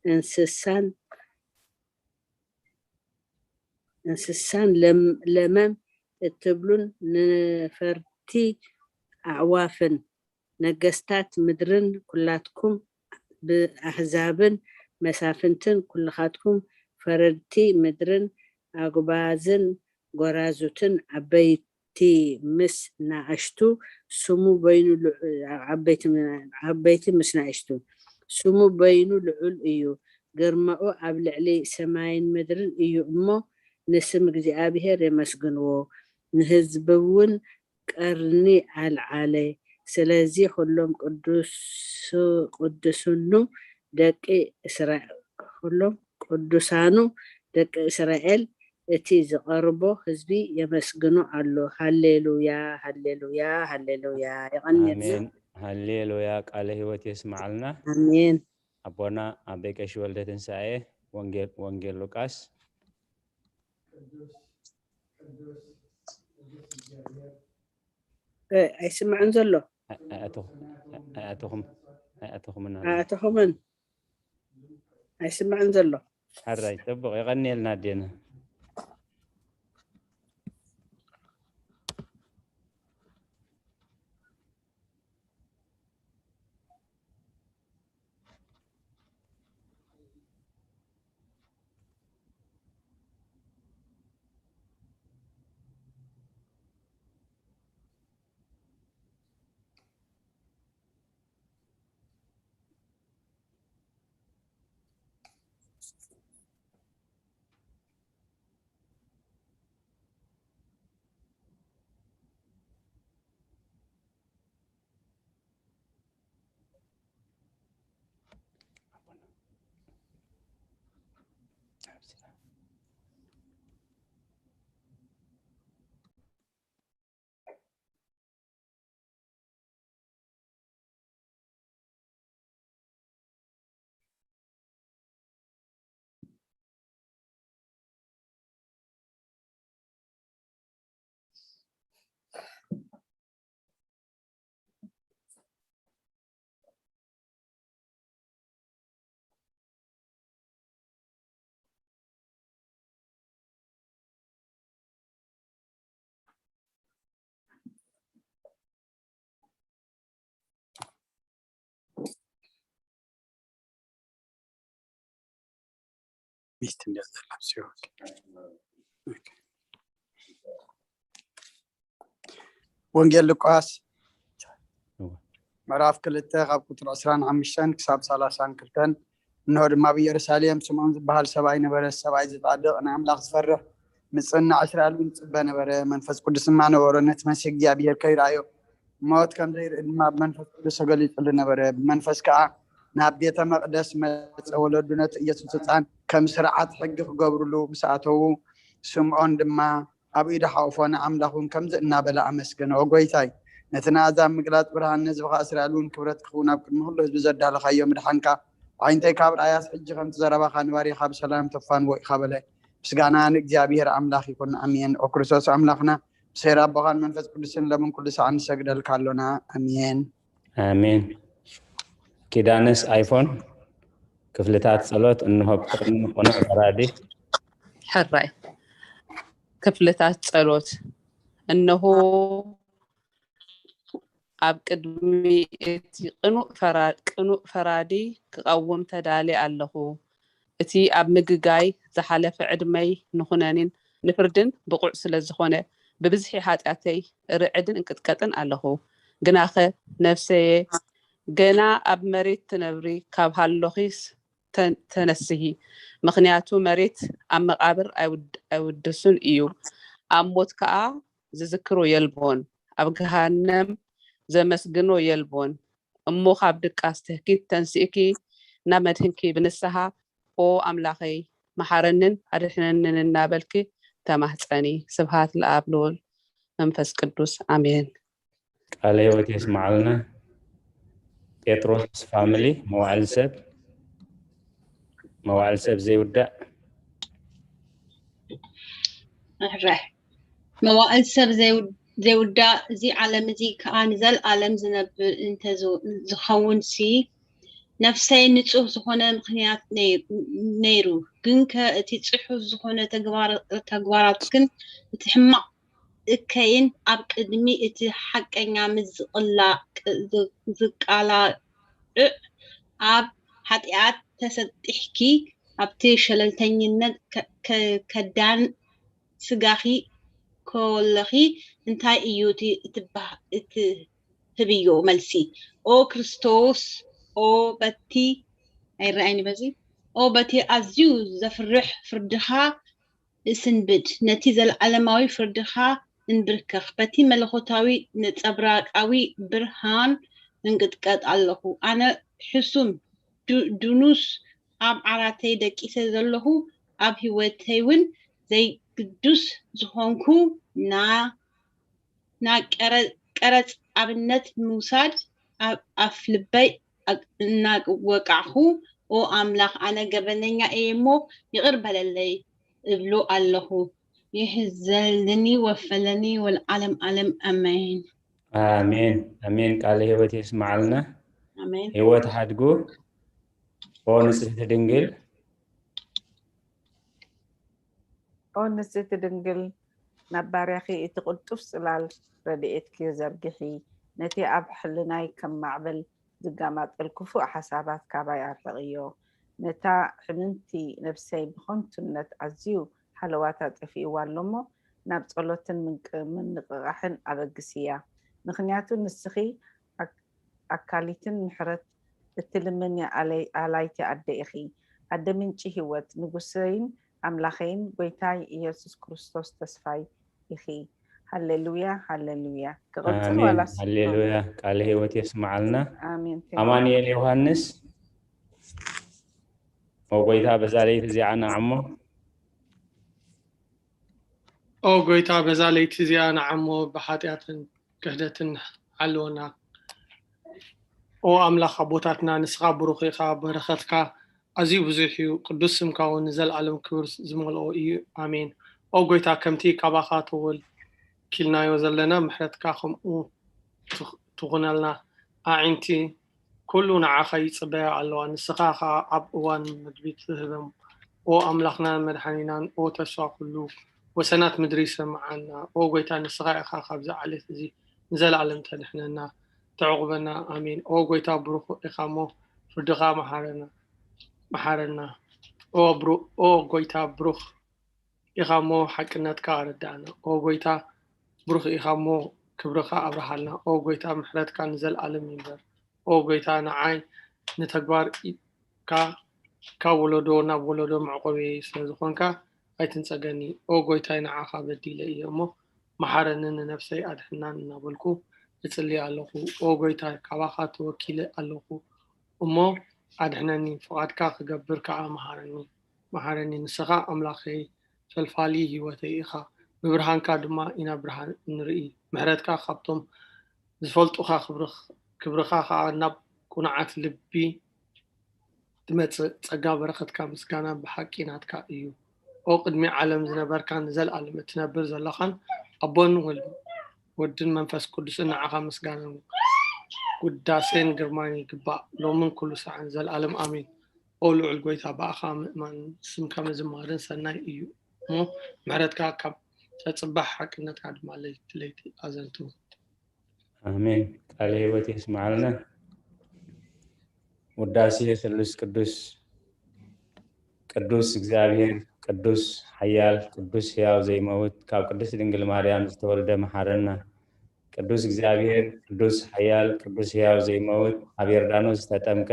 እንስሳን እንስሳን ለም- ለመም እትብሉን ንነፈርቲ ኣዕዋፍን ነገስታት ምድርን ኩላትኩም ብኣህዛብን መሳፍንትን ኩልኻትኩም ፈረድቲ ምድርን ኣጉባዝን ጎራዙትን ዓበይቲ ምስ ናእሽቱ ስሙ በይኑ ልዑ- ዓበይቲ ዓበይቲ ምስ ናእሽቱ ስሙ በይኑ ልዑል እዩ። ግርማኡ ኣብ ልዕሊ ሰማይን ምድርን እዩ እሞ ንስም እግዚኣብሔር የመስግንዎ። ንህዝቡ እውን ቀርኒ ኣልዓለ። ስለዚ ኩሎም ቅዱስ ቅዱስኑ ደቂ እስራኤል ኩሎም ቅዱሳኑ ደቂ እስራኤል እቲ ዝቐርቦ ህዝቢ የመስግኖ ኣሎ። ሃሌሉያ ሃሌሉያ ሃሌሉያ። የቐንየልና። ኣሜን። ሃሌሉያ፣ ቃለ ህይወት የስምዓልና። ኣሜን። ኣቦና ኣበይ ቀሺ ወልደ ትንሳኤ ወንጌል ወንጌል ሉቃስ እ፣ ኣይስማዕን ዘሎ። ኣያእተኹም ኣያእተኹም ኣያእተኹምን ኣሎ። ኣያእተኹምን ኣይስማዕን ዘሎ። ሕራይ ጽቡቕ፣ የቐንየልና ኣዴና። ሚስት እንዲያ ዘላ ሲሆን ወንጌል ሉቃስ ምዕራፍ ክልተ ካብ ቁፅሪ ዕስራን ሓሙሽተን ክሳብ ሰላሳን ክልተን። እንሆ ድማ ኣብ ኢየሩሳሌም ስምዖን ዝበሃል ሰብኣይ ነበረ። ሰብኣይ ዝጻድቕ ንኣምላኽ ዝፈርሕ ምጽናዕ እስራኤል እውን ይጽበ ነበረ። መንፈስ ቅዱስ ድማ ነበሮ። ነቲ መሲህ እግዚኣብሔር ከይረኣዮ ሞት ከም ዘይርኢ ድማ ብመንፈስ ቅዱስ ተገሊጹሉ ነበረ። ብመንፈስ ከኣ ናብ ቤተ መቕደስ መጸ። ወለዱ ነቲ ኢየሱስ ህጻን ከም ስርዓት ሕጊ ክገብሩሉ ምስ ኣተዉ፣ ስምዖን ድማ ኣብ ኢዱ ሓቑፎ ንኣምላኽ እውን ከምዚ እናበለ ኣመስገኖ፣ ኦ ጐይታይ፣ ነቲ ንኣሕዛብ ምግላጽ ብርሃን፣ ንህዝብኻ እስራኤል እውን ክብረት ክኸውን ኣብ ቅድሚ ኩሉ ህዝቢ ዘዳለኻዮ ምድሓንካ፣ ኣዒንተይ ካብ ርኣያስ ሕጂ ከምቲ ዘረባኻ ንባሪኻ ብሰላም ተፋንዎ ኢኻ በለ። ምስጋና ንእግዚኣብሔር ኣምላኽ ይኹን፣ ኣሜን። ኦ ክርስቶስ ኣምላኽና፣ ብሰይር ኣቦኻን መንፈስ ቅዱስን ለምን ኩሉ ሰዓት ንሰግደልካ ኣሎና፣ ኣሜን። ኣሜን። ኪዳነስ ኣይፎን ክፍልታት ጸሎት እንሆ ብትቕድሚ ቅኑዕ ፈራዲ። ሕራይ ክፍልታት ጸሎት። እነሆ ኣብ ቅድሚ እቲ ቅኑዕ ፈራ- ቅኑዕ ፈራዲ ክቐውም ተዳልየ ኣለኹ። እቲ ኣብ ምግጋይ ዝሓለፈ ዕድመይ ንኹነኔን ንፍርድን ብቑዕ ስለ ዝኾነ፣ ብብዝሒ ሓጢኣተይ ርዕድን እንቅጥቀጥን ኣለኹ። ግናኸ ነፍሰየ፣ ገና ኣብ መሬት ትነብሪ ካብ ሃሎኺስ ተን- ተነስሂ፣ ምኽንያቱ መሬት ኣብ መቓብር ኣይውድ- ኣይውድስን እዩ፣ ኣብ ሞት ከኣ ዝዝክሮ የልቦን፣ ኣብ ገሃነም ዘመስግኖ የልቦን። እሞ ካብ ድቃስ ትህኪት ተንሲእኪ ናብ መድህንኪ ብንስሓ ኦ ኣምላኸይ መሓረንን ኣድሕነንን እናበልኪ ተማህፀኒ። ስብሃት ለኣብ ልውል መንፈስ ቅዱስ ኣሜን። ቃለ ህይወት የስምዓልና። ጴጥሮስ ፋሚሊ መዋዕል ሰብ መዋዕል ሰብ ዘይውዳእ እረ መዋእል ሰብ ዘይውዳእ እዚ ዓለም እዚ ከኣ ንዘልኣለም ዝነብር እንተ ዝኸውን ሲ ነፍሰይ ንጹህ ዝኾነ ምኽንያት ነይ-፣ ነይሩ። ግንከ እቲ ጽሑፍ ዝኾነ ተግባር-፣ ተግባራትክን እቲ ሕማቕ እከይን ኣብ ቅድሚ እቲ ሓቀኛ ምስ ዝቕላዕ-፣ ዝ-፣ ዝቃላዕ ኣብ ሓጢኣት ተሰጢሕኪ፣ ኣብቲ ሸለልተኝነት ከ-፣ ከ-፣ ከዳን ስጋኺ ከለኺ እንታይ እዩ እቲ እትበሃ-፣ እትህብዮ መልሲ? ኦ ክርስቶስ፣ ኦ በቲ፣ ኣይረኣይን በዚ፣ ኦ በቲ ኣዝዩ ዘፍርሕ ፍርድኻ እስንብድ፣ ነቲ ዘለዓለማዊ ፍርድኻ እንብርከኽ፣ በቲ መለኮታዊ ነጸብራቃዊ ብርሃን እንቅጥቀጥ ኣለኹ። ኣነ ሕሱም ዱ-፣ ድኑስ ኣብ ዓራተይ ደቂሰ ዘለኹ፣ ኣብ ህይወተይ እውን ዘይግዱስ ዝኾንኩ ና-፣ ና ቀረ-፣ ቀረጽ ኣብነት ምውሳድ ኣብ ኣፍ ልበይ ኣግ-፣ እናወቃዕኹ፣ ኦ ኣምላኽ፣ ኣነ ገበነኛ እየ እሞ ይቕር በለለይ እብሎ ኣለኹ። ይሕዘልኒ ወፈለኒ ወልዓለም ዓለም፣ ኣሜን። ኣሜን፣ ኣሜን። ቃለ ህይወት የስምዓልና። ኣሜን። ህይወት ሓድጉ፣ ኦ ንጽሕቲ ድንግል። ኦ ንጽሕቲ ድንግል፣ ናብ ባርያኺ እቲ ቅልጡፍ ጽላል ረድኤትኪ ዘርግሒ፣ ነቲ ኣብ ሕልናይ ከም ማዕበል ዝጋማጠል ክፉእ ሓሳባት ካባይ ኣርሕቕዮ። ነታ ሕምምቲ ነፍሰይ ብኸንቱነት ኣዝዩ ሃለዋታ ጠፊእዋ ኣሎ እሞ፣ ናብ ጸሎትን ምንቅ-፣ ምንቕቓሕን ኣበግስያ። ምኽንያቱ ንስኺ ኣክ-፣ ኣካሊትን ምሕረት እትልምኒ ኣላይ-፣ ኣላይቲ ኣደ ኢኺ። ኣደ ምንጪ ህይወት፣ ንጉሰይን ኣምላኸይን ጐይታይ ኢየሱስ ክርስቶስ ተስፋይ ኢኺ። ሃሌሉያ፣ ሃሌሉያ። ክቕጽል ኣሜን። ዋላስ? ሃሌሉያ። ቃለ ህይወት የስምዓልና። ኣሜን። ኣማኑኤል ዮሃንስ፣ ኦ ጐይታ፣ በዛ ለይቲ እዚኣ ንዓሞ። ኦ ጐይታ፣ በዛ ለይቲ እዚኣ ንዓሞ፣ ብሓጢኣትን ክሕደትን ሓልወና። ኦ ኣምላኽ ኣቦታትና፣ ንስኻ ብሩኽ ኢኻ፣ በረኸትካ ኣዝዩ ብዙሕ እዩ፣ ቅዱስ ስምካ እውን ንዘለኣለም ክብሪ ዝመልኦ እዩ። ኣሜን። ኦ ጐይታ፣ ከምቲ ካባኻ ተወኪልናዮ ዘለና፣ ምሕረትካ ከምኡ ትኽ-፣ ትኹነልና። ኣዒንቲ ኩሉ ንዓኻ ይጽበያ ኣለዋ፣ ንስኻ ኸኣ ኣብ እዋን መግቢ ትህበም። ኦ ኣምላኽናን መድሓኒናን፣ ኦ ተስፋ ኩሉ ወሰናት ምድሪ፣ ስምዓና። ኦ ጐይታ፣ ንስኻ ኢኻ ካብዚ ዓሌት እዚ ንዘለኣለም ተድሕነና፣ ተዕቑበና። ኣሜን። ኦ ጐይታ፣ ብሩኽ ኢኻ እሞ ፍርድኻ መሓረና፣ መሓረና። ኦ ብሩ-፣ ኦ ጐይታ፣ ብሩኽ ኢኻ እሞ ሓቅነትካ ኣረድኣና። ኦ ጐይታ፣ ብሩኽ ኢኻ እሞ ክብርኻ ኣብርሃልና። ኦ ጐይታ፣ ምሕረትካ ንዘለኣለም ይንበር። ኦ ጐይታ፣ ንዓይ ንተግባር ካ-፣ ካብ ወለዶ ናብ ወለዶ መዕቆብየይ ስለ ዝኾንካ ኣይትንጸገኒ። ኦ ጐይታይ፣ ንዓኻ በዲለ እየ እሞ መሓረንን ንነፍሰይ ኣድሕናን እናበልኩ እጽሊ ኣለኹ። ኦ ጐይታይ፣ ካባኻ ተወኪለ ኣለኹ እሞ ኣድሕነኒ፣ ፍቓድካ ክገብር ከኣ መሃረኒ። መሓረኒ። ንስኻ ኣምላኸይ ፈልፋሊ ህይወተይ ኢኻ፣ ብብርሃንካ ድማ ኢና ብርሃን እንርኢ። ምሕረትካ ካብቶም ዝፈልጡኻ ክብርኽ-፣ ክብርኻ ኸኣ ናብ ቅኑዓት ልቢ ትመጽእ። ጸጋ በረኸትካ ምስጋና ብሓቂ ናትካ እዩ። ኦ ቅድሚ ዓለም ዝነበርካን ንዘለኣለም እትነብር ዘለኻን ኣቦን ወል-፣ ወድን መንፈስ ቅዱስን ንዓኻ ምስጋናን ውዳሴን ግርማን ይግባእ፣ ሎምን ኩሉ ሳዕን ዘለኣለም ኣሜን። ኦ ልዑል ጐይታ፣ ብኣኻ ምእማን ስምካ ምዝማርን ሰናይ እዩ እሞ፣ ምሕረትካ ካብ ተጽባሕ፣ ሓቅነትካ ድማ ለይቲ ለይቲ ኣዘንትው። ኣሜን። ቃለ ህይወት የስምዓልና። ውዳሴ ስሉስ ቅዱስ። ቅዱስ እግዚኣብሔር፣ ቅዱስ ሓያል፣ ቅዱስ ሕያው ዘይመውት፣ ካብ ቅድስት ድንግል ማርያም ዝተወልደ መሓረና። ቅዱስ እግዚኣብሔር፣ ቅዱስ ሓያል፣ ቅዱስ ሕያው ዘይመውት፣ ኣብ ዮርዳኖስ ዝተጠምቀ፣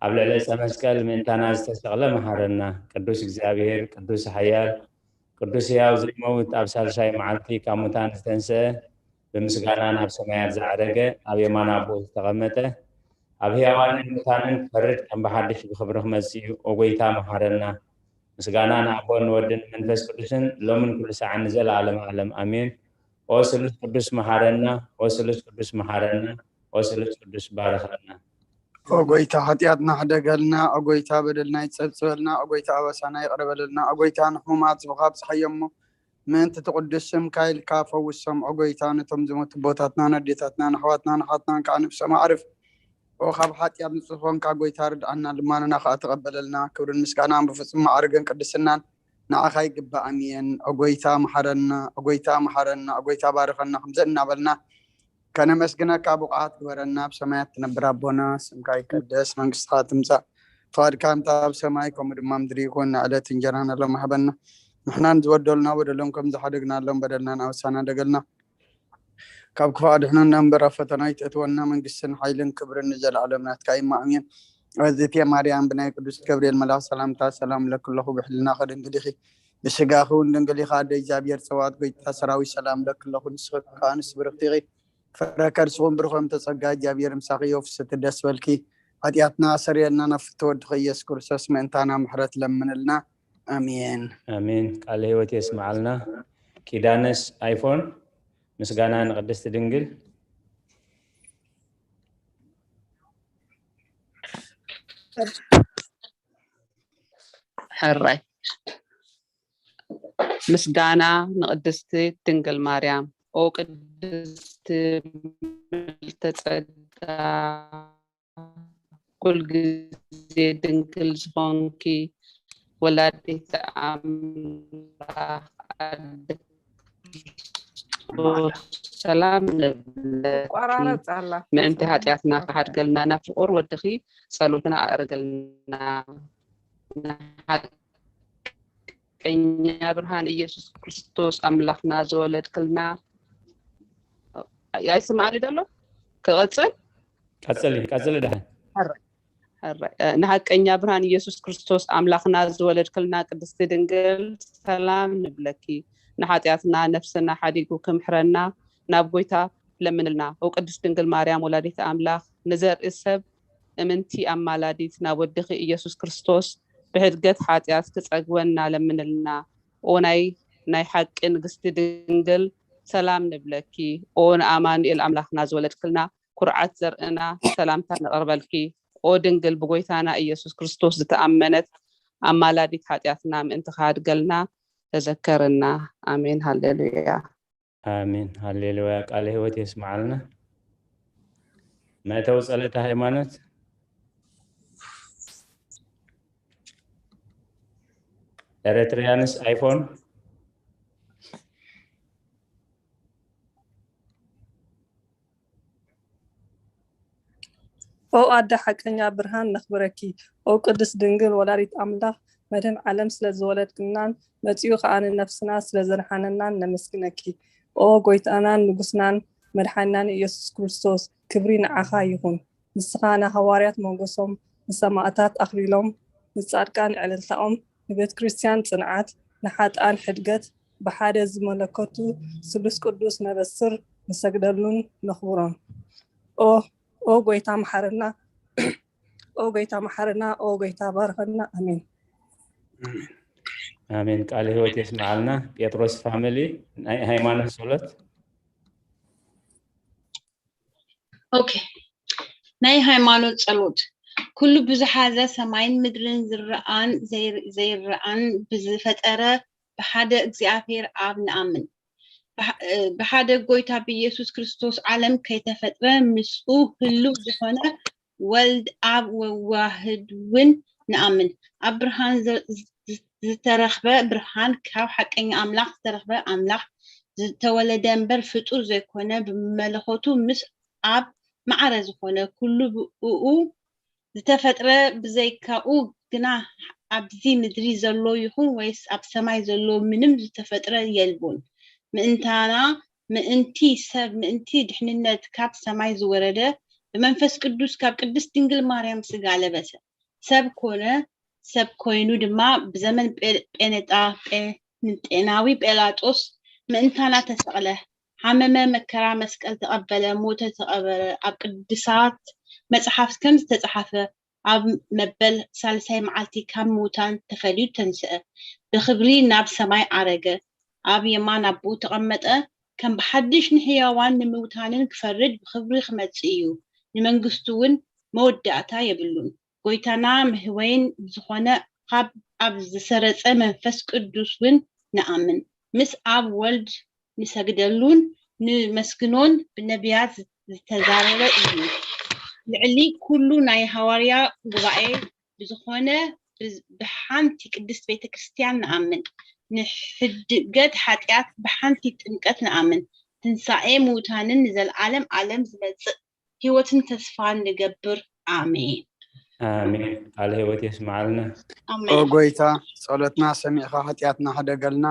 ኣብ ልዕሊ ዕፀ መስቀል ምእንታና ዝተሰቕለ መሓረና። ቅዱስ እግዚኣብሔር፣ ቅዱስ ሓያል፣ ቅዱስ ሕያው ዘይመውት፣ ኣብ ሳልሳይ መዓልቲ ካብ ሙታን ዝተንስአ፣ ብምስጋና ናብ ሰማያት ዝዓረገ፣ ኣብ የማን ኣቦ ዝተቐመጠ፣ ኣብ ሕያዋንን ሙታንን ክፈርድ ከም ብሓድሽ ብኽብሪ ክመጽእ እዩ። ኦ ጐይታ መሓረና። ምስጋና ንኣቦን ንወድን መንፈስ ቅዱስን ሎምን ኩሉ ሰዓን ንዘለዓለም ዓለም ኣሜን። ኦ ስሉስ ቅዱስ መሓረና፣ ኦ ስሉስ ቅዱስ መሓረና፣ ኦ ስሉስ ቅዱስ ባርኸና። ኦ ጐይታ ሓጢኣትና ሕደገልና፣ ኦ ጐይታ በደልና ይጸብጽበልና፣ ኦ ጐይታ ኣበሳና ይቕረ በለልና፣ ኦ ጐይታ ንሕሙማት ዝብኻ ኣብጽሓዮ እሞ ምእንቲ እቲ ቅዱስ ስምካ ኢልካ ፈውሶም። ኦ ጐይታ ነቶም ዝሞቱ ኣቦታትናን ኣዴታትናን ኣሕዋትናን ኣሓትናን ከኣ ነፍሶም ኣዕርፍ። ኦ ካብ ሓጢኣት ንጹህ ዝኾንካ ጎይታ ርድኣና፣ ልማንና ከኣ ተቐበለልና። ክብርን ምስጋናን ብፍጹም ማዕርግን ቅድስናን ንዓኻ ይግባእ። ኣሜን። ኦ ጎይታ መሓረና፣ ኦ ጎይታ መሓረና፣ ኦ ጎይታ ባርኸና፣ ከምዚ እናበልና ከነመስግነካ ብቑዓት ግበረና። ኣብ ሰማያት ትነብር ኣቦና፣ ስምካ ይቀደስ፣ መንግስትኻ ትምጻእ፣ ፍቓድካ ከምታ ኣብ ሰማይ ከምኡ ድማ ምድሪ ይኹን። ንዕለት እንጀራና ሎሚ ሃበና፣ ንሕና ንዝበደሉና በደሎም ከም ዝሓደግናሎም በደልና ናበሳና ደገልና፣ ካብ ክፉእ ኣድሕነና እምበር ኣብ ፈተና ኣይተእትወና፣ መንግስትን ሓይልን ክብርን ንዘለዓለም ናትካ እዩ። ኣሜን። እግዝእትየ ማርያም ብናይ ቅዱስ ገብርኤል መልኣኽ ሰላምታ ሰላም እለኪ ኣለኹ፣ ብሕልናኺ ድንግል ኢኺ፣ ብስጋኺ እውን ድንግል ኢኻ። ኣደ እግዚኣብሔር ጸባኦት ጎይታ ሰራዊት ሰላም እለኪ ኣለኹ፣ ንስኺ ከኣ ኣንስቲ ብርኽቲ ኢኺ፣ ፍረ ከርስኹም ብሩኽ እምተ ጸጋ እግዚኣብሔር ምሳኺ እዩ። ፍስሕቲ ደስ በልኪ፣ ሓጢኣትና ኣሰርየልና፣ ናብ ፍትወ ወድኺ ኢየሱስ ክርስቶስ ምእንታና ምሕረት ለምንልና። ኣሜን። ኣሜን። ቃለ ህይወት የስምዓልና። ኪዳነስ ኣይፎን። ምስጋና ንቅድስቲ ድንግል። ሕራይ ምስጋና ንቅድስቲ ድንግል ማርያም። ኦ ቅድስቲ ምልዕተ ጸጋ፣ ኩል ግዜ ድንግል ዝኾንኪ ወላዲት ኣምላኽ ኣደ ክርስቶስ ሰላም ንብለኪ። ቆራረጽ ኣላ። ምእንቲ ሓጢኣትና ክሓድገልና ናብ ፍቑር ወድኺ ጸሎትና ኣእርግልና። ንሓቀኛ ብርሃን ኢየሱስ ክርስቶስ ኣምላኽና ዝወለድክልና። ኣይስማዕኒ ደሎ? ክቐጽል? ቀጽሊ ቀጽሊ ደሓን። ሕራይ። እ፣ ንሓቀኛ ብርሃን ኢየሱስ ክርስቶስ ኣምላኽና ዝወለድክልና ቅድስቲ ድንግል ሰላም ንብለኪ። ንሓጢኣትና ነፍስና ሓዲጉ ክምሕረና ናብ ጎይታ ለምንልና። ኦ ቅድስት ድንግል ማርያም ወላዲት ኣምላኽ ንዘርኢ ሰብ እምንቲ ኣማላዲት ናብ ወድኺ ኢየሱስ ክርስቶስ ብሕድገት ሓጢኣት ክጸግወና ለምንልና። ኦ ናይ ናይ ሓቂ ንግስቲ ድንግል ሰላም ንብለኪ። ኦ ንኣማኑኤል ኣምላኽና ዝወለድክልና ኩርዓት ዘርእና ሰላምታ ነቕርበልኪ። ኦ ድንግል ብጎይታና ኢየሱስ ክርስቶስ ዝተኣመነት ኣማላዲት ሓጢኣትና ምእንቲ ክሃድገልና ተዘከርና። ኣሜን ሃሌሉያ። ኣሜን ሃሌሉያ። ቃለ ህይወት የስምዓልና። መእተዊ ጸሎተ ሃይማኖት ኤሪትሪያንስ ኣይፎን። ኦ ኣደ ሓቀኛ ብርሃን ነኽብረኪ። ኦ ቅድስት ድንግል ወላዲት ኣምላኽ መድህን ዓለም ስለ ዝወለድክናን መጺኡ ከኣ ንነፍስና ስለ ዘድሓነናን ነመስግነኪ። ኦ ጎይታናን ንጉስናን መድሓኒናን ኢየሱስ ክርስቶስ ክብሪ ንዓኻ ይኹን። ንስኻ ንሃዋርያት ሞገሶም፣ ንሰማእታት ኣኽሊሎም፣ ንጻድቃን ዕልልታኦም፣ ንቤተ ክርስቲያን ጽንዓት፣ ንሓጥኣን ሕድገት፣ ብሓደ ዝመለከቱ ስሉስ ቅዱስ ነበስር ንሰግደሉን ነኽብሮን። ኦ ኦ ጎይታ መሓረና ኦ ጎይታ መሓረና ኦ ጎይታ ባርኸና ኣሜን። ኣሜን። ቃለ ህይወት የስምዓልና። ጴጥሮስ ፋሚሊ ናይ ሃይማኖት ጸሎት። ኦኬ ናይ ሃይማኖት ጸሎት። ኩሉ ብዝሓዘ ሰማይን ምድርን ዝረኣን ዘይር- ዘይረኣን ብዝፈጠረ ብሓደ እግዚኣብሔር ኣብ ንኣምን። ብሓ- እ፣ ብሓደ ጎይታ ብኢየሱስ ክርስቶስ ዓለም ከይተፈጥረ ምስኡ ህሉው ዝኾነ ወልድ ኣብ ወዋህድ እውን ንኣምን። ኣብ ብርሃን ዘ- ዝ- ዝተረኽበ ብርሃን ካብ ሓቀኛ ኣምላኽ ዝተረኽበ ኣምላኽ ዝተወለደ እምበር ፍጡር ዘይኮነ ብመለኾቱ ምስ ኣብ ማዕረ ዝኾነ ኩሉ ብእኡ ዝተፈጥረ ብዘይካኡ ግና ኣብዚ ምድሪ ዘሎ ይኹን ወይስ ኣብ ሰማይ ዘሎ ምንም ዝተፈጥረ የልቦን። ምእንታና ምእንቲ ሰብ ምእንቲ ድሕንነት ካብ ሰማይ ዝወረደ ብመንፈስ ቅዱስ ካብ ቅድስት ድንግል ማርያም ስጋ ለበሰ ሰብ ኮነ ሰብ ኮይኑ ድማ ብዘመን ጴ- ጴነጣ ጴንጤናዊ ጴላጦስ ምእንታና ተሰቕለ፣ ሓመመ፣ መከራ መስቀል ተቐበለ፣ ሞተ፣ ተቐበረ። ኣብ ቅዱሳት መጽሓፍት ከም ዝተጻሕፈ ኣብ መበል ሳልሳይ መዓልቲ ካብ ምዉታን ተፈልዩ ተንስአ፣ ብኽብሪ ናብ ሰማይ ዓረገ፣ ኣብ የማን ኣቦኡ ተቐመጠ፣ ከም ብሓድሽ ንሕያዋን ንምዉታንን ክፈርድ ብኽብሪ ክመጽእ እዩ፣ ንመንግስቱ እውን መወዳእታ የብሉን። ጎይታና መህወይን ዝኾነ ካብ ኣብ ዝሰረጸ መንፈስ ቅዱስ እውን ንኣምን። ምስ ኣብ ወልድ ንሰግደሉን ንመስግኖን ብነቢያት ዝተዛረበ እዩ። ልዕሊ ኩሉ ናይ ሃዋርያ ጉባኤ ብዝኾነ ብዝ- ብሓንቲ ቅድስት ቤተ ክርስቲያን ንኣምን። ንሕድገት ሓጢኣት ብሓንቲ ጥምቀት ንኣምን። ትንሳኤ ምውታንን ንዘለዓለም ዓለም ዝመጽእ ህይወትን ተስፋ ንገብር። ኣሜን። ኣሜን። ቃል ህይወት የስማዓልና። ኣሜን። ጎይታ ጸሎትና ሰሚዕካ ሓጢኣትና ሕደገልና።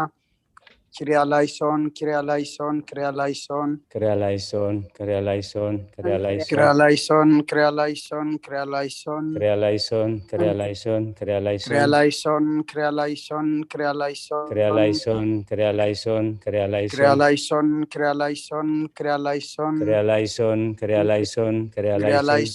ኪርያ ላይሶን፣ ኪርያ ላይሶን፣ ኪርያ ላይሶን። ክርያ ላይሶን፣ ክርያ ላይሶን፣ ክርያ ላይሶን። ኪርያ ላይሶን፣ ኪርያ ላይሶን፣ ኪርያ ላይሶን። ክርያ ላይሶን፣ ክርያ ላይሶን፣ ክርያ ኪርያ ላይሶን። ላይሶን፣ ኪርያ ላይሶን፣ ኪርያ ላይሶን። ክርያ ላይሶን፣ ክርያ ላይሶን፣ ክርያ ኪርያ ላይሶን። ላይሶን፣ ኪርያ ላይሶን፣ ኪርያ ላይሶን። ክርያ ላይሶን፣ ክርያ ላይሶን፣ ክርያ ኪርያ ላይሶን።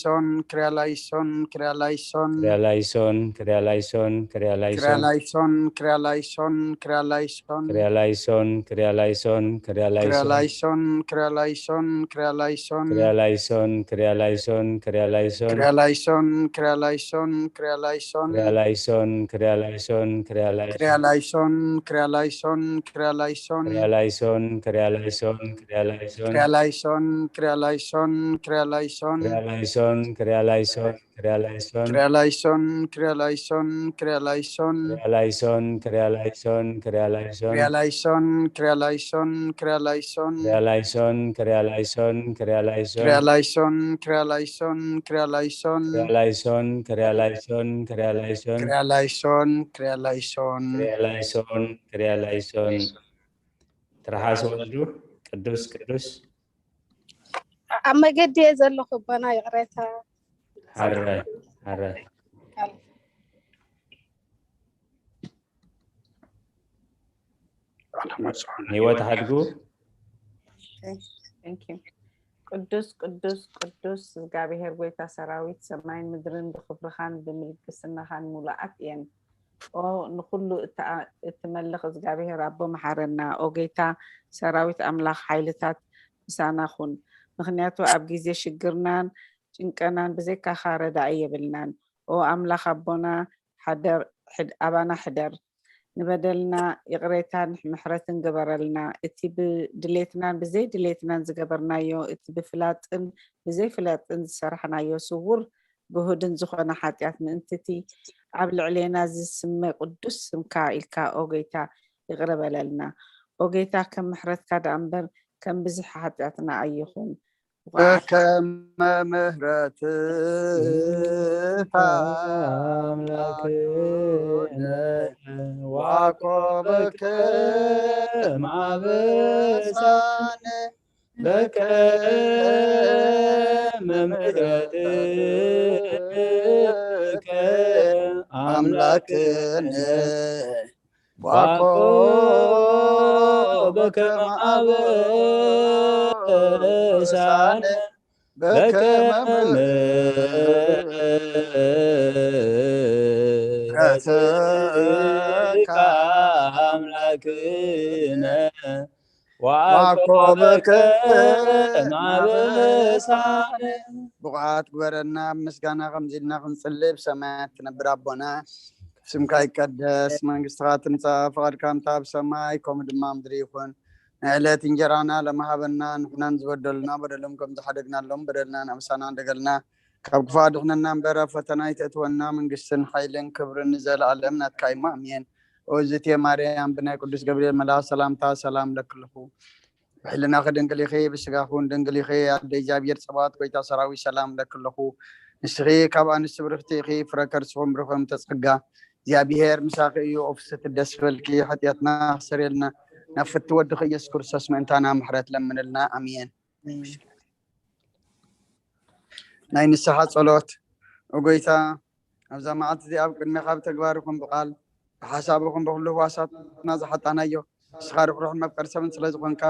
ላይሶን፣ ኪርያ ላይሶን፣ ኪርያ ላይሶን። ክርያ ላይሶን፣ ክርያ ላይሶን፣ ክርያ ኪርያ ላይሶን። ላይሶን፣ ኪርያ ላይሶን፣ ኪርያ ላይሶን። ክርያ ላይሶን፣ ክርያ ላይሶን፣ ክርያ ኪርያ ላይሶን። ላይሶን፣ ኪርያ ላይሶን፣ ኪርያ ላይሶን። ክርያ ላይሶን፣ ክርያ ላይሶን፣ ክርያ ላይሶን። ኪርያ ላይሶን፣ ኪርያ ላይሶን፣ ኪርያ ላይሶን። ክርያ ላይሶን፣ ክርያ ላይሶን፣ ክርያ ኪርያ ላይሶን። ላይሶን፣ ኪርያ ላይሶን፣ ኪርያ ላይሶን። ክርያ ላይሶን፣ ክርያ ላይሶን፣ ክርያ ላይሶን። ኪርያ ላይሶን፣ ኪርያ ላይሶን፣ ኪርያ ላይሶን። ክርያ ላይሶን፣ ክርያ ላይሶን፣ ክርያ ላይሶን። ኪርያ ላይሶን፣ ኪርያ ላይሶን፣ ኪርያ ላይሶን። ክርያ ላይሶን፣ ክርያ ላይሶን፣ ክርያ ላይሶን። ኪርያ ላይሶን፣ ኪርያ ላይሶን፣ ኪርያ ላይሶን። ክርያ ላይሶን፣ ክርያ ላይሶን፣ ክርያ ላይሶን። ኪርያ ላይሶን፣ ኪርያ ላይሶን፣ ኪርያ ላይሶን። ክርያ ላይሶን፣ ክርያ ላይሶን፣ ክርያ ላይሶን። ኪርያ ላይሶን፣ ኪርያ ላይሶን። ክርያ ላይሶን፣ ክርያ ላይሶን። ትርሓስ ወልዱ ቅዱስ ቅዱስ። ኣብ መገዲ እየ ዘለኹ ኣቦና፣ ይቕሬታ። ሓራይ ሓራይ። ኣለመጽዖን ህይወት ሓድጉ። Thank you። ቅዱስ ቅዱስ ቅዱስ እግዚኣብሔር ጎይታ ሰራዊት፣ ሰማይን ምድርን ብክብርኻን ብምልግስናኻን ሙሉኣት እየን። ኦ ንኹሉ እትኣ- እትመልኽ እግዚኣብሔር ኣቦ፣ መሓረና። ኦ ጎይታ ሰራዊት ኣምላኽ፣ ሓይልታት ምሳና ኩን፣ ምኽንያቱ ኣብ ግዜ ሽግርናን ጭንቀናን ብዘይካኻ ረዳኢ የብልናን። ኦ ኣምላኽ ኣቦና፣ ሓደር ሕድ- ኣባና ሕደር። ንበደልና ይቕሬታን ምሕረትን ግበረልና። እቲ ብድሌትናን ብዘይ ድሌትናን ዝገበርናዮ፣ እቲ ብፍላጥን ብዘይ ፍላጥን ዝሰራሕናዮ ስውር ግሁድን ዝኾነ ሓጢኣት ምእንቲ እቲ ኣብ ልዕሌና ዝስመ ቅዱስ ስምካ ኢልካ ኦ ጎይታ ይቕረ በለልና። ኦ ጎይታ ከም ምሕረትካ ደኣ እምበር ከም ብዝሒ ሓጢኣትና ኣይኹን። በከመ ምሕረትካ ኣምላክነ ዋኮ በከመ ኣበሳነ በከመ ምሕረትከ ኣምላክነ ዋኮ በከመ ኣበሳነ በከመ ምሕረትከ ኣምላክነ ዋኮ በከመ ኣበሳነ። ብቑዓት ግበረና። ኣብ ምስጋና ከምዚ ኢልና ክንጽሊ፣ ብሰማያት ትነብር ኣቦና፣ ስምካ ይቀደስ፣ መንግስትኻ ትምጻእ፣ ፍቓድካ ከምታ ኣብ ሰማይ ከምኡ ድማ ኣብ ምድሪ ይኹን። ናይ ዕለት እንጀራና ሎሚ ሃበና፣ ንሕናን ዝበደሉና በደሎም ከም ዝሓደግናሎም በደልና ንኣምሳና እንደገልና፣ ካብ ክፉእ ኣድሕነና እምበር ኣብ ፈተና ኣይተእትወና፣ መንግስትን ሓይልን ክብርን ንዘለኣለም ናትካ እዩ፣ ኣሜን። ኦ እግዝእትየ ማርያም፣ ብናይ ቅዱስ ገብርኤል መልኣኽ ሰላምታ ሰላም እለኪ ኣለኹ። ብሕልናኺ ድንግል ኢኺ፣ ብስጋኺ እውን ድንግል ኢኺ። ኣደ እግዚኣብሔር ጸባኦት፣ ጎይታ ሰራዊት፣ ሰላም እለኪ ኣለኹ። ንስኺ ካብ ኣንስቲ ብርኽቲ ኢኺ፣ ፍረ ከርስኺ እውን ብሩኽ እዩ፣ እምተ ጸጋ፣ እግዚኣብሔር ምሳኺ እዩ። ኦ ፍስሕቲ ደስ በልኪ፣ ሓጢኣትና ክሰርየልና፣ ናብ ፍቲ ወድኺ ኢየሱስ ክርስቶስ ምእንታና ምሕረት ለምንልና። ኣሜን። ናይ ንስሓ ጸሎት። ኦ ጎይታ፣ ኣብዛ መዓልቲ እዚኣ ኣብ ቅድሜኻ ብተግባር ይኹን ብቓል፣ ብሓሳብ ይኹን ብኹሉ ህዋሳትና ዝሓጣናዮ፣ ንስኻ ርሕሩሕን መፍቀሪ ሰብን ስለ ዝኾንካ፣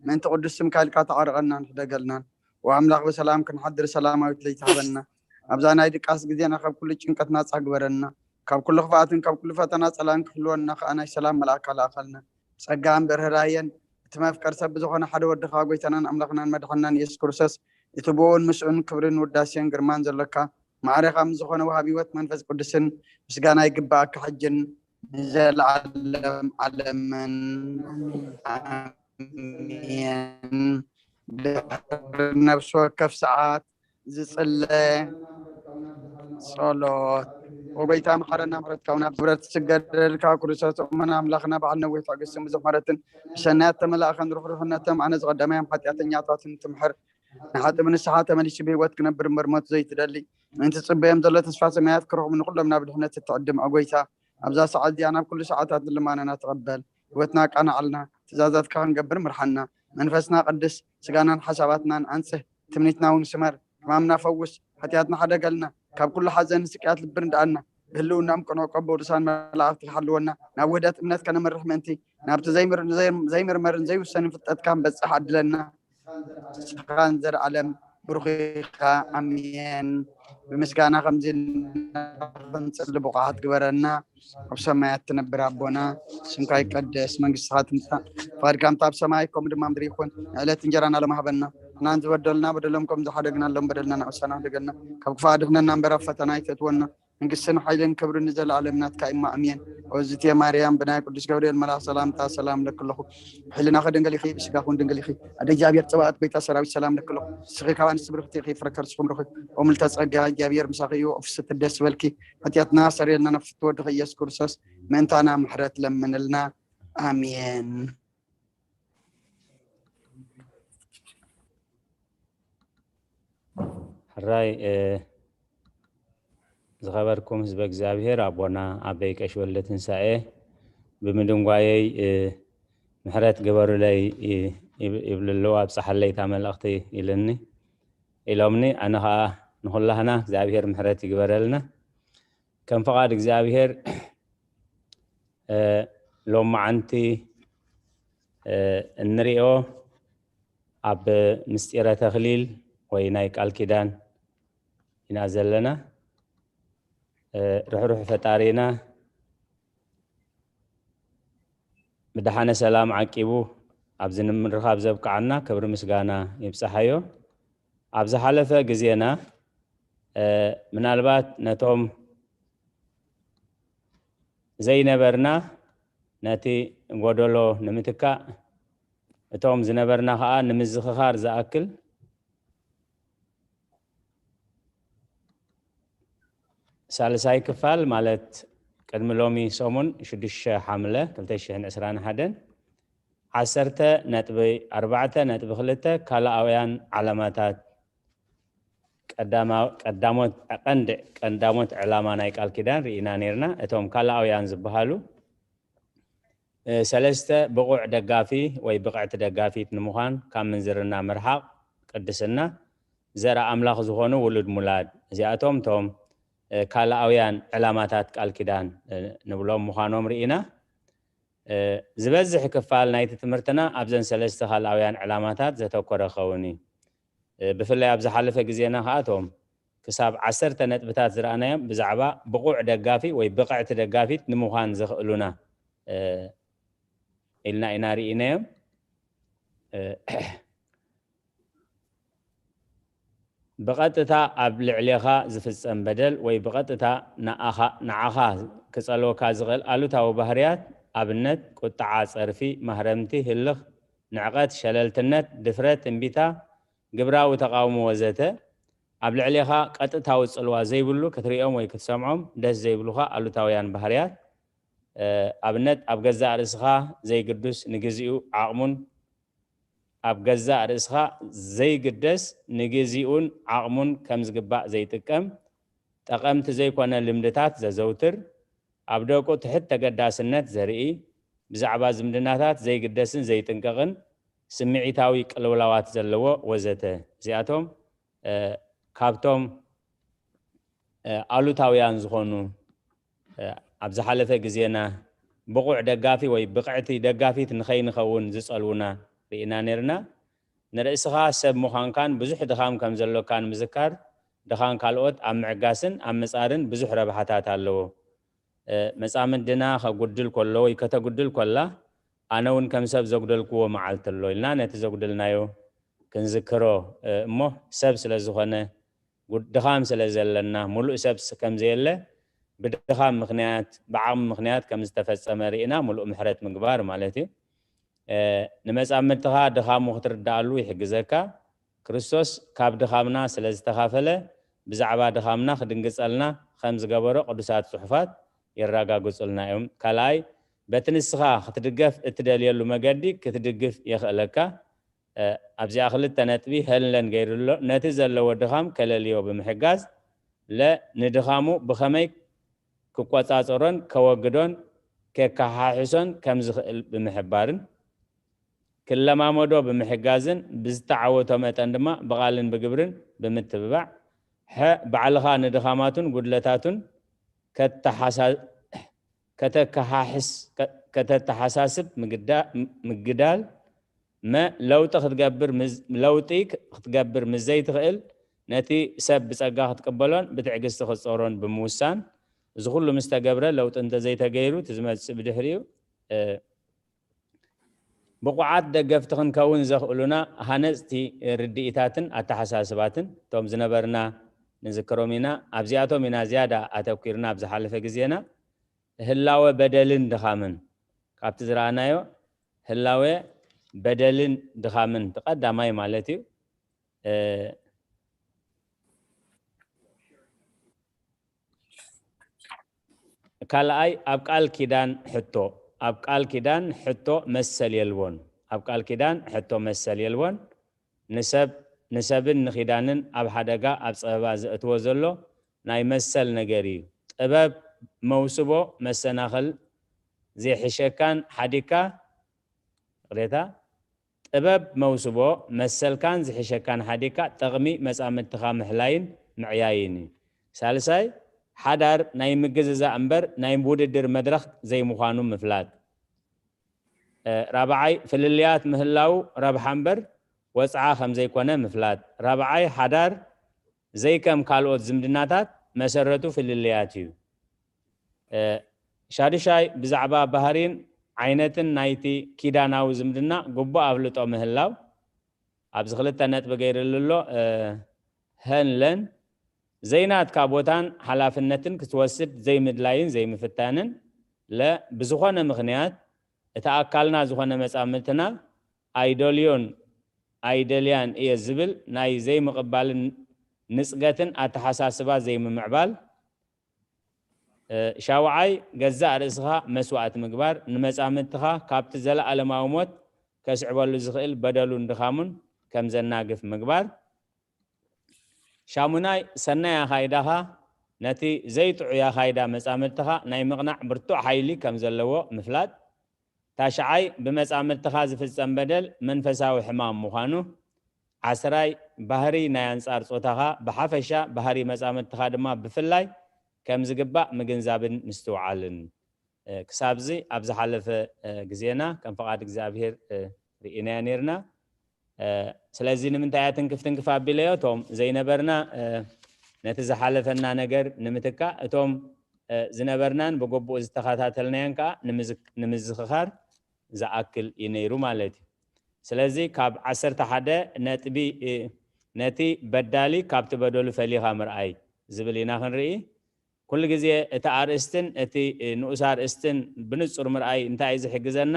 ምእንቲ ቅዱስ ስምካ ኢልካ ተዓረቐልናን ሕደገልናን። ኦ ኣምላኽ፣ ብሰላም ክንሓድር ሰላማዊት ለይቲ ሃበና። ኣብዛ ናይ ድቃስ ግዜና ካብ ኩሉ ጭንቀት ናጻ ግበረና። ካብ ኩሉ ክፍኣትን ካብ ኩሉ ፈተና ጸላእን ክህልወና ከኣ ናይ ሰላም መልኣካ ለኣኸልና። ጸጋን ብርህራሄን እቲ መፍቀር ሰብ ብዝኾነ ሓደ ወድኻ፣ ጎይታናን ኣምላኽናን መድሓንናን ኢየሱስ ክርስቶስ፣ እቲ ብኡን ምስኡን ክብርን ውዳሴን ግርማን ዘሎካ፣ ማዕረኻ ምስ ዝኾነ ወሃቢ ህይወት መንፈስ ቅዱስን ምስጋና ይግብኣካ፣ ሕጅን ንዘለዓለም ዓለምን። ኣሜን። ድሕሪ ነፍሲ ወከፍ ሰዓት ዝጽለ ጸሎት። ወጎይታ መሓረና፣ ምሕረትካ እውን ኣብ ዝበረት ትስገደልካ። ክርስቶስ እመን ኣምላኽና፣ በዓል ነዊሕ ትዕግስትን ብዙሕ ምሕረትን፣ ብሰናያት ተመላእኸን ርሕሩሕነቶም ኣነ ዝቐዳማዮም ሓጢኣተኛታትን ትምሕር፣ ንሓጥእ ብንስሓ ተመሊሱ ብህይወት ክነብር እምበር ሞት ዘይትደሊ፣ ምእንቲ ጽበዮም ዘሎ ተስፋ ሰማያት ክረኽቡ፣ ንኹሎም ናብ ድሕነት እትዕድም። ኦ ጎይታ፣ ኣብዛ ሰዓት እዚኣ ናብ ኩሉ ሰዓታት ልማናና ተቐበል። ህይወትና ኣቃናዓልና፣ ትእዛዛትካ ክንገብር ምርሓና። መንፈስና ቅድስ፣ ስጋናን ሓሳባትናን ኣንጽህ፣ ትምኒትና እውን ስመር። ሕማምና ፈውስ፣ ሓጢኣትና ሓደገልና፣ ካብ ኩሉ ሓዘን ስቅያት ልቢ ንድኣና። ብህልውናኦም ቅኑዕ ቅቡእ ርሳን መላእኽቲ ክሓልወና፣ ናብ ውህደት እምነት ከነምርሕ ምእንቲ፣ ናብቲ ዘይምር-፣ ዘይም-፣ ዘይምርመርን ዘይውሰንን ፍልጠትካ ንበጽሕ ኣድለና። ንስኻን ዘርኣለም ብሩኽ ኢኻ። ኣሜን። ብምስጋና ከምዚ ክንጽሊ ብቑዓት ግበረና። ኣብ ሰማያት ትነብር ኣቦና፣ ስምካ ይቀደስ፣ መንግስትኻ ትምጻእ፣ ፍቓድካ ከምቲ ኣብ ሰማይ ከምኡ ድማ ምድሪ ይኹን። ንዕለት እንጀራና ሎሚ ሃበና፣ ንሕናን ዝበደሉና በደሎም ከም ዝሓደግናሎም በደልና ንእሰና፣ ሓደገልና ካብ ክፉእ ኣድሕነና እምበር ኣብ ፈተና ኣይተእትወና። መንግስትን ሓይልን ክብርን ንዘለኣለም ናትካ እማ፣ ኣሜን። ኦዝቴ ማርያም ብናይ ቅዱስ ገብርኤል መልኣኽ ሰላምታ ሰላም ለኪ ኣለኹ። ሕልናኺ ድንግል ኢኺ፣ ብስጋኹን ድንግል ኢኺ። ኣደ እግዚኣብሔር ጽባኦት፣ ጎይታ ሰራዊት ሰላም ለኪ ኣለኹ። ንስኺ ካብ ኣንስቲ ብርኽቲ ኢኺ፣ ፍረ ከርስኹም ብሩኽ እዩ። ኦ ምልዕተ ጸጋ፣ እግዚኣብሔር ምሳኺ እዩ። ኦፍስቲ ደስ በልኪ፣ ሓጢኣትና ኣስተሰርየልና፣ ነፍስቲ ወድኺ ኢየሱስ ክርስቶስ ምእንታና ምሕረት ለምንልና። ኣሜን። ሕራይ፣ እ፣ ዝኸበርኩም ህዝበ እግዚኣብሔር፣ ኣቦና ኣበይ ቀሺ ወልደ ትንሳኤ ብምድንጓየይ፣ እ፣ ምሕረት ግበሩለይ፣ እ፣ ይብ-፣ ይብሉ ኣለዉ። ኣብጽሓለይ እታ መልእኽቲ ኢልኒ፣ ኢሎምኒ። ኣነ ኸኣ ንኹላህና እግዚኣብሔር ምሕረት ይግበረልና። ከም ፍቓድ እግዚኣብሔር፣ እ፣ ሎማዓንቲ፣ እ፣ እንሪኦ ኣብ ምስጢረ ተኽሊል ወይ ናይ ቃል ኪዳን ኢና ዘለና። እ፣ ርሕሩሕ ፈጣሪና ብደሓነ ሰላም ዓቂቡ ኣብዚ ንምርኻብ ዘብቅዓና ክብሪ ምስጋና ይብጽሓዮ። ኣብ ዝሓለፈ ግዜና፣ እ፣ ምናልባት ነቶም ዘይነበርና ነቲ ጎደሎ ንምትካእ፣ እቶም ዝነበርና ኸኣ ንምዝኽኻር ዝኣክል፣ ሳልሳይ ክፋል ማለት ቅድሚ ሎሚ ሰሙን ሽዱሽተ ሓምለ ክልተ ሽሕን ዕስራን ሓደን ዓሰርተ ነጥቢ ኣርባዕተ ነጥቢ ክልተ ካልኣውያን ዓላማታት ቀዳማ-፣ ቀዳሞት፣ ቀንዲ፣ ቀዳሞት ዕላማ ናይ ቃል ኪዳን ርኢና ነይርና። እቶም ካልኣውያን ዝበሃሉ፣ እ፣ ሰለስተ ብቑዕ ደጋፊ ወይ ብቕዕቲ ደጋፊት ንምዃን ካብ ምንዝርና ምርሓቕ፣ ቅድስና፣ ዘርኢ ኣምላኽ ዝኾኑ ውሉድ ሙላድ። እዚኣቶም እቶም፣ እ፣ ካልኣውያን ዕላማታት ቃል ኪዳን፣ እ፣ ንብሎም ምዃኖም ርኢና። እ፣ ዝበዝሕ ክፋል ናይቲ ትምህርትና ኣብዘን ሰለስተ ካልኣውያን ዕላማታት ዘተኮረ ክኸውን እዩ። እ፣ ብፍላይ ኣብ ዝሓለፈ ግዜና ከኣ እቶም ክሳብ ዓሰርተ ነጥብታት ዝረኣናዮም ብዛዕባ ብቑዕ ደጋፊ ወይ ብቕዕቲ ደጋፊት ንምዃን ዘኽእሉና፣ እ፣ ኢልና ኢና ርኢናዮም። እ፣ ብቐጥታ ኣብ ልዕሌኻ ዝፍጸም በደል ወይ ብቐጥታ ንኣኻ-፣ ንዓኻ ክጸልወካ ዝኽእል ኣሉታዊ ባህርያት፣ ኣብነት፣ ቁጥዓ፣ ጸርፊ፣ ማህረምቲ፣ ህልኽ፣ ንዕቐት፣ ሸለልትነት፣ ድፍረት፣ እምቢታ፣ ግብራዊ ተቓውሞ ወዘተ፣ ኣብ ልዕሌኻ ቀጥታዊ ጽልዋ ዘይብሉ ክትሪኦም ወይ ክትሰምዖም ደስ ዘይብሉኻ ኣሉታውያን ባህርያት፣ እ፣ ኣብነት፣ ኣብ ገዛእ ርእስኻ ዘይግዱስ ንግዚኡ ዓቕሙን ኣብ ገዛእ ርእስኻ ዘይግደስ ንግዚኡን ዓቕሙን ከም ዝግባእ ዘይጥቀም፣ ጠቐምቲ ዘይኮነ ልምድታት ዘዘውትር፣ ኣብ ደቁ ትሕት ተገዳስነት ዘርኢ፣ ብዛዕባ ዝምድናታት ዘይግደስን ዘይጥንቀቕን፣ ስምዒታዊ ቅልውላዋት ዘለዎ ወዘተ። እዚኣቶም፣ እ፣ ካብቶም፣ እ፣ ኣሉታውያን ዝኾኑ፣ እ፣ ኣብ ዝሓለፈ ግዜና ብቑዕ ደጋፊ ወይ ብቕዕቲ ደጋፊት ንኸይንኸውን ዝጸልዉና ርኢና ነይርና። ንርእስኻ ሰብ ምዃንካን ብዙሕ ድኻም ከም ዘሎካ ንምዝካር፣ ድኻም ካልኦት ኣብ ምዕጋስን ኣብ ምጻርን ብዙሕ ረብሓታት ኣለዎ። እ፣ መጻምድና ከጉድል ከሎ ወይ ከተጉድል ከላ፣ ኣነ እውን ከም ሰብ ዘጉደልክዎ መዓልቲ ኣሎ ኢልና ነቲ ዘጉደልናዮ ክንዝክሮ፣ እ፣ እሞ ሰብ ስለ ዝኾነ፣ ጉድ-፣ ድኻም ስለ ዘለና፣ ሙሉእ ሰብ ስ-፣ ከም ዘየለ፣ ብድኻም ምኽንያት፣ ብዓቕሚ ምኽንያት ከም ዝተፈጸመ ርኢና፣ ሙሉእ ምሕረት ምግባር ማለት እዩ። እ፣ ንመጻምድትኻ ድኻሙ ክትርድኣሉ ይሕግዘካ። ክርስቶስ ካብ ድኻምና ስለ ዝተኻፈለ ብዛዕባ ድኻምና ክድንግጸልና ከም ዝገበሮ ቅዱሳት ጽሑፋት የረጋግጹልና እዮም። ካልኣይ፣ በቲ ንስኻ ክትድገፍ እትደልየሉ መገዲ ክትድግፍ የኽእለካ። ኣብዚኣ ክልተ ነጥቢ ሄንለን ገይሩ ኣሎ። ነቲ ዘለዎ ድኻም ከለልዮ ብምሕጋዝ፣ ለ ንድኻሙ ብኸመይ ክቆጻጸሮን ከወግዶን ከከሓሕሶን ከም ዝኽእል ብምሕባርን፣ ክለማመዶ ብምሕጋዝን ብዝተዓወቶ መጠን ድማ ብቓልን ብግብርን ብምትብባዕ፣ ሐ ባዕልኻ ንድኻማቱን ጉድለታቱን ከተሓሳ- ከተከሓሕስ ከተተሓሳስብ ምግዳ- ምግዳል፣ መ ለውጢ ክትገብር ለውጢ ክትገብር ምስ ዘይትኽእል፣ ነቲ ሰብ ብጸጋ ክትቅበሎን ብትዕግስቲ ክትጾሮን ብምውሳን፣ እዚ ኩሉ ምስ ተገብረ ለውጢ እንተዘይተገይሩ እቲ ዝመጽእ ብድሕሪኡ ብቑዓት ደገፍቲ ክንከውን ዘኽእሉና ሃነጽቲ ርድኢታትን ኣተሓሳስባትን እቶም ዝነበርና ንዝክሮም ኢና። ኣብዚኣቶም ኢና ዝያዳ ኣተኲርና ኣብ ዝሓለፈ ግዜና። ህላወ በደልን ድኻምን፣ ካብቲ ዝረኣናዮ ህላወ በደልን ድኻምን እቲ ቀዳማይ ማለት እዩ። ካልኣይ ኣብ ቃል ኪዳን ሕቶ፣ ኣብ ቃል ኪዳን ሕቶ መሰል የልቦን። ኣብ ቃል ኪዳን ሕቶ መሰል የልቦን። ንሰብ ንሰብን ንኪዳንን ኣብ ሓደጋ ኣብ ጸበባ ዘእትዎ ዘሎ ናይ መሰል ነገር እዩ። ጥበብ መውስቦ መሰናኽል ዘይሕሸካን ሓዲካ ቅሬታ ጥበብ መውስቦ መሰልካን ዝሕሸካን ሓዲካ ጠቕሚ መጻምድትኻ ምሕላይን ምዕያይን እዩ። ሳልሳይ ሓዳር ናይ ምግዝዛእ እምበር ናይ ውድድር መድረኽ ዘይምዃኑ ምፍላጥ። ራብዓይ ፍልልያት ምህላው ረብሓ እምበር ወጽዓ ከም ዘይኮነ ምፍላጥ። ራብዓይ ሓዳር ዘይከም ካልኦት ዝምድናታት መሰረቱ ፍልልያት እዩ። ሻዱሻይ ብዛዕባ ባህሪን ዓይነትን ናይቲ ኪዳናዊ ዝምድና ግቡእ ኣፍልጦ ምህላው። ኣብዚ ክልተ ነጥቢ ገይርሉ ኣሎ። ሄንለን ዘይናትካ ቦታን ሓላፍነትን ክትወስድ ዘይምድላይን ዘይምፍታንን። ለ ብዝኾነ ምኽንያት እቲ ኣካልና ዝኾነ መጻምድትና ኣይደልዮን ኣይደልያን እየ ዝብል ናይ ዘይምቕባልን ንጽገትን ኣተሓሳስባ ዘይምምዕባል። ሻውዓይ ገዛእ ርእስኻ መስዋእቲ ምግባር ንመጻምድትኻ ካብቲ ዘለኣለማዊ ሞት ከስዕበሉ ዝኽእል በደሉን ድኻሙን ከም ዘናግፍ ምግባር። ሻሙናይ ሰናይ ኣኻይዳኻ ነቲ ዘይጥዑይ ኣኻይዳ መጻምድትኻ ናይ ምቕናዕ ብርቱዕ ሓይሊ ከም ዘለዎ ምፍላጥ። ታሽዓይ ብመጻምድትኻ ዝፍጸም በደል መንፈሳዊ ሕማም ምዃኑ። ዓስራይ ባህሪ ናይ ኣንጻር ጾታኻ ብሓፈሻ ባህሪ መጻምድትኻ ድማ ብፍላይ ከም ዝግባእ ምግንዛብን ምስትውዓልን። ክሳብዚ ኣብ ዝሓለፈ ግዜና ከም ፍቓድ እግዚኣብሄር ርኢናዮ ነርና። ስለዚ ንምንታይ እያ ትንክፍ ትንክፍ ኣቢለዮ? እቶም ዘይነበርና ነቲ ዝሓለፈና ነገር ንምትካእ እቶም ዝነበርናን ብግቡእ ዝተኸታተልናዮን ከዓ ንምዝክኻር ዝኣክል እዩ ነይሩ ማለት እዩ። ስለዚ ካብ ዓሰርተ ሓደ ነጥቢ ነቲ በዳሊ ካብቲ በደሉ ፈሊኻ ምርኣይ ዝብል ኢና ክንርኢ። ኩሉ ግዜ እቲ ኣርእስትን እቲ ንኡስ ኣርእስትን ብንጹር ምርኣይ እንታይ እዩ ዝሕግዘና?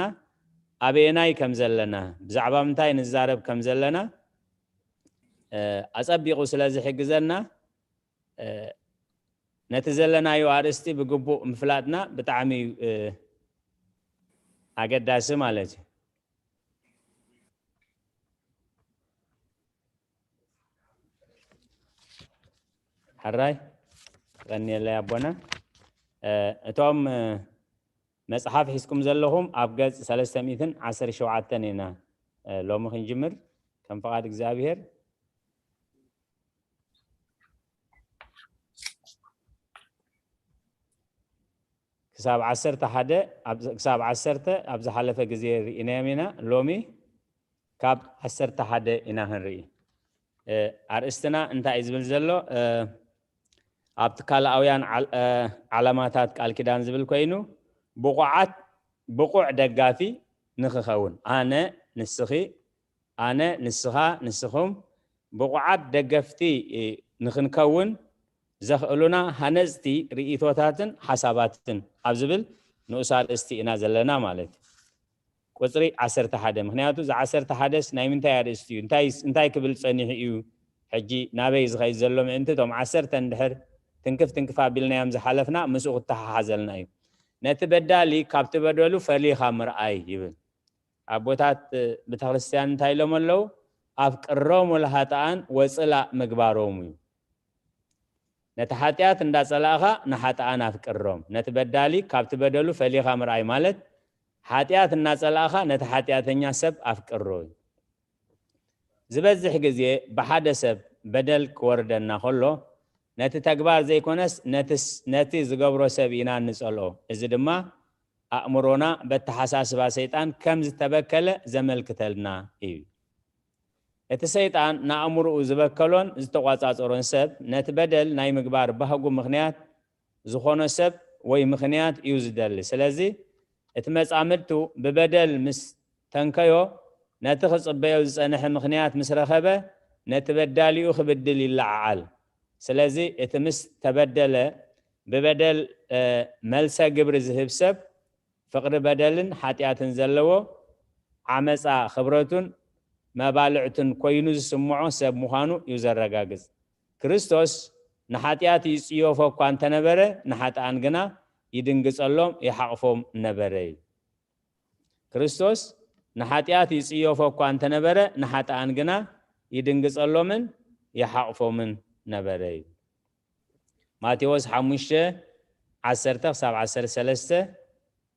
ኣበየናይ ከም ዘለና፣ ብዛዕባ ምንታይ ንዛረብ ከም ዘለና ኣጸቢቑ ስለ ዝሕግዘና ነቲ ዘለናዮ ኣርእስቲ ብግቡእ ምፍላጥና ብጣዕሚ እዩ ኣገዳሲ ማለት እዩ። ሕራይ ቀኒየለይ ኣቦና። እቶም መጽሓፍ ሒዝኩም ዘለኹም ኣብ ገጽ ሰለስተ ሚእትን ዓሰርተ ሸውዓተን ኢና ሎሚ ክንጅምር ከም ፍቓድ እግዚኣብሄር። ክሳብ ዓሰርተ ሓደ ክሳብ ዓሰርተ ኣብ ዝሓለፈ ግዜ ርኢናዮም ኢና። ሎሚ ካብ ዓሰርተ ሓደ ኢና ክንርኢ። ኣርእስትና እንታይ እዩ ዝብል ዘሎ? ኣብ ትካላውያን ዓላማታት ቃል ኪዳን ዝብል ኮይኑ ብቑዓት ብቑዕ ደጋፊ ንክኸውን ኣነ ንስኺ ኣነ ንስኻ ንስኹም ብቑዓት ደገፍቲ ንክንከውን ዘኽእሉና ሃነፅቲ ርእይቶታትን ሓሳባትን ኣብ ዝብል ንኡስ ኣርእስቲ ኢና ዘለና ማለት እዩ። ቁፅሪ ዓሰርተ ሓደ። ምክንያቱ እዚ ዓሰርተ ሓደስ ናይ ምንታይ ኣርእስቲ እዩ? እንታይ እንታይ ክብል ፀኒሑ እዩ? ሕጂ ናበይ ዝኸይድ ዘሎ ምእንቲ እቶም ዓሰርተ እንድሕር ትንክፍ ትንክፍ ኣቢልናዮም ዝሓለፍና ምስኡ ክተሓሓዘልና እዩ። ነቲ በዳሊ ካብቲ በደሉ ፈሊኻ ምርኣይ ይብል። ኣቦታት ቤተክርስትያን እንታይ ኢሎም ኣለዉ? ኣፍቅሮሙ ለሃጣኣን ወፅላእ ምግባሮሙ እዩ። ነቲ ሓጢኣት እንዳጸላእኻ ንሓጥኣን ኣፍቅሮም። ነቲ በዳሊ ካብቲ በደሉ ፈሊኻ ምርኣይ ማለት ሓጢኣት እናጸላእኻ ነቲ ሓጢኣተኛ ሰብ ኣፍቅሮ እዩ። ዝበዝሕ ግዜ ብሓደ ሰብ በደል ክወርደና ከሎ ነቲ ተግባር ዘይኮነስ ነትስ- ነቲ ዝገብሮ ሰብ ኢና እንጸልኦ። እዚ ድማ ኣእምሮና በተሓሳስባ ሰይጣን ከም ዝተበከለ ዘመልክተልና እዩ። እቲ ሰይጣን ንኣእምሮኡ ዝበከሎን ዝተቋጻጸሮን ሰብ ነቲ በደል ናይ ምግባር ባህጉ ምኽንያት ዝኾኖ ሰብ ወይ ምኽንያት እዩ ዝደሊ። ስለዚ እቲ መጻምድቱ ብበደል ምስ ተንከዮ ነቲ ክጽበዮ ዝጸንሐ ምኽንያት ምስ ረኸበ ነቲ በዳሊኡ ክብድል ይለዓዓል። ስለዚ እቲ ምስ ተበደለ ብበደል መልሰ ግብሪ ዝህብ ሰብ ፍቕሪ በደልን ሓጢኣትን ዘለዎ ዓመፃ ክብረቱን መባልዕቱን ኮይኑ ዝስምዖ ሰብ ምዃኑ እዩ ዘረጋግፅ። ክርስቶስ ንሓጢኣት ይፅየፎ እኳ እንተነበረ ንሓጥኣን ግና ይድንግፀሎም ይሓቕፎም ነበረ እዩ። ክርስቶስ ንሓጢኣት ይፅየፎ እኳ እንተነበረ ንሓጥኣን ግና ይድንግፀሎምን ይሓቕፎምን ነበረ እዩ። ማቴዎስ ሓሙሽተ ዓሰርተ ክሳብ ዓሰርተ ሰለስተ፣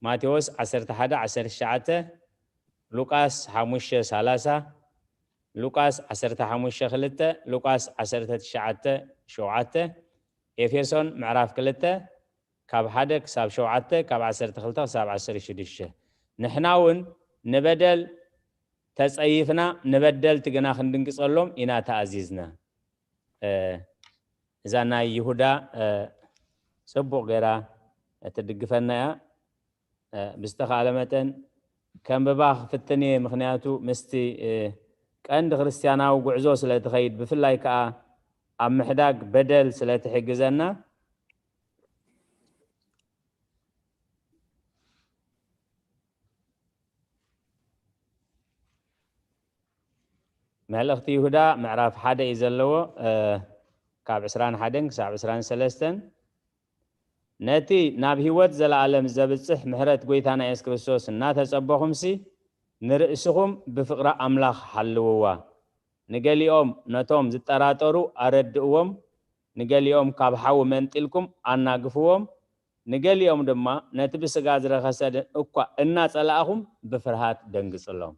ማቴዎስ ዓሰርተ ሓደ ዓሰርተ ትሽዓተ፣ ሉቃስ ሓሙሽተ ሰላሳ፣ ሉቃስ ዓሰርተ ሓሙሽተ ክልተ፣ ሉቃስ ዓሰርተ ትሽዓተ ሸውዓተ፣ ኤፌሶን ምዕራፍ ክልተ ካብ ሓደ ክሳብ ሸውዓተ፣ ካብ ዓሰርተ ክልተ ክሳብ ዓሰርተ ሽዱሽተ። ንሕና እውን ንበደል ተጸይፍና ንበደልቲ ግና ክንድንግጸሎም ኢና ተኣዚዝና። እዛ ናይ ይሁዳ ጽቡቕ ገይራ ትድግፈና እያ። ብዝተኻእለ መጠን ከንብባ ክፍትን እየ፣ ምኽንያቱ ምስቲ ቀንዲ ክርስትያናዊ ጉዕዞ ስለ ትኸይድ፣ ብፍላይ ከኣ ኣብ ምሕዳግ በደል ስለ ትሕግዘና። መልእኽቲ ይሁዳ ምዕራፍ ሓደ እዩ ዘለዎ፣ ካብ ዕስራን ሓደን ክሳብ ዕስራን ሰለስተን። ነቲ ናብ ህይወት ዘለኣለም ዘብጽሕ ምሕረት ጐይታና የሱስ ክርስቶስ እናተጸበኹምሲ፣ ንርእስኹም ብፍቕሪ ኣምላኽ ሓልውዋ። ንገሊኦም ነቶም ዝጠራጠሩ ኣረድእዎም፣ ንገሊኦም ካብ ሓዊ መንጢልኩም ኣናግፍዎም፣ ንገሊኦም ድማ ነቲ ብስጋ ዝረኸሰ እኳ እናጸላእኹም ብፍርሃት ደንግጽሎም።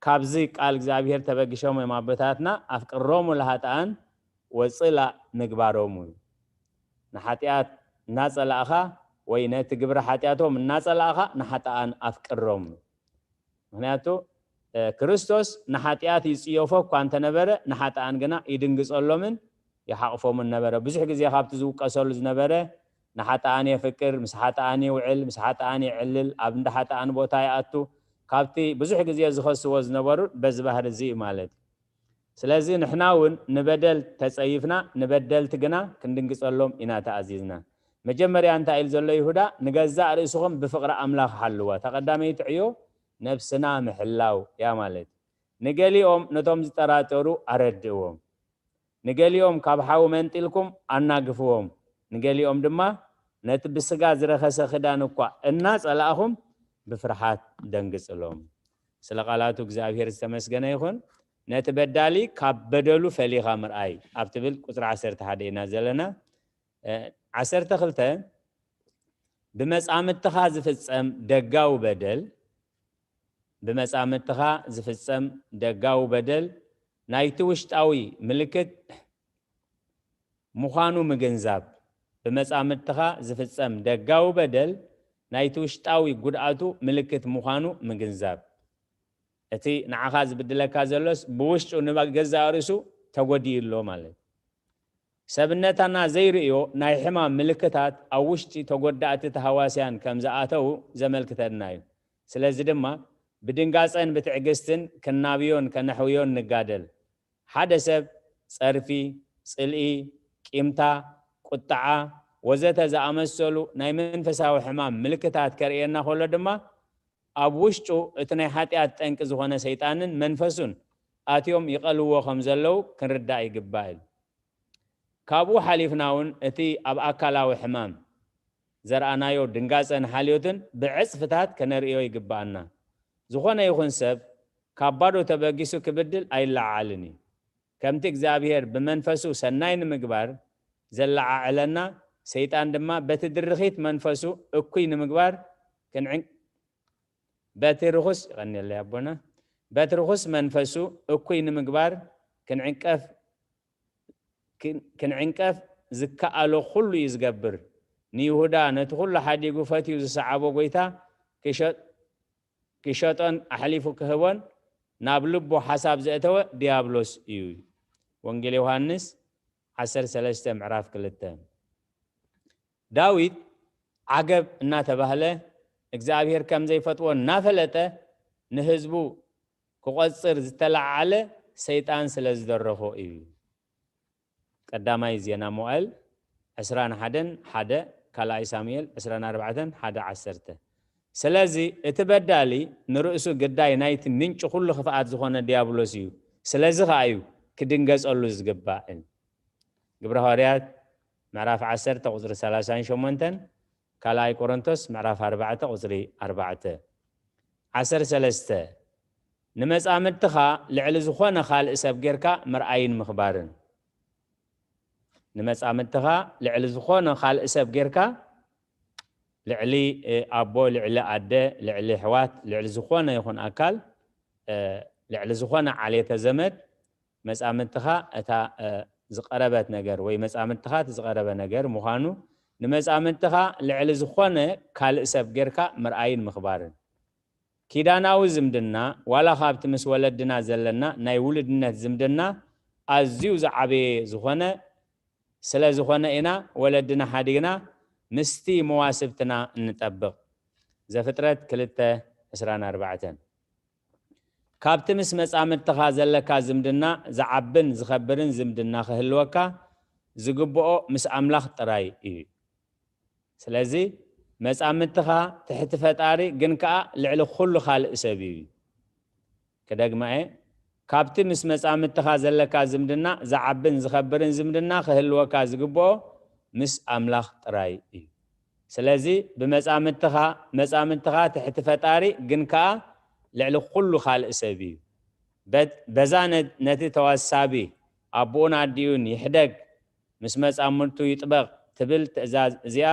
ካብዚ ቃል እግዚኣብሔር ተበጊሾም እዮም ኣቦታትና፣ ኣፍቅሮሙ ለሃጥኣን ወጽላእ ምግባሮሙ እዩ። ንሓጢኣት እናጸላእኻ ወይ ነቲ ግብሪ ሓጢኣቶም እናጸላእኻ ንሓጥኣን ኣፍቅሮም እዩ። ምክንያቱ ክርስቶስ ንሓጢኣት ይጽየፎ እኳ እንተነበረ ንሓጥኣን ግና ይድንግጸሎምን ይሓቕፎምን ነበረ። ብዙሕ ግዜ ካብቲ ዝውቀሰሉ ዝነበረ ንሓጥኣን የፍቅር፣ ምስ ሓጥኣን ይውዕል፣ ምስ ሓጥኣን የዕልል፣ ኣብ እንዳ ሓጥኣን ቦታ ይኣቱ፣ ካብቲ ብዙሕ ግዜ ዝኸስዎ ዝነበሩ በዚ ባህሪ እዚ እዩ ማለት እዩ። ስለዚ ንሕና እውን ንበደል ተጸይፍና ንበደልቲ ግና ክንድንግጸሎም ኢና ተኣዚዝና። መጀመርያ እንታይ ኢሉ ዘሎ ይሁዳ? ንገዛእ ርእስኹም ብፍቕሪ ኣምላኽ ሓልዋ። እታ ቀዳመይቲ ዕዮ ነብስና ምሕላው እያ ማለት እዩ። ንገሊኦም ነቶም ዝጠራጠሩ ኣረድእዎም። ንገሊኦም ካብ ሓዊ መንጢልኩም ኣናግፍዎም፣ ንገሊኦም ድማ ነቲ ብስጋ ዝረኸሰ ክዳን እኳ እናጸላእኹም ብፍርሓት ደንግጽሎም። ስለ ቃላቱ እግዚኣብሔር ዝተመስገነ ይኹን። ነቲ በዳሊ ካብ በደሉ ፈሊኻ ምርኣይ ኣብ ትብል ቁጽሪ ዓሰርተ ሓደ ኢና ዘለና። ዓሰርተ ክልተ፣ ብመጻምድትኻ ዝፍጸም ደጋዊ በደል፣ ብመጻምድትኻ ዝፍጸም ደጋዊ በደል ናይቲ ውሽጣዊ ምልክት ምዃኑ ምግንዛብ። ብመጻምድትኻ ዝፍጸም ደጋዊ በደል ናይቲ ውሽጣዊ ጉድኣቱ ምልክት ምዃኑ ምግንዛብ። እቲ ንዓኻ ዝብድለካ ዘሎስ ብውሽጡ ንገዛእ ርእሱ ተጎዲኡ ኣሎ ማለት። ሰብነታና ዘይርእዮ ናይ ሕማም ምልክታት ኣብ ውሽጢ ተጎዳእቲ ተሃዋስያን ከም ዝኣተዉ ዘመልክተና እዩ። ስለዚ ድማ ብድንጋጸን ብትዕግስትን ክናብዮን ከነሕውዮን ንጋደል። ሓደ ሰብ ጸርፊ፣ ጽልኢ፣ ቂምታ፣ ቁጥዓ ወዘተ ዝኣመሰሉ ናይ መንፈሳዊ ሕማም ምልክታት ከርእየና ከሎ ድማ ኣብ ውሽጡ እቲ ናይ ሓጢኣት ጠንቂ ዝኾነ ሰይጣንን መንፈሱን ኣትዮም ይቐልዎ ከም ዘለዉ ክንርዳእ ይግባእ ኢሉ። ካብኡ ሓሊፍና እውን እቲ ኣብ ኣካላዊ ሕማም ዘርኣናዮ ድንጋጸን ሓልዮትን ብዕጽፍታት ከነርእዮ ይግባኣና። ዝኾነ ይኹን ሰብ ካብ ባዶ ተበጊሱ ክብድል ኣይለዓዓልን እዩ። ከምቲ እግዚኣብሔር ብመንፈሱ ሰናይ ንምግባር ዘለዓዕለና፣ ሰይጣን ድማ በቲ ድርኺት መንፈሱ እኩይ ንምግባር ክንዕን-፣ በቲ ርኹስ፣ ይቐንየለይ ኣቦና፣ በቲ ርኹስ መንፈሱ እኩይ ንምግባር ክንዕንቀፍ፣ ክን-፣ ክንዕንቀፍ ዝከኣሎ ኩሉ እዩ ዝገብር። ንይሁዳ ነቲ ኩሉ ሓዲጉ ፈትዩ ዝሰዓቦ ጎይታ ክሸ-፣ ክሸጦን ኣሕሊፉ ክህቦን ናብ ልቡ ሓሳብ ዘእተወ ዲያብሎስ እዩ። ወንጌል ዮሃንስ ዓሰርተ ሰለስተ ምዕራፍ ክልተ። ዳዊት ዓገብ እናተባህለ እግዚኣብሔር ከም ዘይፈትዎ እናፈለጠ ንህዝቡ ክቆጽር ዝተለዓዓለ ሰይጣን ስለ ዝደረኾ እዩ። ቀዳማይ ዜና መዋእል ዕስራን ሓደን ሓደ፣ ካልኣይ ሳሙኤል ዕስራን ኣርባዕተን ሓደ ዓሰርተ። ስለዚ እቲ በዳሊ ንርእሱ ግዳይ ናይቲ ምንጪ ኩሉ ክፍኣት ዝኾነ ዲያብሎስ እዩ። ስለዚ ኸኣ እዩ ክድንገጸሉ ዝግባእ። ግብረ ሃዋርያት ምዕራፍ ዓሰርተ ቁጽሪ ሰላሳን ሸሞንተን፣ ካልኣይ ቆሮንቶስ ምዕራፍ ኣርባዕተ ቁጽሪ ኣርባዕተ። ዓሰርተ ሰለስተ፣ ንመጻምድትኻ ልዕሊ ዝኾነ ካልእ ሰብ ጌርካ ምርኣይን ምኽባርን። ንመጻምድትኻ ልዕሊ ዝኾነ ካልእ ሰብ ጌርካ፣ ልዕሊ፣ እ፣ ኣቦ፣ ልዕሊ ኣደ፣ ልዕሊ ኣሕዋት፣ ልዕሊ ዝኾነ ይኹን ኣካል፣ እ፣ ልዕሊ ዝኾነ ዓሌተ ዘመድ፣ መጻምድትኻ እታ፣ እ፣ ዝቐረበት ነገር ወይ መጻምድትኻ እቲ ዝቐረበ ነገር ምዃኑ፣ ንመጻምድትኻ ልዕሊ ዝኾነ ካልእ ሰብ ጌርካ ምርኣይን ምኽባርን። ኪዳናዊ ዝምድና፣ ዋላ ካብቲ ምስ ወለድና ዘለና ናይ ውሉድነት ዝምድና ኣዝዩ ዝዓበየ ዝኾነ፣ ስለ ዝኾነ ኢና ወለድና ሓዲግና ምስቲ መዋስብትና እንጠብቕ። ዘፍጥረት ክልተ ዕስራን ኣርባዕተን። ካብቲ ምስ መጻምድትኻ ዘለካ ዝምድና ዝዓብን ዝኸብርን ዝምድና ክህልወካ ዝግብኦ ምስ ኣምላኽ ጥራይ እዩ። ስለዚ መጻምድትኻ ትሕቲ ፈጣሪ ግን ከኣ ልዕሊ ኩሉ ካልእ ሰብ እዩ። ክደግማ እየ። ካብቲ ምስ መጻምድትኻ ዘለካ ዝምድና ዝዓብን ዝኸብርን ዝምድና ክህልወካ ዝግብኦ ምስ ኣምላኽ ጥራይ እዩ። ስለዚ ብመጻምድትኻ፣ መጻምድትኻ ትሕቲ ፈጣሪ ግን ከኣ ልዕሊ ኩሉ ካልእ ሰብ እዩ። በት-፣ በዛ ነ-፣ ነቲ ተዋሳቢ ኣቦኡን ኣዲኡን ይሕደግ፣ ምስ መጻምድቱ ይጥበቕ ትብል ትእዛዝ እዚኣ፣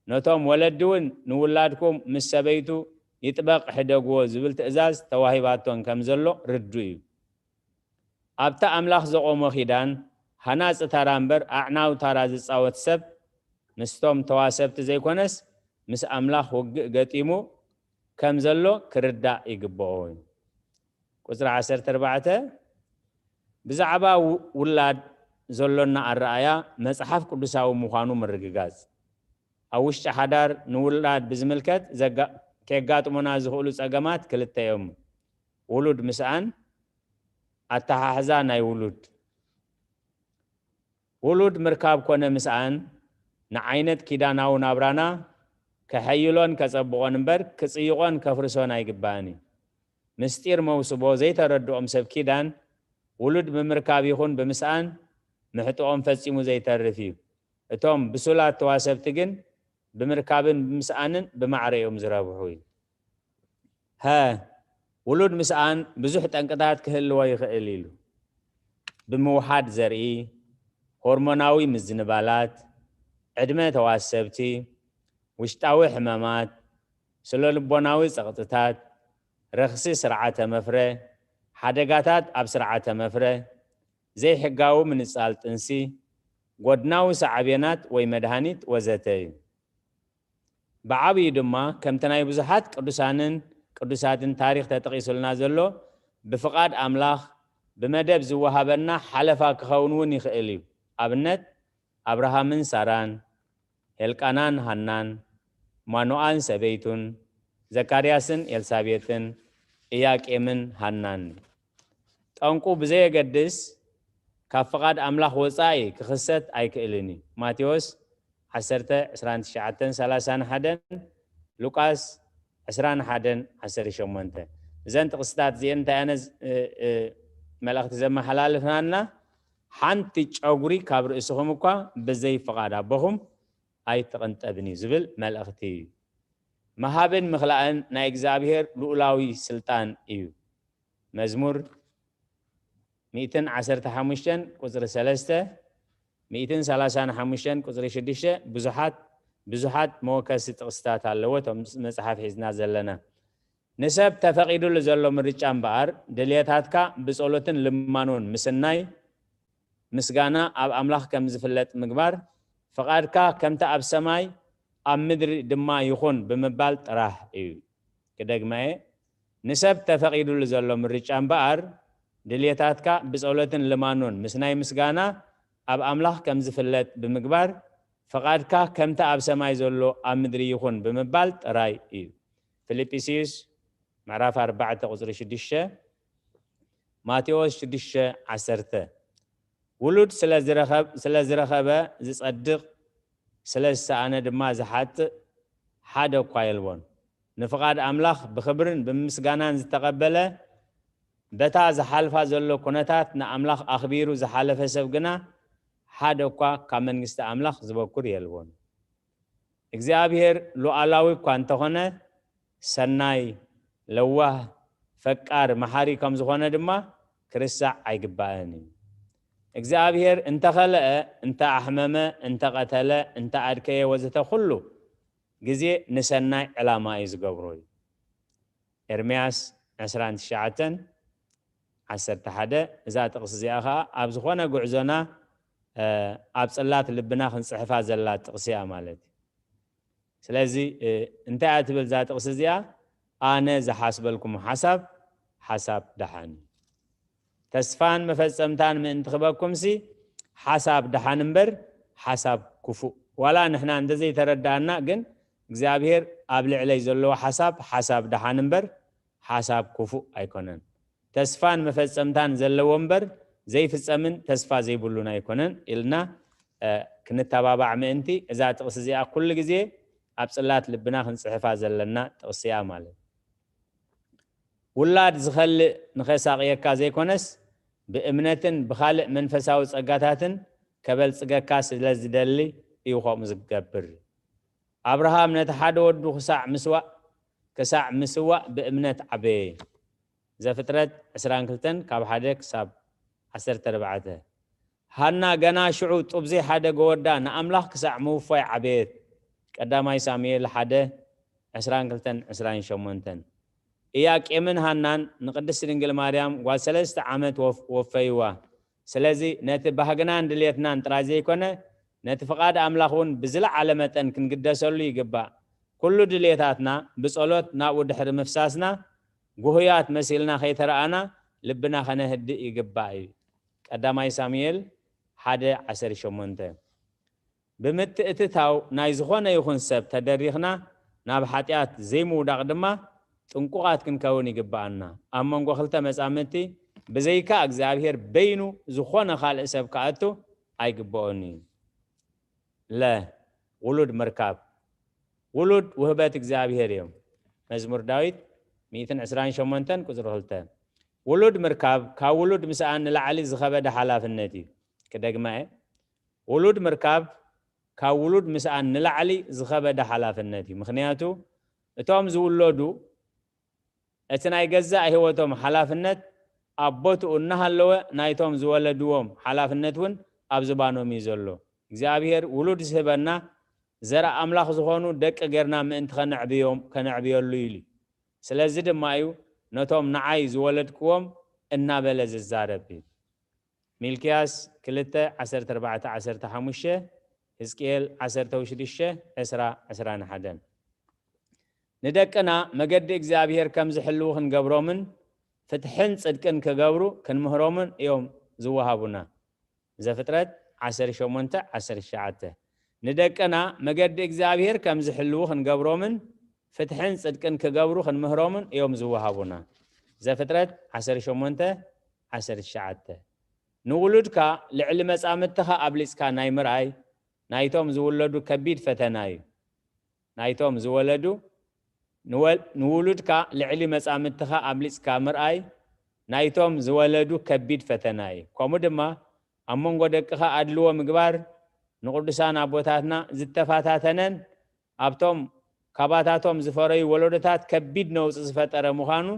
ነቶም ወለዲ እውን ንውላድኩም ምስ ሰበይቱ ይጥበቕ ሕደግዎ ዝብል ትእዛዝ ተዋሂባቶን ከም ዘሎ ርዱእ እዩ። ኣብቲ ኣምላኽ ዘቖሞ ኪዳን ሃናጺ ታራ እምበር ኣዕናዊ ታራ ዝጻወት ሰብ ምስቶም ተዋሰብቲ ዘይኮነስ ምስ ኣምላኽ ውግእ ገጢሙ ከም ዘሎ ክርዳእ ይግብኦ እዩ። ቁጽሪ ዓሰርተ ኣርባዕተ፣ ብዛዕባ ው-፣ ውላድ ዘሎና ኣረኣያ መጽሓፍ ቅዱሳዊ ምዃኑ ምርግጋጽ። ኣብ ውሽጢ ሓዳር ንውላድ ብዝምልከት ዘጋ-፣ ኬጋጥሙና ዝኽእሉ ጸገማት ክልተ እዮም። ውሉድ ምስኣን፣ ኣተሓሕዛ ናይ ውሉድ። ውሉድ ምርካብ ኮነ ምስኣን ንዓይነት ኪዳናዊ ናብራና ከሐይሎን ከጸብቖን እምበር ክጽይቖን ከፍርሶን ኣይግባእን እዩ። ምስጢር መውስቦ ዘይተረድኦም ሰብ ኪዳን ውሉድ ብምርካብ ይኹን ብምስኣን ምሕጥኦም ፈጺሙ ዘይተርፍ እዩ። እቶም ብሱላት ተዋሰብቲ ግን ብምርካብን ብምስኣንን ብማዕረ እዮም ዝረብሑ እዩ። ሀ፣ ውሉድ ምስኣን ብዙሕ ጠንቅታት ክህልዎ ይኽእል ኢሉ። ብምውሓድ ዘርኢ፣ ሆርሞናዊ ምዝንባላት፣ ዕድመ ተዋሰብቲ፣ ውሽጣዊ ሕመማት፣ ስነ-ልቦናዊ ጸቕጥታት፣ ረኽሲ ስርዓተ መፍረ፣ ሓደጋታት ኣብ ስርዓተ መፍረ፣ ዘይሕጋዊ ምንጻል ጥንሲ፣ ጎድናዊ ሳዕቤናት ወይ መድሃኒት ወዘተ እዩ። ብዓብዩ ድማ ከምቲ ናይ ብዙሓት ቅዱሳንን ቅዱሳትን ታሪኽ ተጠቒሱልና ዘሎ ብፍቓድ ኣምላኽ ብመደብ ዝወሃበና ሓለፋ ክኸውን እውን ይኽእል እዩ። ኣብነት ኣብርሃምን ሳራን፣ ሄልቃናን ሃናን፣ ማኑኣን ሰበይቱን፣ ዘካርያስን ኤልሳቤጥን፣ ኢያቄምን ሃናን። ጠንቁ ብዘየገድስ ካብ ፍቓድ ኣምላኽ ወጻኢ ክኽሰት ኣይክእልን እዩ። ማቴዎስ ዓሰርተ ዕስራን ትሽዓተን ሰላሳን ሓደን፣ ሉቃስ ዕስራን ሓደን ዓሰርተ ሸሞንተ። እዘን ጥቕስታት እዚአን እንታይ ኣነ ዝ- እ- እ- መልእኽቲ ዘመሓላልፍናና፣ ሓንቲ ጨጉሪ ካብ ርእስኹም እኳ ብዘይ ፍቓድ ኣቦኹም ኣይትቕንጠብን እዩ ዝብል መልእኽቲ እዩ። መሃብን ምኽላእን ናይ እግዚኣብሔር ልኡላዊ ስልጣን እዩ። መዝሙር ሚእትን ዓሰርተ ሓሙሽተን ቁፅሪ ሰለስተ፣ ሚእትን ሰላሳን ሓሙሽተን ቁፅሪ ሽዱሽተ ብዙሓት ብዙሓት መወከሲ ጥቕስታት ኣለዎ። እቶም መፅሓፍ ሒዝና ዘለና፣ ንሰብ ተፈቒዱሉ ዘሎ ምርጫ እምበኣር ድልየታትካ ብጸሎትን ልማኖን ምስናይ ምስጋና ኣብ ኣምላኽ ከም ዝፍለጥ ምግባር፣ ፍቓድካ ከምቲ ኣብ ሰማይ ኣብ ምድሪ ድማ ይኹን ብምባል ጥራሕ እዩ። ክደግመየ፣ ንሰብ ተፈቒዱሉ ዘሎ ምርጫ እምበኣር ድልየታትካ ብጸሎትን ልማኖን ምስናይ ምስጋና ኣብ ኣምላኽ ከም ዝፍለጥ ብምግባር፣ ፍቓድካ ከምቲ ኣብ ሰማይ ዘሎ ኣብ ምድሪ ይኹን ብምባል ጥራይ እዩ። ፊልጵስዩስ ምዕራፍ ኣርባዕተ ቁፅሪ ሽዱሽተ፣ ማቴዎስ ሽዱሽተ ዓሰርተ። ውሉድ ስለ ዝረኸብ- ስለ ዝረኸበ ዝጸድቕ፣ ስለ ዝሰኣነ ድማ ዝሓጥእ ሓደ እኳ የልቦን። ንፍቓድ ኣምላኽ ብኽብርን ብምስጋናን ዝተቐበለ፣ በታ ዝሓልፋ ዘሎ ኩነታት ንኣምላኽ ኣኽቢሩ ዝሓለፈ ሰብ ግና ሓደ እኳ ካብ መንግስቲ ኣምላኽ ዝበኩር የልቦን። እግዚኣብሔር ሉዓላዊ እኳ እንተኾነ፣ ሰናይ፣ ለዋህ፣ ፈቃር፣ መሓሪ ከም ዝኾነ ድማ ክርስዕ ኣይግባእን እዩ። እግዚኣብሔር እንተኸልአ፣ እንተኣሕመመ፣ እንተቐተለ፣ እንተኣድከየ ወዘተ ኩሉ ግዜ ንሰናይ ዕላማ እዩ ዝገብሮ እዩ። ኤርምያስ ዕስራን ትሽዓተን ዓሰርተ ሓደ። እዛ ጥቕሲ እዚኣ ኸዓ ኣብ ዝኾነ ጉዕዞና ኣብ ጽላት ልብና ክንጽሕፋ ዘላ ጥቕሲ እያ ማለት እዩ። ስለዚ እንታይ እያ ትብል እዛ ጥቕሲ እዚኣ? ኣነ ዝሓስበልኩም ሓሳብ ሓሳብ ደሓን እዩ፣ ተስፋን መፈጸምታን ምእንቲ ክበኩምሲ ሓሳብ ደሓን እምበር ሓሳብ ክፉእ። ዋላ ንሕና እንተዘይተረዳእና ግን እግዚኣብሔር ኣብ ልዕለይ ዘለዎ ሓሳብ ሓሳብ ደሓን እምበር ሓሳብ ክፉእ ኣይኮነን። ተስፋን መፈጸምታን ዘለዎ እምበር ዘይፍጸምን ተስፋ ዘይብሉን ኣይኮነን ኢልና ክንተባባዕ ምእንቲ እዛ ጥቕሲ እዚኣ ኩሉ ግዜ ኣብ ጽላት ልብና ክንጽሕፋ ዘለና ጥቕሲ እያ ማለት። ውላድ ዝኸልእ ንኸሳቕየካ ዘይኮነስ ብእምነትን ብኻልእ መንፈሳዊ ጸጋታትን ከበልጽገካ ስለ ዝደሊ እዩ ከምኡ ዝገብር። ኣብርሃም ነቲ ሓደ ወዱ ክሳዕ ምስዋእ ክሳዕ ምስዋእ ብእምነት ዓበየ። ዘፍጥረት ዕስራን ክልተን ካብ ሓደ ክሳብ ዓሰርተ ኣርባዕተ። ሃና ገና ሽዑ ጡብ ዘይሓደገ ወዳ ንኣምላኽ ክሳዕ ምውፋይ ዓበየት። ቀዳማይ ሳሙኤል ሓደ፣ ዕስራን ክልተን ዕስራን ሸሞንተን። ኢያቄምን ሃናን ንቅድስቲ ድንግል ማርያም ጓል ሰለስተ ዓመት ወፍ- ወፈይዋ። ስለዚ ነቲ ባህግናን ድልየትናን ጥራይ ዘይኮነ ነቲ ፍቓድ ኣምላኽ እውን ብዝለዓለ መጠን ክንግደሰሉ ይግባእ። ኩሉ ድልየታትና ብጸሎት ናብኡ ድሕሪ ምፍሳስና ጉሁያት መሲልና ከይተረኣና ልብና ከነህድእ ይግባእ እዩ። ቀዳማይ ሳሙኤል ሓደ ዓሰርተ ሸሞንተ። ብምትእትታው ናይ ዝኾነ ይኹን ሰብ ተደሪኽና ናብ ሓጢኣት ዘይምውዳቕ ድማ ጥንቁቓት ክንከውን ይግብኣና። ኣብ መንጎ ክልተ መጻምድቲ ብዘይካ እግዚኣብሔር በይኑ ዝኾነ ካልእ ሰብ ክኣቱ ኣይግብኦን እዩ። ለ ውሉድ ምርካብ። ውሉድ ውህበት እግዚኣብሔር እዮም። መዝሙር ዳዊት ሚእትን ዕስራን ሸሞንተን ቁፅሪ ክልተ። ውሉድ ምርካብ ካብ ውሉድ ምስኣን ንላዕሊ ዝኸበደ ሓላፍነት እዩ። ክደግማ እየ። ውሉድ ምርካብ ካብ ውሉድ ምስኣን ንላዕሊ ዝኸበደ ሓላፍነት እዩ። ምኽንያቱ እቶም ዝውለዱ እቲ ናይ ገዛእ ህይወቶም ሓላፍነት ኣብ ቦትኡ እናሃለወ ናይቶም ዝወለድዎም ሓላፍነት እውን ኣብ ዝባኖም እዩ ዘሎ። እግዚኣብሔር ውሉድ ዝህበና ዘርኢ ኣምላኽ ዝኾኑ ደቂ ጌርና ምእንቲ ከነዕብዮም ከነዕብየሉ ኢሉ እዩ። ስለዚ ድማ እዩ ነቶም ንዓይ ዝወለድክዎም እናበለ ዝዛረብ እዩ። ሚልክያስ ክልተ ዓሰርተ ኣርባዕተ ዓሰርተ ሓሙሽተ፣ ህዝቅኤል ዓሰርተ ሽዱሽተ ዕስራ ዕስራን ሓደን። ንደቅና መገዲ እግዚኣብሔር ከም ዝሕልዉ ክንገብሮምን ፍትሕን ጽድቅን ክገብሩ ክንምህሮምን እዮም ዝወሃቡና። ዘፍጥረት ዓሰርተ ሸሞንተ ዓሰርተ ትሽዓተ። ንደቅና መገዲ እግዚኣብሔር ከም ዝሕልዉ ክንገብሮምን ፍትሕን ጽድቅን ክገብሩ ክንምህሮምን እዮም ዝወሃቡና። ዘፍጥረት ዓሰርተ ሸሞንተ ዓሰርተ ትሽዓተ። ንውሉድካ ልዕሊ መጻምድትኻ ኣብሊጽካ ናይ ምርኣይ ናይቶም ዝውለዱ ከቢድ ፈተና እዩ። ናይቶም ዝወለዱ ንወል- ንውሉድካ ልዕሊ መጻምድትኻ ኣብሊጽካ ምርኣይ ናይቶም ዝወለዱ ከቢድ ፈተና እዩ። ከምኡ ድማ ኣብ መንጎ ደቅኻ ኣድልዎ ምግባር ንቅዱሳን ኣቦታትና ዝተፈታተነን ኣብቶም ካባታቶም ዝፈረዩ ወለዶታት ከቢድ ነውጺ ዝፈጠረ ምዃኑ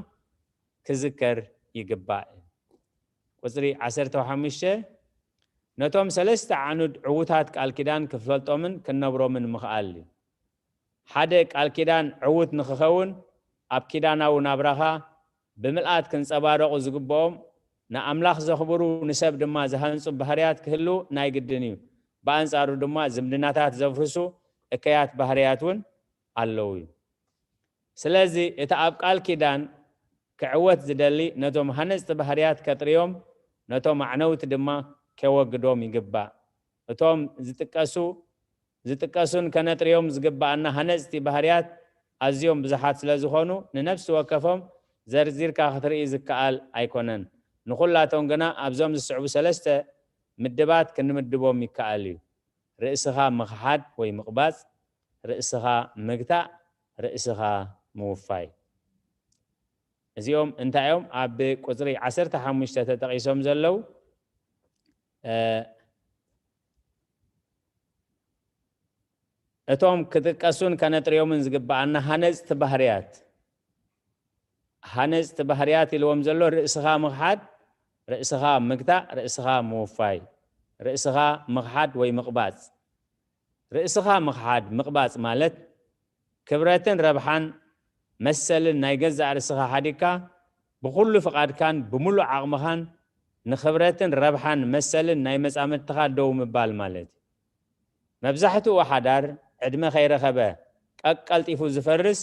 ክዝከር ይግባእ። ቁጽሪ ዓሰርተ ሓሙሽተ፣ ነቶም ሰለስተ ዓኑድ ዕዉታት ቃል ኪዳን ክፈልጦምን ክነብሮምን ምኽኣል እዩ። ሓደ ቃል ኪዳን ዕዉት ንኽኸውን ኣብ ኪዳናዊ ናብራኻ ብምልኣት ክንጸባረቑ ዝግብኦም ንኣምላኽ ዘኽብሩ ንሰብ ድማ ዝሃንጹ ባህርያት ክህልው ናይ ግድን እዩ። ብኣንጻሩ ድማ ዝምድናታት ዘፍርሱ እከያት ባህርያት እውን ኣለዉ እዩ። ስለዚ እቲ ኣብ ቃል ኪዳን ክዕወት ዝደሊ ነቶም ሃነጽቲ ባህርያት ከጥርዮም ነቶም ኣዕነውቲ ድማ ከወግዶም ይግባእ። እቶም ዝጥቀሱ ዝጥቀሱን ከነጥርዮም ዝግባኣና ሃነጽቲ ባህርያት ኣዝዮም ብዙሓት ስለ ዝኾኑ ንነፍሲ ወከፎም ዘርዚርካ ክትርኢ ዝከኣል ኣይኮነን። ንኹላቶም ግና ኣብዞም ዝስዕቡ ሰለስተ ምድባት ክንምድቦም ይከኣል እዩ። ርእስኻ ምኽሓድ ወይ ምቕባጽ፣ ርእስኻ ምግታእ፣ ርእስኻ ምውፋይ። እዚኦም እንታይ እዮም? ኣብ ቁጽሪ ዓሰርተ ሓሙሽተ ተጠቒሶም ዘለዉ እቶም ክጥቀሱን ከነጥርዮምን ዝግባኣና ሃነጽቲ ባህርያት ሃነጽቲ ባህርያት ኢልዎም ዘሎ ርእስኻ ምኽሓድ፣ ርእስኻ ምግታእ፣ ርእስኻ ምውፋይ፣ ርእስኻ ምኽሓድ ወይ ምቕባጽ። ርእስኻ ምኽሓድ ምቕባጽ ማለት ክብረትን ረብሓን መሰልን ናይ ገዛእ ርእስኻ ሓዲግካ ብኹሉ ፍቓድካን ብምሉእ ዓቕምኻን ንኽብረትን ረብሓን መሰልን ናይ መጻምድትኻ ደው ምባል ማለት እዩ። መብዛሕትኡ ሓዳር ዕድመ ከይረኸበ ቀቀልጢፉ ዝፈርስ፣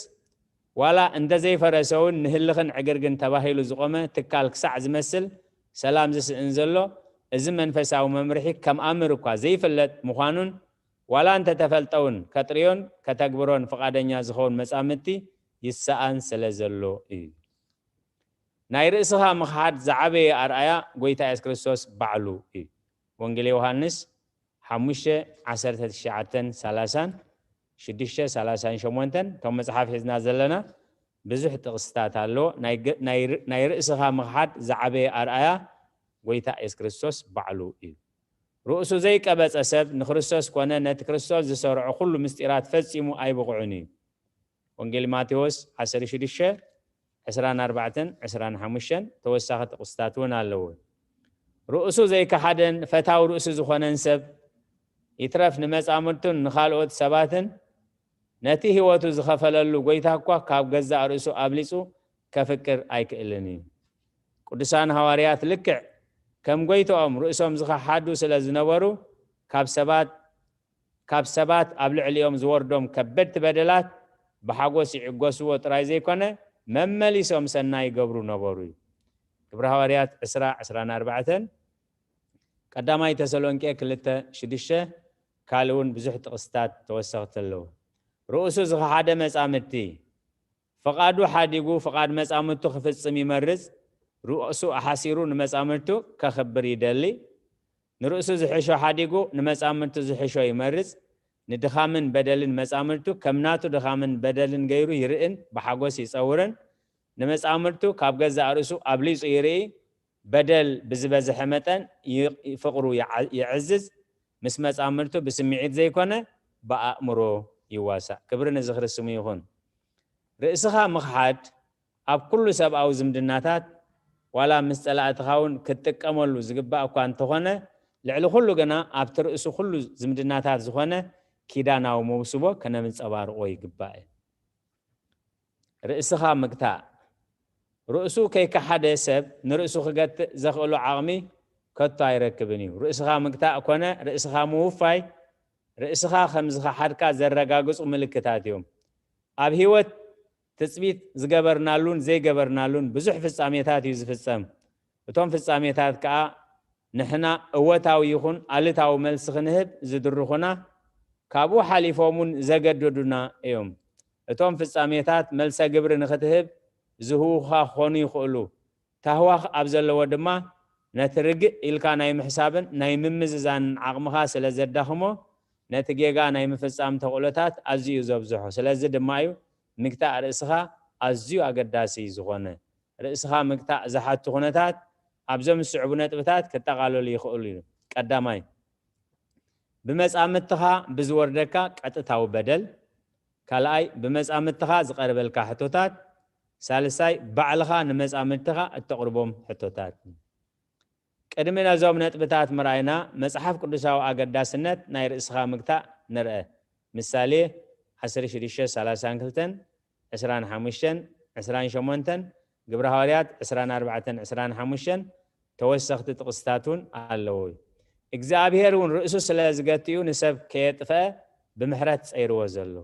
ዋላ እንተዘይፈረሰ እውን ንህልኽን ዕግርግን ተባሂሉ ዝቖመ ትካል ክሳዕ ዝመስል ሰላም ዝስእን ዘሎ፣ እዚ መንፈሳዊ መምርሒ ከም ኣምር እኳ ዘይፍለጥ ምዃኑን ዋላ እንተተፈልጠ እውን ከጥርዮን ከተግብሮን ፍቓደኛ ዝኸውን መጻምድቲ ይሰኣን ስለ ዘሎ እዩ። ናይ ርእስኻ ምኽሓድ ዝዓበየ ኣርኣያ ጎይታ የሱስ ክርስቶስ ባዕሉ እዩ። ወንጌል ዮሃንስ ሓሙሽተ ዓሰርተ ትሽዓተን ሰላሳን ሽዱሽተ ሰላሳን ሸሞንተን እቶም መጽሓፍ ሒዝና ዘለና ብዙሕ ጥቕስታት ኣሎ። ናይ ገ- ናይ ር- ናይ ርእስኻ ምኽሓድ ዝዓበየ ኣርኣያ ጎይታ የሱስ ክርስቶስ ባዕሉ እዩ። ርእሱ ዘይቀበጸ ሰብ ንክርስቶስ ኮነ ነቲ ክርስቶስ ዝሰርዖ ኩሉ ምስጢራት ፈጺሙ ኣይብቕዑን እዩ። ወንጌል ማቴዎስ ዓሰርተ ሽዱሽተ ዕስራን ኣርባዕተን ዕስራን ሓሙሽተን ተወሳኺ ጥቕስታት እውን ኣለዎ። ርእሱ ዘይከሓደን ፈታው ርእሱ ዝኾነን ሰብ ይትረፍ ንመጻምድቱን ንኻልኦት ሰባትን ነቲ ህይወቱ ዝኸፈለሉ ጎይታ እኳ ካብ ገዛእ ርእሱ ኣብሊጹ ከፍቅር ኣይክእልን እዩ። ቅዱሳን ሃዋርያት ልክዕ ከም ጎይታኦም ርእሶም ዝኸሓዱ ስለ ዝነበሩ ካብ ሰባት ካብ ሰባት ኣብ ልዕሊኦም ዝወርዶም ከበድቲ በደላት ብሓጎስ ይዕገስዎ ጥራይ ዘይኮነ መመሊሶም ሰናይ ይገብሩ ነበሩ እዩ። ግብረ ሃዋርያት ዕስራ ዕስራን ኣርባዕተን ቀዳማይ ተሰሎንቄ ክልተ ሽዱሽተ ካልእ እውን ብዙሕ ጥቕስታት ተወሰኽቲ ኣለዉ። ርእሱ ዝኸሓደ መጻምድቲ ፍቓዱ ሓዲጉ ፍቓድ መጻምድቱ ክፍጽም ይመርጽ። ርእሱ ኣሓሲሩ ንመጻምድቱ ከኽብር ይደሊ። ንርእሱ ዝሕሾ ሓዲጉ ንመጻምድቱ ዝሕሾ ይመርጽ። ንድኻምን በደልን መጻምድቱ ከም ናቱ ድኻምን በደልን ገይሩ ይርእን ብሓጎስ ይጸውርን። ንመጻምድቱ ካብ ገዛእ ርእሱ ኣብሊጹ ይርኢ። በደል ብዝበዝሐ መጠን ይ- ፍቕሩ ይዓ- ይዕዝዝ። ምስ መጻምድቱ ብስምዒት ዘይኮነ ብኣእምሮ ይዋሳእ። ክብሪ ንዝኽሪ ስሙ ይኹን። ርእስኻ ምኽሓድ ኣብ ኩሉ ሰብኣዊ ዝምድናታት ዋላ ምስ ጸላእትኻ እውን ክትጥቀመሉ ዝግባእ እኳ እንተኾነ ልዕሊ ኩሉ ግና ኣብቲ ርእሱ ኩሉ ዝምድናታት ዝኾነ ኪዳናዊ መውስቦ ከነንጸባርቆ ይግባእ። ርእስኻ ምግታእ። ርእሱ ከይከሓደ ሰብ ንርእሱ ክገትእ ዘኽእሎ ዓቕሚ ከቶ ኣይረክብን እዩ። ርእስኻ ምግታእ ኮነ ርእስኻ ምውፋይ ርእስኻ ከም ዝኸሓድካ ዘረጋግጹ ምልክታት እዮም። ኣብ ህይወት ትጽቢት ዝገበርናሉን ዘይገበርናሉን ብዙሕ ፍጻሜታት እዩ ዝፍጸም። እቶም ፍጻሜታት ከኣ ንሕና እወታዊ ይኹን ኣሉታዊ መልሲ ክንህብ ዝድርኹና ካብኡ ሓሊፎም እውን ዘገድዱና እዮም። እቶም ፍጻሜታት መልሰ ግብሪ ንኽትህብ ዝህውኹኻ ክኾኑ ይኽእሉ። ታህዋኽ ኣብ ዘለዎ ድማ ነቲ ርግእ ኢልካ ናይ ምሕሳብን ናይ ምምዝዛንን ዓቕምኻ ስለ ዘዳኽሞ ነቲ ጌጋ ናይ ምፍጻም ተኽእሎታት ኣዝዩ ዘብዝሖ። ስለዚ ድማ እዩ ምግታእ ርእስኻ ኣዝዩ ኣገዳሲ ዝኾነ፣ ርእስኻ ምግታእ ዝሓቱ ኩነታት ኣብዞም ዝስዕቡ ነጥብታት ክጠቓለሉ ይኽእሉ እዩ። ቀዳማይ፣ ብመጻምድትኻ ብዝወርደካ ቀጥታዊ በደል። ካልኣይ፣ ብመጻምድትኻ ዝቐርበልካ ሕቶታት። ሳልሳይ፣ ባዕልኻ ንመጻምድትኻ እተቕርቦም ሕቶታት። ቅድሚ ነዞም ነጥብታት ምርኣይና፣ መጽሓፍ ቅዱሳዊ ኣገዳስነት ናይ ርእስኻ ምግታእ ንርአ። ምሳሌ ዓሰርተ ሽዱሽተ፣ ሰላሳን ክልተን፣ ዕስራን ሓሙሽተን፣ ዕስራን ሸሞንተን፣ ግብረ ሃዋርያት ዕስራን ኣርባዕተን፣ ዕስራን ሓሙሽተን፣ ተወሰኽቲ ጥቕስታት እውን ኣለዉ። እግዚኣብሔር እውን ርእሱ ስለ ዝገትኡ ንሰብ ከየጥፍአ ብምሕረት ጸይርዎ ዘሎ።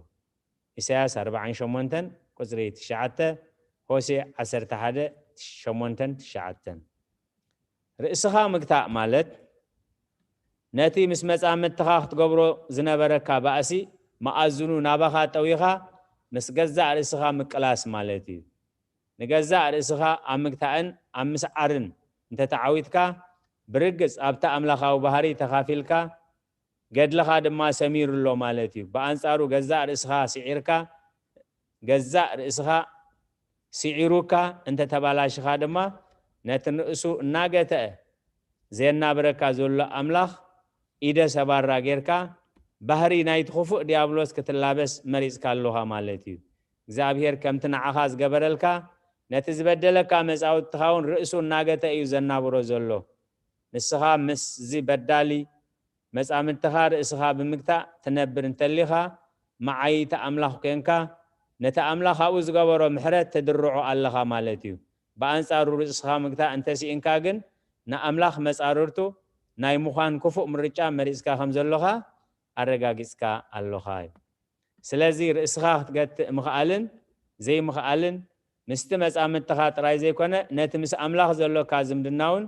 ኢሳያስ ኣርባዓን ሸሞንተን ቁጽሪ ትሽዓተ፣ ሆሴዕ ዓሰርተ ሓደ፣ ሸሞንተን ትሽዓተን። ርእስኻ ምግታእ ማለት ነቲ ምስ መጻምድትኻ ክትገብሮ ዝነበረካ ባእሲ መኣዝኑ ናባኻ ጠዊኻ ምስ ገዛእ ርእስኻ ምቅላስ ማለት እዩ። ንገዛእ ርእስኻ ኣብ ምግታእን ኣብ ምስዓርን እንተተዓዊትካ፣ ብርግጽ ኣብቲ ኣምላኻዊ ባህሪ ተኻፊልካ፣ ገድልኻ ድማ ሰሚሩ ኣሎ ማለት እዩ። ብኣንጻሩ ገዛእ ርእስኻ ስዒርካ፣ ገዛእ ርእስኻ ስዒሩካ እንተተባላሽኻ ድማ፣ ነቲ ንርእሱ እናገተአ ዘየናብረካ ዘሎ ኣምላኽ ኢደ ሰባራ ጌርካ፣ ባህሪ ናይቲ ክፉእ ዲያብሎስ ክትላበስ መሪጽካ ኣለኻ ማለት እዩ። እግዚኣብሔር ከምቲ ንዓኻ ዝገበረልካ፣ ነቲ ዝበደለካ መጻውድትኻ እውን ርእሱ እናገተ እዩ ዘናብሮ ዘሎ። ንስኻ ምስዚ በዳሊ መጻምድትኻ ርእስኻ ብምግታእ ትነብር እንተሊኻ፣ መዓይይቲ ኣምላኽ ኮንካ፣ ነቲ ኣምላኽ ኣብኡ ዝገበሮ ምሕረት ትድርዖ ኣለኻ ማለት እዩ። ብኣንጻሩ ርእስኻ ምግታእ እንተስኢንካ ግን፣ ንኣምላኽ መጻርርቱ ናይ ምዃን ክፉእ ምርጫ መሪጽካ ከም ዘሎኻ ኣረጋጊጽካ ኣሎኻ እዩ። ስለዚ ርእስኻ ክትገትእ ምኽኣልን ዘይምኽኣልን ምስቲ መጻምድትኻ ጥራይ ዘይኮነ፣ ነቲ ምስ ኣምላኽ ዘሎካ ዝምድና እውን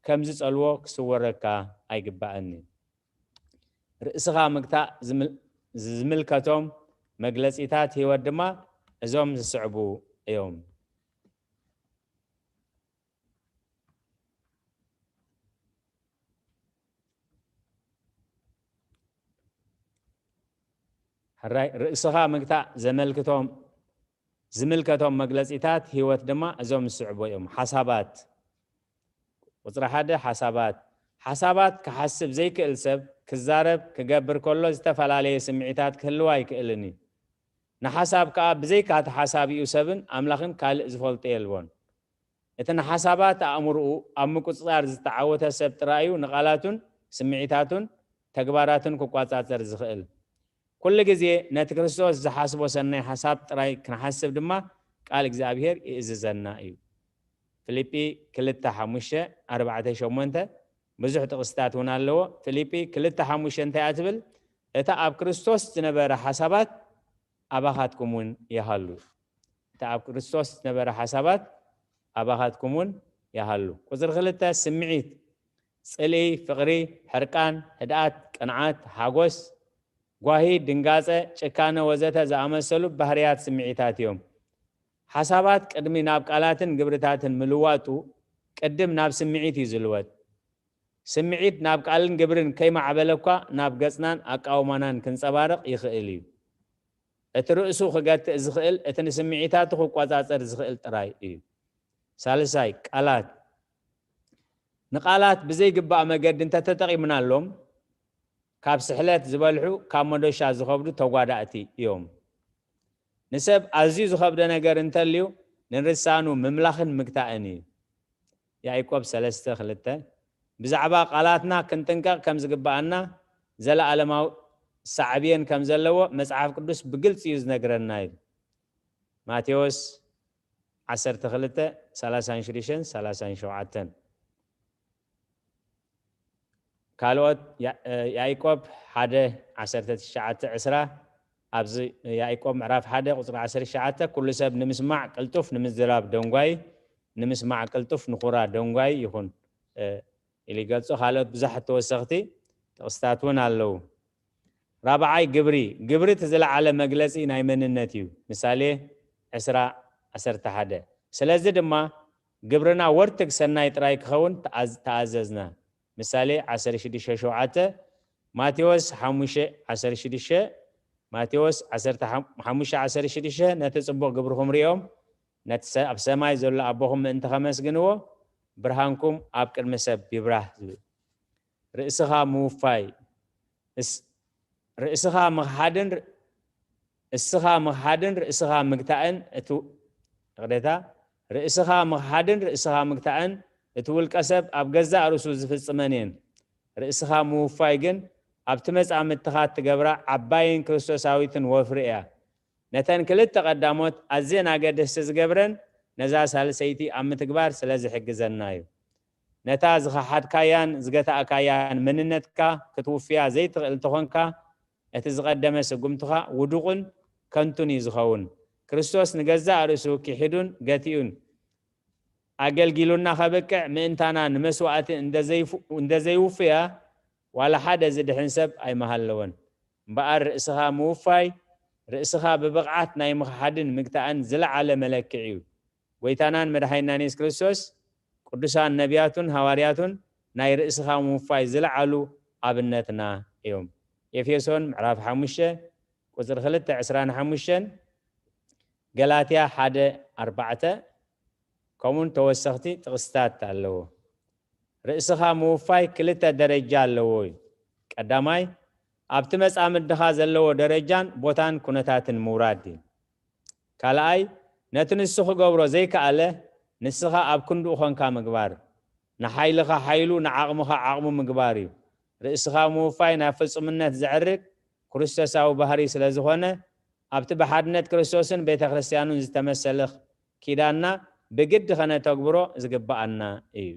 ከም ዝጸልዎ ክስወረካ ኣይግባእን እዩ። ርእስኻ ምግታእ ዝምል-፣ ዝምልከቶም መግለጺታት ህይወት ድማ እዞም ዝስዕቡ እዮም። ሕራይ ርእስኻ ምግታእ ዘመልክቶም፣ ዝምልከቶም መግለጺታት ህይወት ድማ እዞም ዝስዕቡ እዮም። ሓሳባት። ቁጽሪ ሓደ፣ ሓሳባት። ሓሳባት ክሓስብ ዘይክእል ሰብ ክዛረብ፣ ክገብር ከሎ ዝተፈላለየ ስምዒታት ክህልዋ ኣይክእልን እዩ። ንሓሳብ ከኣ ብዘይካ እቲ ሓሳቢኡ ሰብን ኣምላኽን ካልእ ዝፈልጦ የልቦን። እቲ ንሓሳባት ኣእምሮኡ ኣብ ምቁጽጻር ዝተዓወተ ሰብ ጥራይ እዩ ንቓላቱን ስምዒታቱን ተግባራቱን ክቋጻጸር ዝኽእል። ኩሉ ግዜ ነቲ ክርስቶስ ዝሓስቦ ሰናይ ሓሳብ ጥራይ ክንሓስብ ድማ ቃል እግዚኣብሔር ይእዝዘና እዩ። ፊልጲ ክልተ ሓሙሽተ፣ ኣርባዕተ ሸሞንተ፣ ብዙሕ ጥቕስታት እውን ኣለዎ። ፊልጲ ክልተ ሓሙሽተ እንታይ እያ ትብል? እታ ኣብ ክርስቶስ ዝነበረ ሓሳባት ኣባኻትኩም እውን ይሃሉ። እታ ኣብ ክርስቶስ ዝነበረ ሓሳባት ኣባኻትኩም እውን ይሃሉ። ቁጽሪ ክልተ፣ ስምዒት፣ ጽልኢ፣ ፍቕሪ፣ ሕርቃን፣ ህድኣት፣ ቅንዓት፣ ሓጎስ፣ ጓሂ፣ ድንጋጸ፣ ጭካነ ወዘተ ዝኣመሰሉ ባህርያት ስምዒታት እዮም። ሓሳባት ቅድሚ ናብ ቃላትን ግብርታትን ምልዋጡ ቅድም ናብ ስምዒት እዩ ዝልወጥ። ስምዒት ናብ ቃልን ግብርን ከይማዕበለ እኳ ናብ ገጽናን ኣቃውማናን ክንጸባረቕ ይኽእል እዩ። እቲ ርእሱ ክገትእ ዝኽእል እቲ ንስምዒታቱ ክቆጻጸር ዝኽእል ጥራይ እዩ። ሳልሳይ፣ ቃላት። ንቃላት ብዘይግባእ መገዲ እንተተጠቒምናሎም፣ ካብ ስሕለት ዝበልሑ፣ ካብ መዶሻ ዝኸብዱ ተጓዳእቲ እዮም። ንሰብ ኣዝዩ ዝኸብደ ነገር እንተልዩ፣ ንልሳኑ ምምላኽን ምግታእን እዩ። ያዕቆብ ሰለስተ ክልተ፣ ብዛዕባ ቃላትና ክንጥንቀቕ ከም ዝግብኣና፣ ዘለኣለማዊ ሳዕቤን ከም ዘለዎ መጽሓፍ ቅዱስ ብግልጺ እዩ ዝነግረና እዩ። ማቴዎስ ዓሰርተ ክልተ፣ ሰላሳን ሽዱሽተን፣ ሰላሳን ሸውዓተን። ካልኦት ያ-፣ እ፣ ያዕቆብ ሓደ፣ ዓሰርተ ትሽዓተ፣ ዕስራ፣ ኣብዚ ያዕቆብ ምዕራፍ ሓደ ቁጽሪ ዓሰርተ ትሽዓተ፣ "ኩሉ ሰብ ንምስማዕ ቅልጡፍ፣ ንምዝራብ ደንጓይ፣ ንምስማዕ ቅልጡፍ፣ ንኹራ ደንጓይ ይኹን", እ፣ ኢሉ ይገልጾ። ካልኦት ብዙሓት ተወሰኽቲ ጥቕስታት እውን ኣለዉ። ራብዓይ፣ ግብሪ። ግብሪ እቲ ዝለዓለ መግለጺ ናይ መንነት እዩ። ምሳሌ ዕስራ፣ ዓሰርተ ሓደ። ስለዚ ድማ ግብርና ወርትግ ሰናይ ጥራይ ክኸውን ተኣዝ-፣ ተኣዘዝና። ምሳሌ ዓሰርተ ሽዱሽተ ሸውዓተ፣ ማቴዎስ ሓሙሽተ ዓሰርተ ሽዱሽተ፣ ማቴዎስ ዓሰርተ ሓሙሽተ ዓሰርተ ሽዱሽተ፣ ነቲ ጽቡቕ ግብርኹም ርእዮም፣ ነቲ ሰ-፣ ኣብ ሰማይ ዘሎ ኣቦኹም ምእንቲ ኸመስግንዎ፣ ብርሃንኩም ኣብ ቅድሚ ሰብ ይብራህ ዝብል። ርእስኻ ምውፋይ፣ እስ-፣ ርእስኻ ምኽሓድን ር-፣ እስኻ ምኽሓድን ርእስኻ ምግታእን፣ እቲ፣ ይቕሬታ፣ ርእስኻ ምኽሓድን ርእስኻ ምግታእን፣ እቲ ውልቀ ሰብ ኣብ ገዛእ ርእሱ ዝፍጽመን እየን። ርእስኻ ምውፋይ ግን፣ ኣብቲ መጻምድትኻ እትገብራ ዓባይን ክርስቶሳዊትን ወፍሪ እያ። ነተን ክልተ ቀዳሞት ኣዝየን ኣገደስቲ ዝገብረን፣ ነዛ ሳልሰይቲ ኣብ ምትግባር ስለ ዝሕግዘና እዩ። ነታ ዝኸሓድካያን ዝገታእካያን መንነትካ ክትውፍያ ዘይትኽእል እንተኾንካ፣ እቲ ዝቐደመ ስጉምትኻ ውዱቕን ከንቱን እዩ ዝኸውን። ክርስቶስ ንገዛእ ርእሱ ኪሒዱን ገቲኡን ኣገልጊሉና ከብቅዕ ምእንታና ንመስዋእቲ እንደ ዘይፉ-፣ እንደ ዘይውፍያ፣ ዋላ ሓደ ዝድሕን ሰብ ኣይመሃለወን። እምበኣር ርእስኻ ምውፋይ፣ ርእስኻ ብብቕዓት ናይ ምኽሓድን ምግታእን ዝለዓለ መለክዒ እዩ። ጎይታናን መድሓኒናን የሱስ ክርስቶስ፣ ቅዱሳን ነቢያቱን ሃዋርያቱን ናይ ርእስኻ ምውፋይ ዝለዓሉ ኣብነትና እዮም። ኤፌሶን ምዕራፍ ሓሙሽተ ቁጽሪ ክልተ ዕስራን ሓሙሽተን፣ ገላትያ ሓደ ኣርባዕተ፣ ከምኡውን ተወሰኽቲ ጥቕስታት ኣለዎ። ርእስኻ ምውፋይ ክልተ ደረጃ ኣለዎ እዩ። ቀዳማይ፣ ኣብቲ መጻምድኻ ዘለዎ ደረጃን ቦታን ኩነታትን ምውራድ እዩ። ካልኣይ፣ ነቲ ንሱ ክገብሮ ዘይከኣለ ንስኻ ኣብ ክንድኡ ኾንካ ምግባር። ንሓይልኻ ሓይሉ፣ ንዓቕምኻ ዓቕሙ ምግባር እዩ። ርእስኻ ምውፋይ ናብ ፍጹምነት ዘዕርግ ክርስቶሳዊ ባህሪ ስለ ዝኾነ፣ ኣብቲ ብሓድነት ክርስቶስን ቤተ ክርስቲያኑን ዝተመሰለ ኪዳንና ብግዲ ኸነተግብሮ ዝግብኣና እዩ።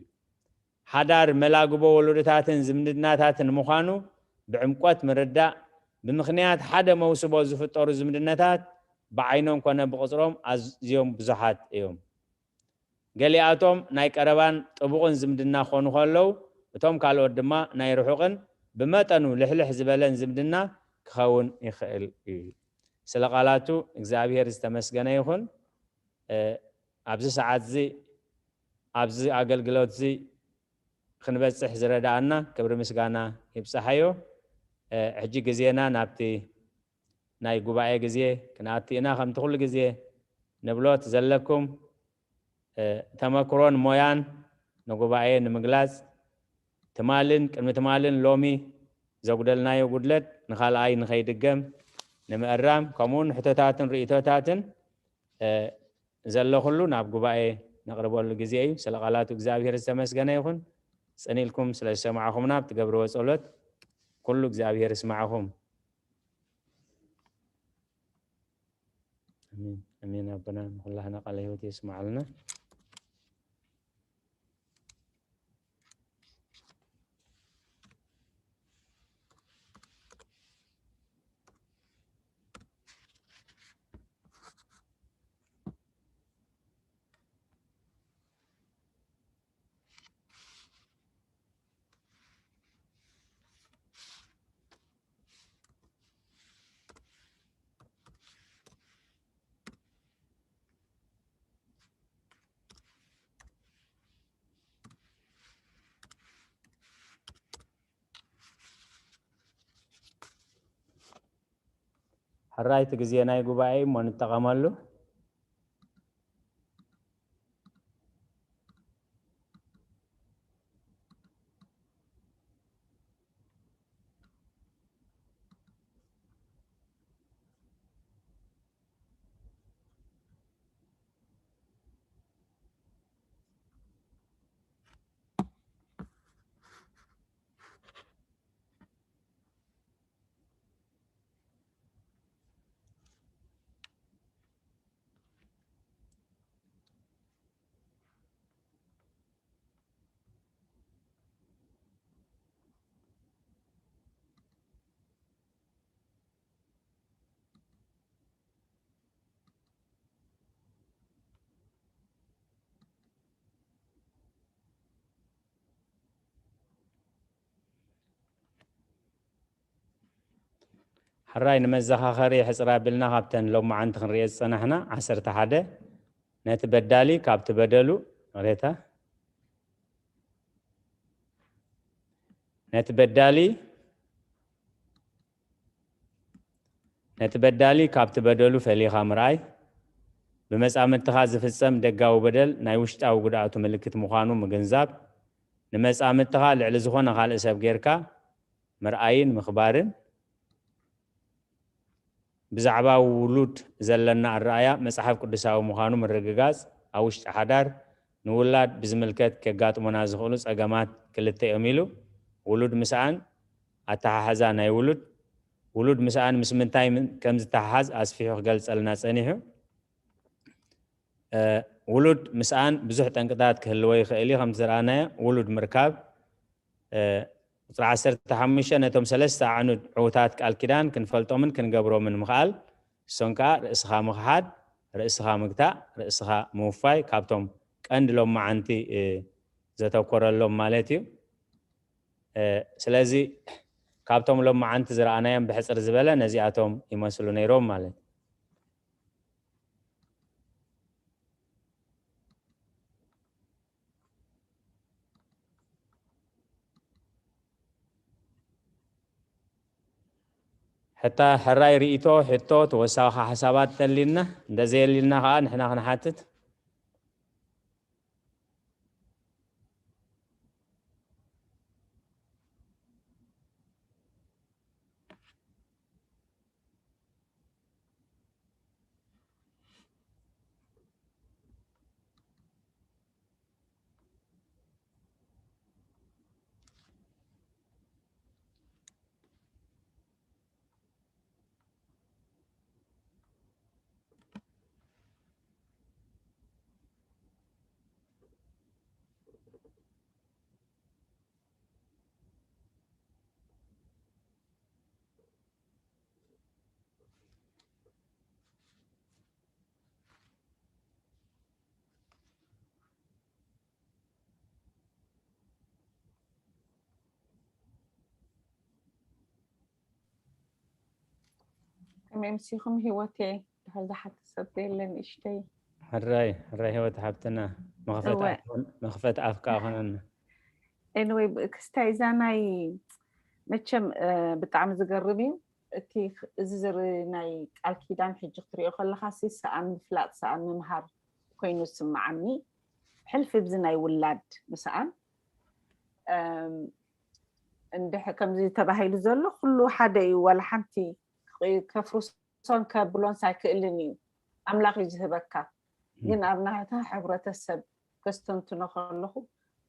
ሓዳር መላግቦ ወለዶታትን ዝምድናታትን ምዃኑ ብዕምቆት ምርዳእ፣ ብምኽንያት ሓደ መውስቦ ዝፍጠሩ ዝምድናታት ብዓይኖም ኮነ ብቕጽሮም ኣዝዮም ብዙሓት እዮም። ገሊኣቶም ናይ ቀረባን ጥቡቕን ዝምድና ክኾኑ ከለዉ፣ እቶም ካልኦት ድማ ናይ ርሑቕን ብመጠኑ ልሕልሕ ዝበለን ዝምድና ክኸውን ይኽእል እዩ። ስለ ቃላቱ እግዚኣብሔር ዝተመስገነ ይኹን። እ፣ ኣብዚ ሰዓት እዚ፣ ኣብዚ ኣገልግሎት እዚ ክንበጽሕ ዝረዳኣና ክብሪ ምስጋና ይብጻሓዮ። እ፣ ሕጂ ግዜና ናብቲ ናይ ጉባኤ ግዜ ክንኣቱ ኢና። ከምቲ ኩሉ ግዜ ንብሎት ዘለኩም፣ እ፣ ተመክሮን ሞያን ንጉባኤ ንምግላጽ፣ ትማልን ቅድሚ ትማልን ሎሚ ዘጉደልናዮ ጉድለት ንኻልኣይ ንኸይድገም ንምእራም፣ ከምኡውን ሕቶታትን ርእይቶታትን፣ እ፣ ዘሎ ኩሉ ናብ ጉባኤ ነቕርበሉ ግዜ እዩ። ስለ ቃላቱ እግዚኣብሔር ዝተመስገነ ይኹን። ጽን ኢልኩም ስለ ዝሰማዕኹምና፣ ብትገብርዎ ጸሎት ኩሉ እግዚኣብሔር ይስማዕኹም። ኣሜን፣ ኣሜን። ኣቦና ንኹላህና ቃለ ህይወት የስማዓልና። ሕራይቲ ግዜ ናይ ጉባኤ እሞ ንጠቐመሉ። ሕራይ ንመዘኻኸሪ ሕጽር ኣቢልና ካብተን ሎማዓንቲ ክንሪኦ ዝጸናሕና ዓሰርተ ሓደ፣ ነቲ በዳሊ ካብቲ በደሉ፣ ይቕሬታ፣ ነቲ በዳሊ ነቲ በዳሊ ካብቲ በደሉ ፈሊኻ ምርኣይ፣ ብመጻምድትኻ ዝፍጸም ደጋዊ በደል ናይ ውሽጣዊ ጉድኣቱ ምልክት ምዃኑ ምግንዛብ፣ ንመጻምድትኻ ልዕሊ ዝኾነ ካልእ ሰብ ጌርካ ምርኣይን ምኽባርን፣ ብዛዕባ ውሉድ ዘለና ኣረኣእያ መጽሓፍ ቅዱሳዊ ምዃኑ ምርግጋጽ፣ ኣብ ውሽጢ ሓዳር ንውላድ ብዝምልከት ከጋጥሙና ዝኽእሉ ጸገማት ክልተ እዮም ኢሉ። ውሉድ ምስኣን፣ ኣተሓሕዛ ናይ ውሉድ፣ ውሉድ ምስኣን ምስ ምንታይ ምን-፣ ከም ዝተሓሓዝ ኣስፊሑ ክገልጸልና ጸኒሑ። እ፣ ውሉድ ምስኣን ብዙሕ ጠንቅታት ክህልዎ ይኽእል እዩ። ከምቲ ዝረኣናዮ፣ ውሉድ ምርካብ፣ እ፣ ቁጽሪ ዓሰርተ ሓሙሽተ ነቶም ሰለስተ ኣዕኑድ ዕዉታት ቃል ኪዳን ክንፈልጦምን ክንገብሮምን ምኽኣል፣ እሶም ከኣ ርእስኻ ምኽሓድ፣ ርእስኻ ምግታእ፣ ርእስኻ ምውፋይ ካብቶም ቀንዲ ሎማዓንቲ፣ እ፣ ዘተኮረሎም ማለት እዩ። እ፣ ስለዚ ካብቶም ሎማዓንቲ ዝረኣናዮም ብሕጽር ዝበለ ነዚኣቶም ይመስሉ ነይሮም ማለት እዩ። ሕታ ሕራይ ርእይቶ፣ ሕቶ፣ ተወሳኺ ሓሳባት ተሊልና፣ እንተዘየሊልና ከኣ ንሕና ክንሓትት። ከመይ ምሲኹም ህይወተይ? ድሕር ዝሓተ ሰብ የለን እሽተይ። ሕራይ፣ ሕራይ ህይወት ሓብትና። መኽፈት እወ። ኣፍ-፣ መኽፈት ኣፍ ከኣ ኾነና። Anyway፣ ብ-፣ ክስታይ እዛ ናይ መቸም፣ እ፣ ብጣዕሚ ዝገርም እዩ። እቲ ኽ-፣ እዚ ዝር-፣ ናይ ቃል ኪዳን ሕጂ ክትሪኦ ከለኻ ሲ ሰኣን ምፍላጥ፣ ሰኣን ምምሃር ኮይኑ ዝስምዓኒ። ሕልፊ ብዚ ናይ ውላድ ምስኣን፣ እም፣ እንድሕ-፣ ከምዚ ተባሂሉ ዘሎ ኩሉ ሓደ እዩ፣ ዋላ ሓንቲ ክ-፣ ከፍርሶን ከብሎን ሳይክእልን እዩ። ኣምላኽ እዩ ዝህበካ። ግን ኣብ ናታ ሕብረተሰብ ከስተንትኖ ከለኹ፣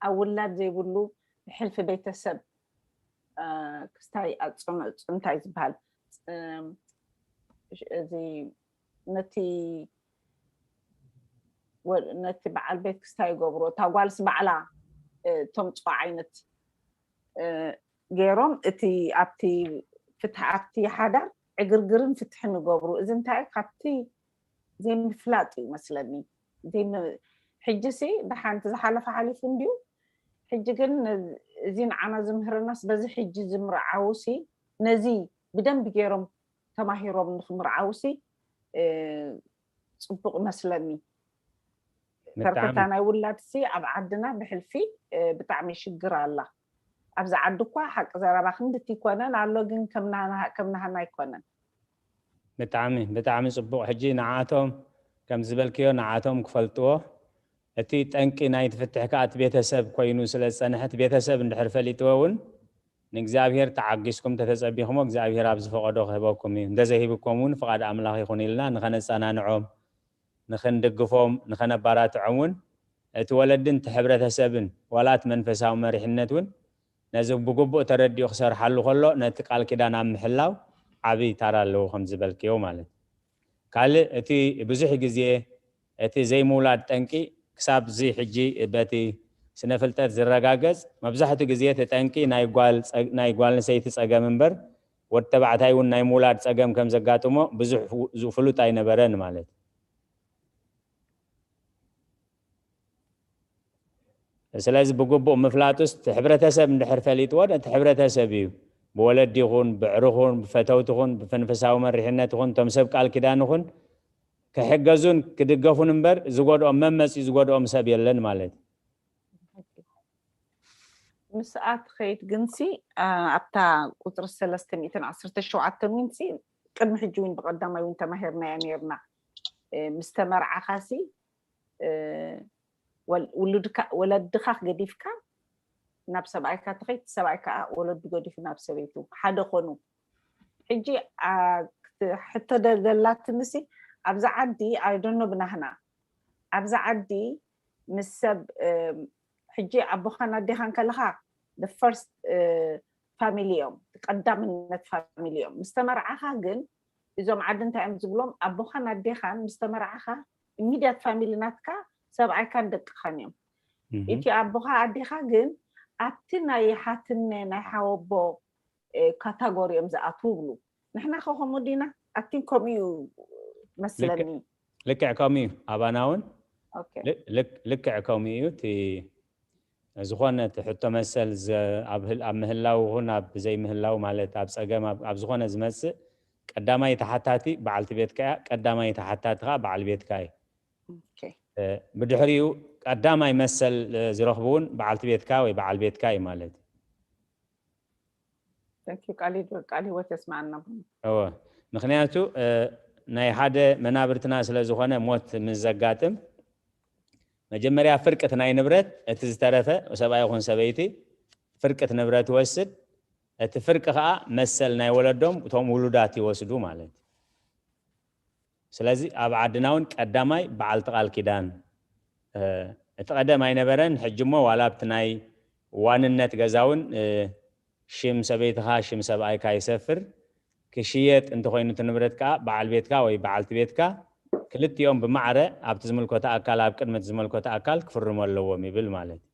ኣብ ውላድ ዘይብሉ ብሕልፊ ቤተሰብ፣ እ፣ ክስታይ ኣጽንዑ፣ እንታይ ዝበሃል፣ እ፣ እዚ ነቲ ወ-፣ ነቲ በዓል ቤት ክስታይ ይገብሮ፣ እታ ጓልስ ባዕላ፣ እ፣ ተምጽኦ ዓይነት፣ እ፣ ገይሮም እቲ ኣብቲ ፍትሒ፣ ኣብቲ ሓዳር ዕግርግርን ፍትሕን ይገብሩ። እዚ እንታይ እዩ? ካብቲ ዘይምፍላጥ እዩ መስለኒ። ዘይም-፣ ሕጂ ሲ ደሓን እቲ ዝሓለፈ ሓሊፉ እንድዩ። ሕጂ ግን ነዚ፣ እዚ ንዓና ዝምህረናስ በዚ ሕጂ ዝምርዓው ሲ ነዚ ብደንቢ ገይሮም ተማሂሮም ንኽምርዓው ሲ፣ እ፣ ጽቡቕ መስለኒ። ብጣዕሚ። ከርተታ ናይ ውላድ ሲ ኣብ ዓድና ብሕልፊ፣ እ፣ ብጣዕሚ ሽግር ኣላ። ኣብዚ ዓዲ እኳ ሓቂ ዘረባ ክንድቲ ይኮነን ኣሎ፣ ግን ከም ናና-፣ ከም ናህና ኣይኮነን። ብጣዕሚ፣ ብጣዕሚ ጽቡቕ። ሕጂ ንዓቶም ከም ዝበልክዮ ንዓቶም ክፈልጥዎ፣ እቲ ጠንቂ ናይቲ ፍትሕ ከኣ እቲ ቤተሰብ ኮይኑ ስለ ዝጸንሐ፣ እቲ ቤተሰብ እንድሕር ፈሊጥዎ እውን ንእግዚኣብሔር ተዓጊስኩም ተተጸቢኹሞ እግዚኣብሔር ኣብ ዝፈቐዶ ክህበኩም እዩ። እንተዘይሂብኩም እውን ፍቓድ ኣምላኽ ይኹን ኢልና ንኸነጸናንዖም፣ ንኽንድግፎም፣ ንኸነባራትዖም እውን እቲ ወለድን እቲ ሕብረተሰብን ዋላ እቲ መንፈሳዊ መሪሕነት እውን ነዚ ብግቡእ ተረዲኡ ክሰርሓሉ ከሎ ነቲ ቃል ኪዳን ኣብ ምሕላው ዓብዪ ታራ ኣለዎ ከም ዝበልክዮ ማለት እዩ። ካልእ እቲ ብዙሕ ግዜ እቲ ዘይምውላድ ጠንቂ ክሳብ እዚ ሕጂ በቲ ስነ ፍልጠት ዝረጋገጽ መብዛሕትኡ ግዜ እቲ ጠንቂ ናይ ጓል ጸ-፣ ናይ ጓል ኣንስተይቲ ጸገም እምበር ወዲ ተባዕታይ እውን ናይ ምውላድ ጸገም ከም ዘጋጥሞ ብዙሕ ፍ-፣ ዝ-፣ ፍሉጥ ኣይነበረን ማለት እዩ። ስለዚ ብግቡእ ምፍላጡስ እቲ ሕብረተሰብ እንድሕር ፈሊጥዎ ነቲ ሕብረተሰብ እዩ ብወለዲ ይኹን ብዕሪ ይኹን ብፈተውቲ ይኹን ብመንፈሳዊ መሪሕነት ይኹን እቶም ሰብ ቃል ኪዳን ይኹን ክሕገዙን ክድገፉን እምበር ዝጎድኦም መመፂኡ ዝጎድኦም ሰብ የለን ማለት እዩ። ምስኣ ትኸይድ ግንሲ፣ ኣ፣ ኣብታ ቁፅሪ ሰለስተ ሚእትን ዓሰርተ ሸውዓተን እውን ሲ ቅድሚ ሕጂ እውን ብቐዳማይ እውን ተማሂርናዮ ነርና። ምስ ተመርዓኻሲ ውሉድካ ወለድኻ ገዲፍካ ናብ ሰብኣይካ ትኸይድ፣ ሰብኣይ ከዓ ወለዱ ገዲፉ ናብ ሰበይቱ ሓደ ኮኑ። ሕጂ ሕቶ ደላትንሲ ኣብዚ ዓዲ ኣይደኖ ብናህና ኣብዚ ዓዲ ምስ ሰብ ሕጂ ኣቦኻን ኣዴኻን ከለኻ first family እዮም፣ ቀዳምነት family እዮም። ምስ ተመርዓኻ ግን እዞም ዓዲ እንታይ እዮም ዝብሎም? ኣቦኻን ኣዴኻን ምስ ተመርዓኻ immediate family ናትካ ሰብኣይካን ደቅኻን እዮም። እቲ ኣቦኻ ኣዴኻ ግን ኣብቲ ናይ ሓትነ ናይ ሓወቦ ካታጎሪ እዮም ዝኣትዉ ይብሉ። ንሕና ከ ከምኡ ዲና? ኣቲም ከምኡ እዩ መስለኒ። ልክዕ ከምኡ እዩ። ኣባና እውን ልክዕ ከምኡ እዩ። እቲ ዝኾነ እቲ ሕቶ መሰል ኣብ ምህላው ይኹን ኣብ ዘይምህላው፣ ማለት ኣብ ፀገም ኣብ ዝኾነ ዝመፅእ ቀዳማይ ተሓታቲ በዓልቲ ቤትካ እያ። ቀዳማይ ተሓታቲ ከዓ በዓል ቤትካ እዩ። ብድሕሪኡ ቀዳማይ መሰል ዝረኽቡ እውን በዓልቲ ቤትካ ወይ በዓል ቤትካ እዩ ማለት እዩ። ቃል ህይወት የስማዕና። እወ፣ ምክንያቱ ናይ ሓደ መናብርትና ስለ ዝኾነ ሞት ምስ ዘጋጥም መጀመርያ ፍርቂ እቲ ናይ ንብረት፣ እቲ ዝተረፈ ሰብኣይ ይኹን ሰበይቲ ፍርቂ እቲ ንብረት ይወስድ። እቲ ፍርቂ ከዓ መሰል ናይ ወለዶም እቶም ውሉዳት ይወስዱ ማለት እዩ። ስለዚ ኣብ ዓድና እውን ቀዳማይ በዓልቲ ቃል ኪዳን እቲ ቀደም ኣይነበረን። ሕጂ እሞ ዋላ ኣብቲ ናይ ዋንነት ገዛ እውን ሽም ሰበይትኻ ሽም ሰብኣይካ ይሰፍር። ክሽየጥ እንተኾይኑ እቲ ንብረት ከዓ በዓል ቤትካ ወይ በዓልቲ ቤትካ ክልቲኦም ብማዕረ ኣብቲ ዝምልከቶ ኣካል ኣብ ቅድሚ እቲ ዝመልከቶ ኣካል ክፍርሙ ኣለዎም ይብል ማለት እዩ።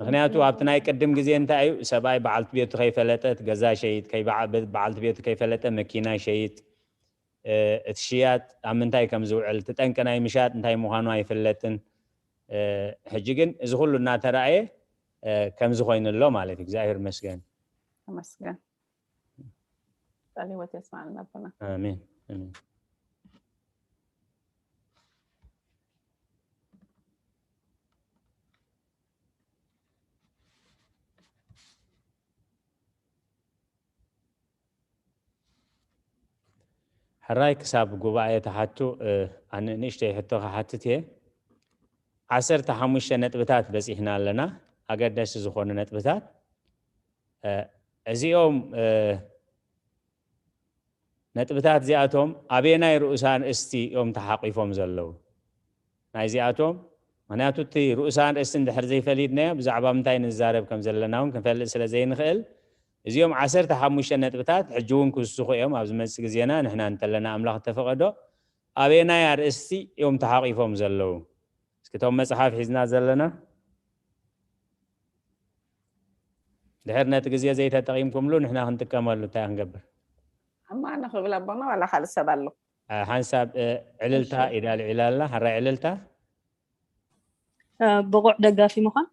ምክንያቱ ኣብቲ ናይ ቅድም ግዜ እንታይ እዩ ሰብኣይ በዓልቲ ቤቱ ከይፈለጠ እቲ ገዛ ሸይጥ፣ በዓልቲ ቤቱ ከይፈለጠ መኪና ሸይጥ፣ እቲ ሽያጥ ኣብ ምንታይ ከም ዝውዕል፣ እቲ ጠንቂ ናይ ምሻጥ እንታይ ምዃኑ ኣይፍለጥን። ሕጂ ግን እዚ ኩሉ እናተረኣየ ከምዚ ኮይኑ ኣሎ ማለት እዩ። እግዚኣብሔር ይመስገን። ተመስገን። ቃል ህይወት የስማዕልና ኣቦና። ኣሜን ኣሜን። ሕራይ ክሳብ ጉባኤ ተሓቱ ኣነ ንእሽተይ ሕቶ ክሓትት እየ። ዓሰርተ ሓሙሽተ ነጥብታት በፂሕና ኣለና፣ ኣገደስቲ ዝኾኑ ነጥብታት። እዚኦም ነጥብታት እዚኣቶም ኣበየናይ ርእሳ ኣርእስቲ እዮም ተሓቂፎም ዘለዉ? ናይዚኣቶም ምክንያቱ እቲ ርእሳ ኣርእስቲ እንድሕር ዘይፈሊጥናዮ ብዛዕባ ምንታይ ንዛረብ ከም ዘለና እውን ክንፈልጥ ስለ ዘይንኽእል እዚኦም ዓሰርተ ሓሙሽተ ነጥብታት ሕጂ እውን ክውስኹ እዮም ኣብ ዝመፅእ ግዜና ንሕና እንተለና ኣምላኽ እተፈቐዶ ኣበየናይ ኣርእስቲ እዮም ተሓቂፎም ዘለዉ? እስኪ እቶም መፅሓፍ ሒዝና ዘለና ድሕር ነቲ ግዜ ዘይተጠቒምኩምሉ ንሕና ክንጥቀመሉ እንታይ ክንገብር? ኣማ ንኽብል ኣቦና ዋላ ካልእ ሰብ ኣሎ። ሓንሳብ ዕልልታ ኢዳ ልዒላ ኣላ። ሕራይ ዕልልታ። ብቑዕ ደጋፊ ምዃን።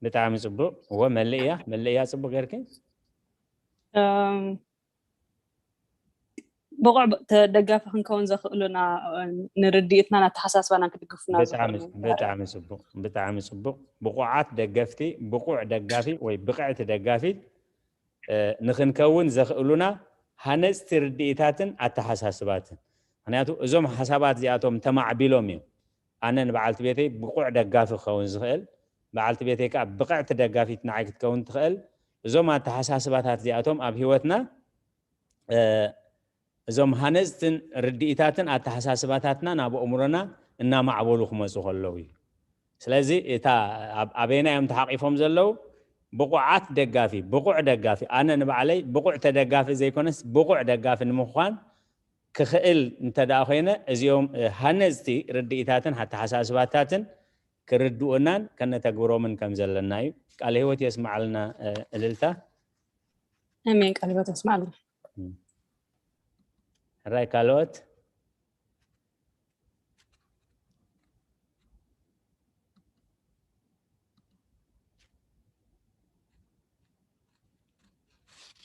ብጣዕሚ ፅቡቕ። እወ መልእ እያ፣ መልእ እያ። ፅቡቕ ጌርኪ። ብቑዕ ደጋፊ ክንከውን ዘኽእሉና ንርድኢትናን ኣተሓሳስባናን ክድግፉና ብጣዕሚ ፅቡቕ፣ ብጣዕሚ ፅቡቕ። ብቑዓት ደገፍቲ፣ ብቑዕ ደጋፊ ወይ ብቕዕቲ ደጋፊት ንክንከውን ዘኽእሉና ሃነፅቲ ርድኢታትን ኣተሓሳስባትን። ምክንያቱ እዞም ሓሳባት እዚኣቶም ተማዕቢሎም እዮም ኣነ ንበዓልቲ ቤተይ ብቑዕ ደጋፊ ክኸውን ዝኽእል፣ በዓልቲ ቤተይ ከዓ ብቕዕቲ ደጋፊት ንዓይ ክትከውን ትኽእል። እዞም ኣተሓሳስባታት እዚኣቶም ኣብ ህይወትና እዞም ሃነፅትን ርድኢታትን ኣተሓሳስባታትና ናብ ኣእምሮና እናማዕበሉ ክመፁ ከለዉ እዩ። ስለዚ እታ ኣበየና እዮም ተሓቂፎም ዘለዉ? ብቑዓት ደጋፊ፣ ብቑዕ ደጋፊ፣ ኣነ ንባዕለይ ብቑዕ ተደጋፊ ዘይኮነስ ብቑዕ ደጋፊ ንምዃን ክኽእል እንተ ደኣ ኮይነ እዚኦም ሃነፅቲ ርድኢታትን ኣተሓሳስባታትን ክርድኡናን ከነተግብሮምን ከም ዘለና እዩ። ቃለ ህይወት የስምዓልና። እልልታ። ኣሜን። ቃለ ህይወት የስምዓልና። ሕራይ ካልኦት?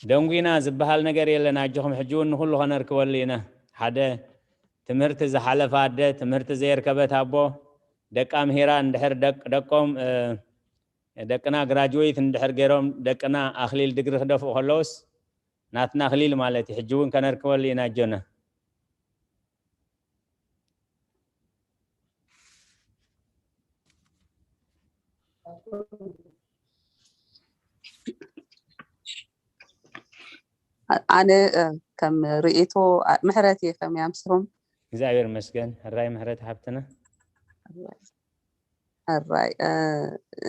ደንጉና ዝበሃል ነገር የለን። ኣጆኹም ሕጂ እውን ንኹሉ ከነርክበሉ ኢና። ሓደ ትምህርቲ ዝሓለፈ ኣደ፣ ትምህርቲ ዘየርከበት ኣቦ፣ ደቃ ምሂራ እንድሕር ደቆም ደቅና ግራጅዌት እንድሕር ገይሮም ደቅና ኣኽሊል ድግሪ ክደፍኡ ከለውስ ናትና ኣኽሊል ማለት እዩ። ሕጂ እውን ከነርክበሉ ኢና ኣጆና። ኣነ ከም ርእይቶ ምሕረት እየ ከመይ ኣምስኹም? እግዚኣብሔር ይመስገን። ሕራይ ምሕረት ሓብትና። ሕራይ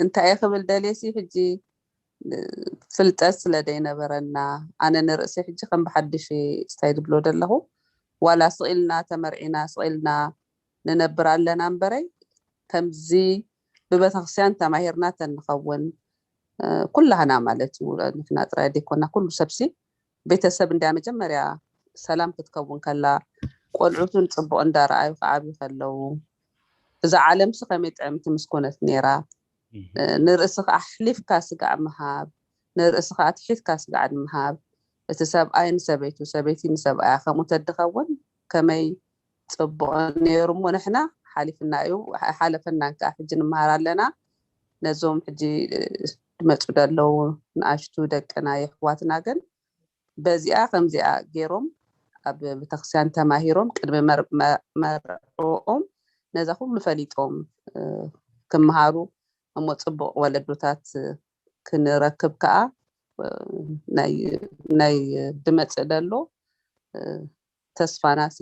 እንታይ እየ ክብል ደልየሲ ሕጂ ፍልጠት ስለ ዘይነበረና ኣነ ንርእሲ ሕጂ ከም ብሓድሽ ስታይ ድብሎ ደለኹ ዋላ ስቕ ኢልና ተመርዒና ስቕ ኢልና ንነብር ኣለና እምበረይ ከምዚ ብቤተክርስትያን ተማሂርና ተንኸውን ኩላህና ማለት እዩ ንሕና ጥራይ ዘይኮና ኩሉ ሰብሲ ቤተሰብ እንድያ መጀመርያ ሰላም ክትከውን ከላ ቆልዑትን ፅቡቕ እንዳረኣዩ ክዓብዩ ከለዉ እዛ ዓለምሲ ከመይ ጥዕምቲ ምስኮነት ነይራ ንርእስኻ ኣሕሊፍካ ስጋዕ ምሃብ ንርእስኻ ኣትሒትካ ስጋዕ ምሃብ እቲ ሰብኣይ ንሰበይቱ ሰበይቲ ንሰብኣያ ከምኡ ተድኸውን ከመይ ፅቡቕ ነይሩ እሞ ንሕና ሓሊፍና እዩ ሓለፈናን ከዓ ሕጂ ንምሃር ኣለና ነዞም ሕጂ ድመፁ ደለዉ ንኣሽቱ ደቅና የሕዋትና ግን በዚኣ ከምዚኣ ገይሮም ኣብ ቤተክርስትያን ተማሂሮም ቅድሚ መርዕኦም ነዛ ኩሉ ፈሊጦም ክምሃሩ እሞ ፅቡቕ ወለዶታት ክንረክብ ከዓ ናይ ድመፅእ ደሎ ተስፋናሲ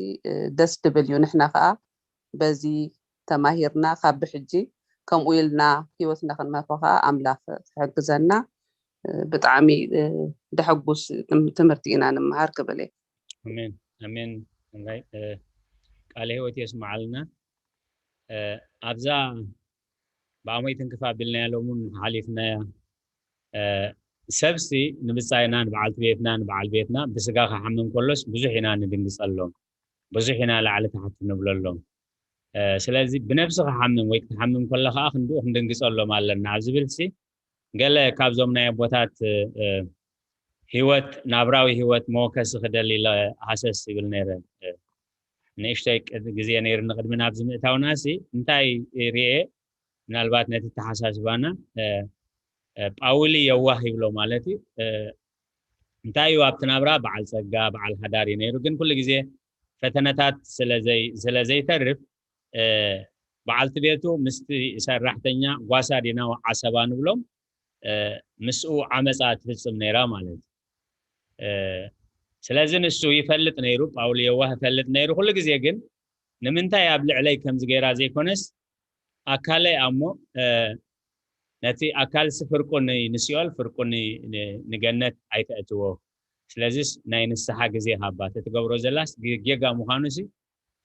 ደስ ድብል እዩ ንሕና ከዓ በዚ ተማሂርና ካብ ብሕጂ ከምኡ ኢልና ሂወትና ክንመርሖ ከዓ ኣምላኽ ክሕግዘና ብጣዕሚ ደሐጉስ ትምህርቲ ኢና ንምሃር ክብል እየ። ኣሜን ኣሜን። ቃለ ህይወት የስምዓልና። ኣብዛ ብኣሞይ ትንክፍ ኣቢልናያ ሎሙን ሓሊፍናያ። ሰብሲ ንብጻይና ንበዓልቲ ቤትና ንበዓል ቤትና ብስጋ ክሓምም ከሎስ ብዙሕ ኢና ንድንግጸሎም፣ ብዙሕ ኢና ላዕሊ ታሕቲ ንብለሎም። ስለዚ ብነብሲ ክሓምም ወይ ክትሓምም ከሎ ከዓ ክንድኡ ክንድንግጸሎም ኣለና ኣብ ዝብል ሲ ገለ ካብዞም ናይ ኣቦታት ህይወት ናብራዊ ህይወት መወከሲ ክደሊ ኢለ ሃሰስ ይብል ነይረ። ንእሽተይ ግዜ ነይርኒ ቅድሚ ናብዚ ምእታውና ሲ እንታይ ርኤ ምናልባት ነቲ ተሓሳስባና ጳውሊ የዋህ ይብሎ ማለት እዩ። እንታይ እዩ ኣብቲ ናብራ በዓል ፀጋ በዓል ሓዳር እዩ ነይሩ ግን ኩሉ ግዜ ፈተነታት ስለ ዘይተርፍ በዓልቲ ቤቱ ምስቲ ሰራሕተኛ ጓሳ ዲና ዓሰባ ንብሎም ምስኡ ዓመፃ ትፍፅም ነይራ ማለት እዩ። ስለዚ ንሱ ይፈልጥ ነይሩ ጳውሊ የዋህ ይፈልጥ ነይሩ ኩሉ ግዜ ግን ንምንታይ ኣብ ልዕለይ ከምዚ ገይራ ዘይኮነስ ኣካለይ ኣሞ ነቲ ኣካል ሲ ፍርቁኒ ንሲኦል ፍርቁኒ ንገነት ኣይተእትዎ ስለዚስ ናይ ንስሓ ግዜ ሃባ ተትገብሮ ዘላስ ጌጋ ምዃኑ ሲ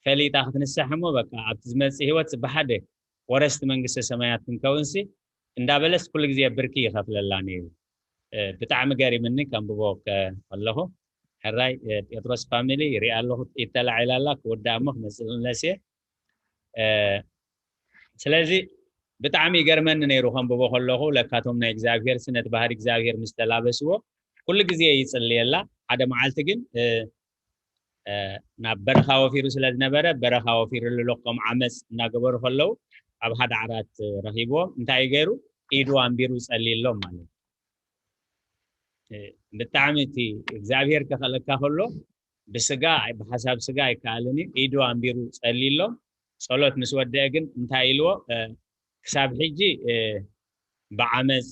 ፈሊጣ ክትንሳሕ እሞ በቃ ኣብቲ ዝመፅእ ህይወት ብሓደ ወረስቲ መንግስተ ሰማያት ክንከውን ሲ እንዳበለስ ኩሉ ግዜ ብርኪ ይኸፍለላ ነይሩ። ብጣዕሚ ገሪምኒ ከንብቦ ከለኹ ሕራይ ጴጥሮስ ፋሚሊ ይሪኣ ኣለኹ ጥይት ተላዒላ ኣላ ክወዳእ እሞ ክመፅእ መለስ እየ። ስለዚ ብጣዕሚ ይገርመኒ ነይሩ ከንብቦ ከለኹ ለካቶም ናይ እግዚኣብሄር ሲ ነቲ ባህሪ እግዚኣብሄር ምስ ተላበስዎ ኩሉ ግዜ ይፅልየላ ሓደ መዓልቲ ግን ናብ በረኻ ወፊሩ ስለ ዝነበረ በረኻ ወፊሩ ልሎ ከም ዓመፅ እናገበሩ ከለዉ ኣብ ሓደ ዓራት ረኺብዎም እንታይ ገይሩ ኢዱ ኣንቢሩ ፀሊሎም ማለት ብጣዕሚ እቲ እግዚኣብሔር ከኽእለካ ከሎ ብስጋ ብሓሳብ ስጋ ኣይከኣልን እዩ ኢዱ ኣንቢሩ ፀሊሎም ጸሎት ምስ ወደአ ግን እንታይ ኢልዎ ክሳብ ሕጂ ብዓመፅ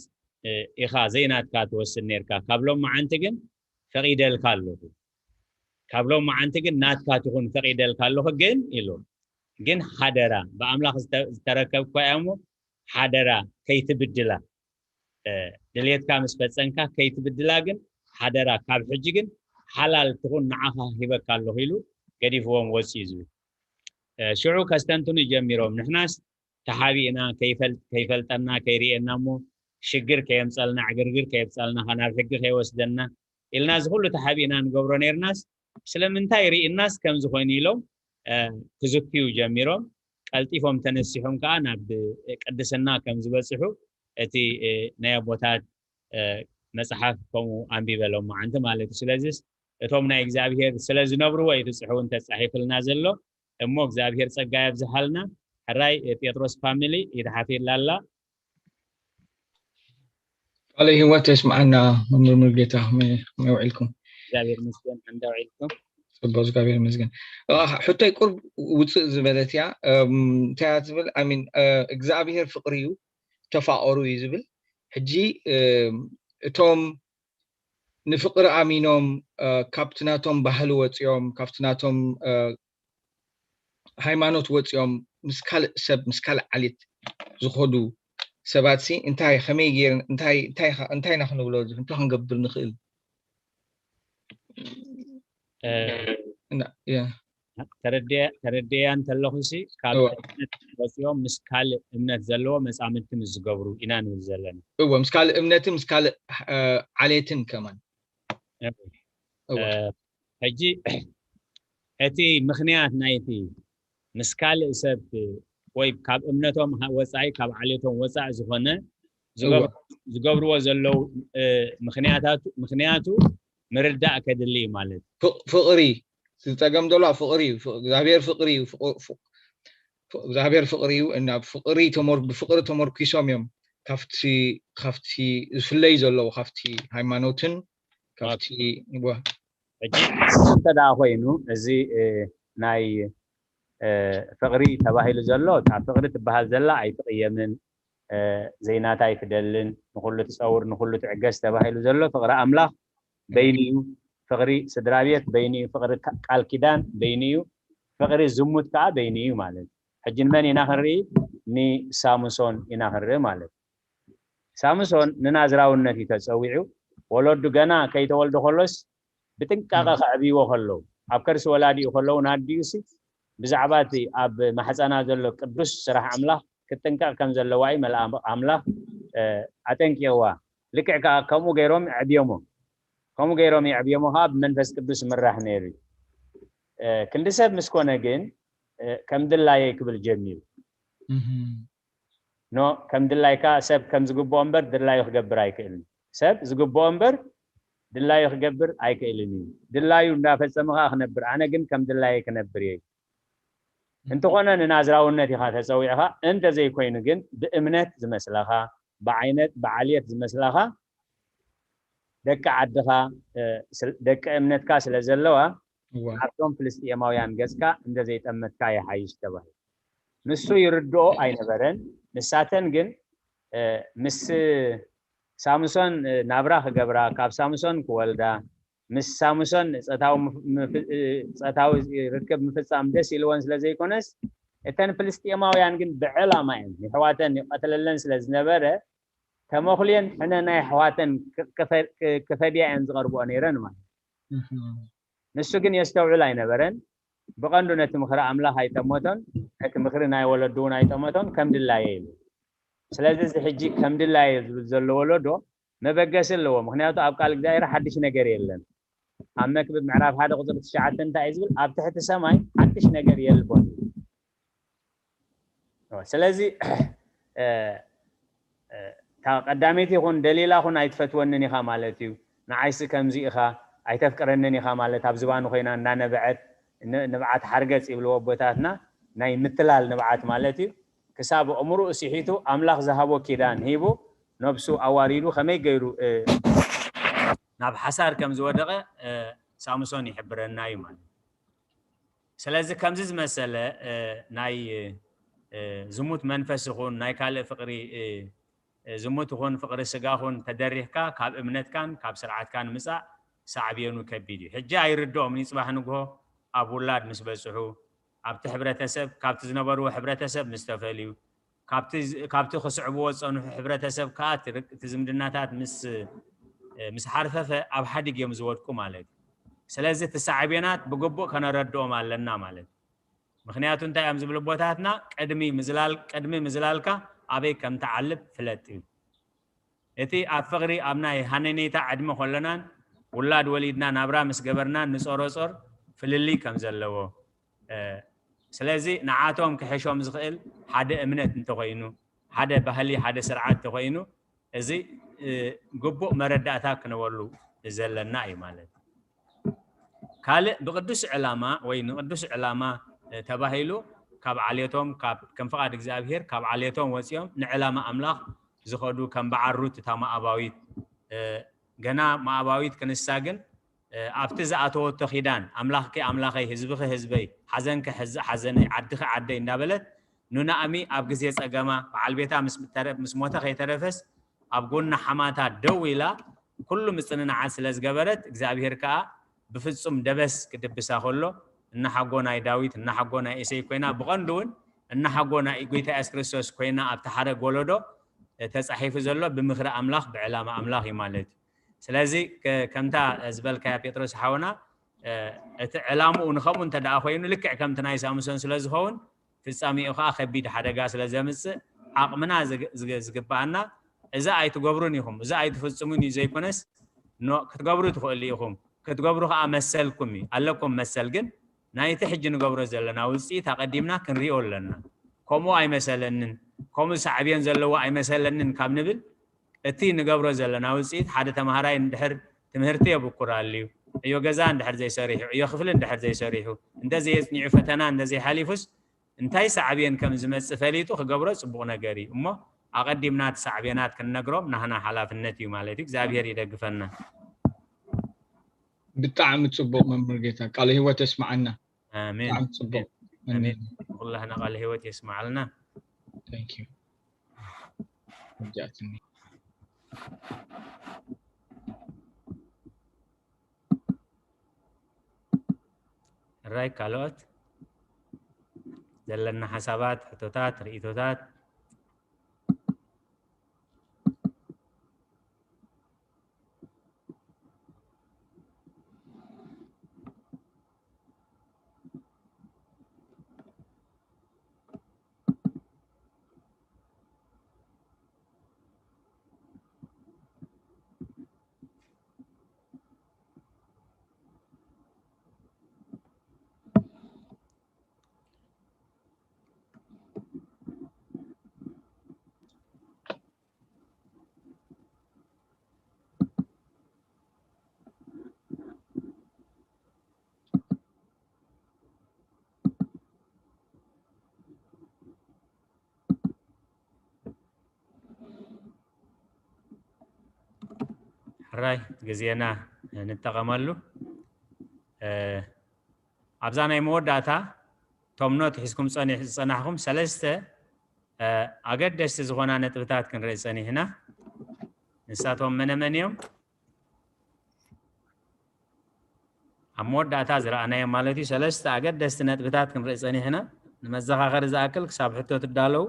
ኢኻ ዘይናትካ ትወስድ ነርካ ካብ ሎም መዓንቲ ግን ፈቒደልካ ኣለኹ ካብ ሎም መዓንቲ ግን ናትካ ትኹን ፈቒደልካ ኣለኹ ግን ኢሉ ግን ሓደራ ብኣምላኽ ዝተረከብኳ እያ እሞ ሓደራ ከይትብድላ ድልየትካ ምስ ፈፀንካ ከይትብድላ ግን ሓደራ ካብ ሕጂ ግን ሓላል ትኹን ንዓኻ ሂበካ ኣለኹ ኢሉ ገዲፍዎም ወፅኡ ዝብል ሽዑ ከስተንትኑ ጀሚሮም ንሕናስ ተሓቢእና ከይፈልጠና ከይርእየና እሞ ሽግር ከየምፀልና ዕግርግር ከየብፀልና ናብ ሕጊ ከይወስደና ኢልና እዚ ኩሉ ተሓቢእና ንገብሮ ነርናስ ስለምንታይ ርእናስ ከምዚ ኮይኑ ኢሎም ክዝክዩ ጀሚሮም ቀልጢፎም ተነሲሖም ከዓ ናብ ቅድስና ከም ዝበፅሑ እቲ ናይ ኣቦታት መፅሓፍ ከምኡ ኣንቢበሎም መዓንቲ ማለት እዩ ስለዚስ እቶም ናይ እግዚኣብሄር ስለ ዝነብርዎ እዩ ትፅሕውን ተፃሒፍልና ዘሎ እሞ እግዚኣብሄር ፀጋ የብዝሓልና ሕራይ ጴጥሮስ ፋሚሊ ይተሓፊላላ ኣለ ህይወት የስምዓና። መምህር ሙሉጌታ፣ ከመይ ውዒልኩም? እግዚኣብሔር ይመስገን። እንዳ ውዒልኩም? ጽቡቅ፣ እግዚኣብሔር ይመስገን። ሕቶይ ቁርብ ውፅእ ዝበለት እያ። እንታይ እያ ትብል? ኣሚን እግዚኣብሔር ፍቅሪ እዩ፣ ተፋቀሩ እዩ ዝብል። ሕጂ እቶም ንፍቅሪ ኣሚኖም ካብቲ ናቶም ባህሊ ወፂኦም፣ ካብቲ ናቶም ሃይማኖት ወፂኦም ምስ ካልእ ሰብ፣ ምስ ካልእ ዓሌት ዝኸዱ ሰባት ሲ እንታይ፣ ከመይ ገይር እንታይ እንታይ ኢና ክንብሎ፣ እንታይ ክንገብር ንኽእል? ተረድያ እንተለኹ ሲ ካብ እምነት ወፂኦም ምስ ካልእ እምነት ዘለዎ መፃምድቲ ምስ ዝገብሩ ኢና ንብል ዘለና። እዎ፣ ምስ ካልእ እምነትን ምስ ካልእ ዓሌትን ከማን። ሕጂ እቲ ምኽንያት ናይቲ ምስ ካልእ ሰብ ወይ ካብ እምነቶም ወፃኢ፣ ካብ ዓሌቶም ወፃኢ ዝኾነ ዝገብርዎ ዘለዉ ምኽንያቱ ምርዳእ ከድሊ እዩ ማለት እዩ። ፍቕሪ ዝፀገም ዘሎ ፍቕሪ እዩ። እግዚኣብሔር ፍቕሪ እዩ። እግዚኣብሔር ፍቕሪ እዩ። እና ብፍቕሪ ተመርኩሶም እዮም ካብቲ ዝፍለዩ ዘለዉ፣ ካብቲ ሃይማኖትን ካብቲ እንተ ደኣ ኮይኑ፣ እዚ ናይ ፍቕሪ ተባሂሉ ዘሎ፣ እታ ፍቕሪ ትበሃል ዘላ ኣይትቕየምን፣ ዘይናታ ኣይትደልን፣ ንኹሉ ትፀውር፣ ንኹሉ ትዕገስ ተባሂሉ ዘሎ ፍቕሪ ኣምላኽ በይኑ እዩ። ፍቕሪ ስድራ ቤት በይኑ እዩ። ፍቕሪ ቃል ኪዳን በይኑ እዩ። ፍቕሪ ዝሙት ከዓ በይኑ እዩ ማለት እዩ። ሕጂ ንመን ኢና ክንርኢ? ንሳምሶን ኢና ክንርኢ ማለት እዩ። ሳምሶን ንናዝራውነት እዩ ተፀዊዑ። ወለዱ ገና ከይተወልዱ ከሎስ ብጥንቃቐ ከዕብይዎ ከለዉ፣ ኣብ ከርሲ ወላዲኡ ከለዉ፣ ንኣዲኡ ሲ ብዛዕባ እቲ ኣብ ማሕፀና ዘሎ ቅዱስ ስራሕ ኣምላኽ ክትጥንቀቕ ከም ዘለዋ እዩ መልኣ ኣምላኽ ኣጠንቂቕዋ። ልክዕ ከዓ ከምኡ ገይሮም ኣዕብዮሞ። ከምኡ ገይሮም የዕብዮሞ ከዓ ብመንፈስ ቅዱስ ምራሕ ነይሩ እዩ። ክንዲ ሰብ ምስ ኮነ ግን ከም ድላየይ ክብል ጀሚሩ። ኖ፣ ከም ድላይካ ሰብ ከም ዝግብኦ እምበር ድላዩ ክገብር ኣይክእልን። ሰብ ዝግብኦ እምበር ድላዩ ክገብር ኣይክእልን እዩ። ድላዩ እንዳፈጸመ ከዓ ክነብር፣ ኣነ ግን ከም ድላየ ክነብር እየ። እንተኾነ ንናዝራውነት ኢኻ ተጸዊዕኻ፣ እንተዘይኮይኑ ግን ብእምነት ዝመስለኻ፣ ብዓይነት ብዓልየት ዝመስለኻ ደቂ ዓድኻ ደቂ እምነትካ ስለ ዘለዋ ኣብቶም ፍልስጥኤማውያን ገጽካ እንተዘይጠመትካ ይሓይሽ ተባሂሉ። ንሱ ይርድኦ ኣይነበረን። ንሳተን ግን ምስ ሳምሶን ናብራ ክገብራ፣ ካብ ሳምሶን ክወልዳ፣ ምስ ሳምሶን ጾታዊ ርክብ ምፍጻም ደስ ኢልወን ስለ ዘይኮነስ፣ እተን ፍልስጥኤማውያን ግን ብዕላማ እየን የሕዋተን ይቐትለለን ስለ ዝነበረ፣ ተመኹልየን ሕነ ናይ ኣሕዋተን ክፈድያ እየን ዝቐርብኦ ነይረን ማለት። ንሱ ግን የስተውዕል ኣይነበረን። ብቐንዱ ነቲ ምኽሪ ኣምላኽ ኣይጠመቶን፣ ነቲ ምኽሪ ናይ ወለዱ እውን ኣይጠመቶን። ከም ድላየ ኢሉ። ስለዚ እዚ ሕጂ ከም ድላየ ዝብል ዘሎ ወለዶ መበገሲ ኣለዎ። ምኽንያቱ ኣብ ቃል እግዚኣብሔር ሓድሽ ነገር የለን። ኣብ መክብብ ምዕራፍ ሓደ ቁፅሪ ትሽዓተ እንታይ እዩ ዝብል? ኣብ ትሕቲ ሰማይ ሓድሽ ነገር የልቦን። ስለዚ እታ ቀዳመይቲ ይኹን ደሊላ ኹን ኣይትፈትወንን ኢኻ ማለት እዩ። ንዓይሲ ከምዚ ኢኻ፣ ኣይተፍቅረንን ኢኻ ማለት፣ ኣብ ዝባኑ ኮይና እንዳነበዐት ንብዓት ሓርገፅ ይብልዎ ኣቦታትና፣ ናይ ምትላል ንብዓት ማለት እዩ። ክሳብ ኣእምርኡ ስሒቱ ኣምላኽ ዝሃቦ ኪዳን ሂቡ ነብሱ ኣዋሪዱ ከመይ ገይሩ ናብ ሓሳር ከም ዝወደቐ ሳምሶን ይሕብረና እዩ ማለት። ስለዚ ከምዚ ዝመሰለ ናይ ዝሙት መንፈስ ይኹን ናይ ካልእ ፍቕሪ ዝሙት ይኹን ፍቕሪ ስጋ ኹን ተደሪኽካ ካብ እምነትካን ካብ ስርዓትካን ምጻእ ሳዕቤኑ ከቢድ እዩ። ሕጂ ኣይርድኦምን እዩ። ጽባሕ ንግሆ ኣብ ውላድ ምስ በጽሑ፣ ኣብቲ ሕብረተሰብ፣ ካብቲ ዝነበርዎ ሕብረተሰብ ምስ ተፈልዩ፣ ካብቲ ክስዕብዎ ዝጸንሑ ሕብረተሰብ ከኣ እቲ ዝምድናታት ምስ ሓርፈፈ ኣብ ሓዲግ እዮም ዝወድቁ ማለት እዩ። ስለዚ እቲ ሳዕቤናት ብግቡእ ከነረድኦም ኣለና ማለት እዩ። ምኽንያቱ እንታይ እዮም ዝብሉ ኣቦታትና? ቅድሚ ምዝላል ቅድሚ ምዝላልካ ኣበይ ከም ትዓልብ ፍለጥ እዩ። እቲ ኣብ ፍቕሪ ኣብ ናይ ሃነኔታ ዕድመ ከለናን ውላድ ወሊድና ናብራ ምስ ገበርናን ንጾሮጾር ፍልልይ ከም ዘለዎ፣ ስለዚ ንዓቶም ክሕሾም ዝኽእል ሓደ እምነት እንተኾይኑ፣ ሓደ ባህሊ፣ ሓደ ስርዓት እንተኾይኑ፣ እዚ ግቡእ መረዳእታ ክንበሉ ዘለና እዩ ማለት። ካልእ ብቅዱስ ዕላማ ወይ ንቅዱስ ዕላማ ተባሂሉ ካብ ዓሌቶም፣ ከም ፍቓድ እግዚኣብሔር ካብ ዓሌቶም ወፂኦም ንዕላማ ኣምላኽ ዝኸዱ ከም በዓል ሩት እታ ሞኣባዊት፣ እ፣ ገና ሞኣባዊት ክንሳ ግን፣ እ፣ ኣብቲ ዝኣተወቶ ኪዳን፣ ኣምላኽኪ ኣምላኸይ፣ ህዝብኺ ህዝበይ፣ ሓዘንኪ ሕዝ-፣ ሓዘነይ፣ ዓድኺ ዓደይ እንዳበለት፣ ንናእሚ ኣብ ግዜ ጸገማ፣ በዓል ቤታ ምስ ተረ-፣ ምስ ሞተ ከይተረፈስ፣ ኣብ ጎና ሓማታ ደው ኢላ፣ ኩሉ ምጽንናዓት ስለ ዝገበረት፣ እግዚኣብሄር ከኣ ብፍጹም ደበስ ክድብሳ ከሎ፣ እናሓጎ ናይ ዳዊት፣ እናሓጎ ናይ እሴይ ኮይና፣ ብቐንዱ እውን እናሓጎ ናይ ጎይታ የሱስ ክርስቶስ ኮይና፣ ኣብቲ ሓረግ ወለዶ፣ እ፣ ተጻሒፉ ዘሎ ብምኽሪ ኣምላኽ፣ ብዕላማ ኣምላኽ እዩ ማለት እዩ። ስለዚ፣ ከ-፣ ከምታ ዝበልካያ ጴጥሮስ ሓውና፣ እ፣ እቲ ዕላምኡ ንኸምኡ እንተ ደኣ ኮይኑ፣ ልክዕ ከምቲ ናይ ሳምሶን ስለ ዝኸውን፣ ፍጻሜኡ ኸኣ ከቢድ ሓደጋ ስለ ዘምጽእ፣ ዓቕምና ዝግ-፣ ዝግ-፣ ዝግብኣና፣ እዚ ኣይትገብሩን ኢኹም፣ እዚ ኣይትፍጽሙን እዩ ዘይኮነስ፣ ኖ፣ ክትገብሩ ትኽእሉ ኢኹም። ክትገብሩ ኸኣ መሰልኩም እዩ። ኣለኩም መሰል፣ ግን ናይቲ ሕጂ ንገብሮ ዘለና ውጽኢት ኣቐዲምና ክንሪኦ ኣለና። ከምኡ ኣይመሰለንን፣ ከምኡ ሳዕቤን ዘለዎ ኣይመሰለንን ካብ ንብል፣ እቲ ንገብሮ ዘለና ውጽኢት፣ ሓደ ተማሃራይ እንድሕር ትምህርቲ የብኩር ኣልዩ፣ ዕዮ ገዛ እንድሕር ዘይሰሪሑ፣ ዕዮ ክፍሊ እንድሕር ዘይሰሪሑ፣ እንተ ዘየጽኒዑ፣ ፈተና እንተ ዘይሓሊፉስ፣ እንታይ ሳዕቤን ከም ዝመጽእ ፈሊጡ ክገብሮ ጽቡቕ ነገር እዩ። እሞ ኣቐዲምና እቲ ሳዕቤናት ክንነግሮም ናህና ሓላፍነት እዩ ማለት እዩ። እግዚኣብሄር ይደግፈና። ብጣዕሚ ጽቡቕ መምህር ጌታ፣ ቃለ ህይወት የስምዓና። ኣሜን። ብጣዕሚ ጽቡቕ። ኣሜን። ኣሜን። ኩላህና ቃለ ህይወት የስምዓልና። Thank you። ረጃዕትኒ። ሕራይ ካልኦት ዘለና ሓሳባት፣ ሕቶታት፣ ርእይቶታት? ሕራይ ግዜና ንጠቐመሉ። እ፣ ኣብዛ ናይ መወዳእታ እቶም ኖት ሒዝኩም ጸኒሕ-፣ ዝጸናሕኩም ሰለስተ፣ እ፣ ኣገደስቲ ዝኾና ነጥብታት ክንርኢ ጸኒሕና። ንሳቶም መነ መን እዮም? ኣብ መወዳእታ ዝረኣናዮም ማለት እዩ። ሰለስተ ኣገደስቲ ነጥብታት ክንርኢ ጸኒሕና። ንመዘኻኸሪ ዝኣክል ክሳብ ሕቶ ትዳለዉ።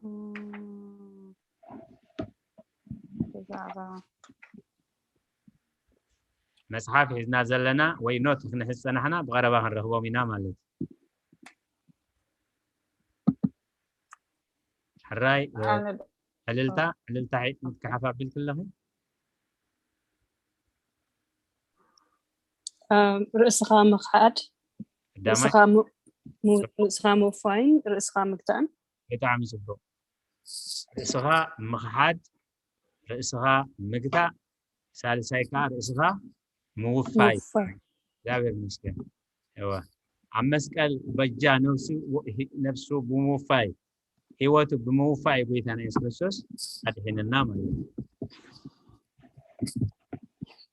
እም፣ ብዛዕባ መጽሓፍ ሒዝና ዘለና ወይ ኖት ክንሕዝ ጸናሕና ብቐረባ ክንረኽቦም ኢና ማለት እዩ። ሕራይ፣ እ፣ ኣነ ዕልልታ፣ ዕልልታ ሒ-፣ ክትሓፍ ኣቢልኪ ኣለኺ? እም፣ ርእስኻ ምኽሓድ፣ ቀዳማይ። ርእስኻ ም-፣ ም-፣ ርእስኻ ምውፋይን ርእስኻ ምግታእን። ብጣዕሚ ጽቡቕ። ርእስኻ ምኽሓድ፣ ርእስኻ ምግታእ፣ ሳልሳይ ከኣ ርእስኻ ምውፋይ። ምውፋይ። እግዚኣብሔር ይመስገን። እወ። ኣብ መስቀል በጃ ነፍሱ፣ ሂ-፣ ነፍሱ ብምውፋይ፣ ህይወቱ ብምውፋይ ጎይታና የሱስ ክርስቶስ ኣድሒንና ማለት እዩ።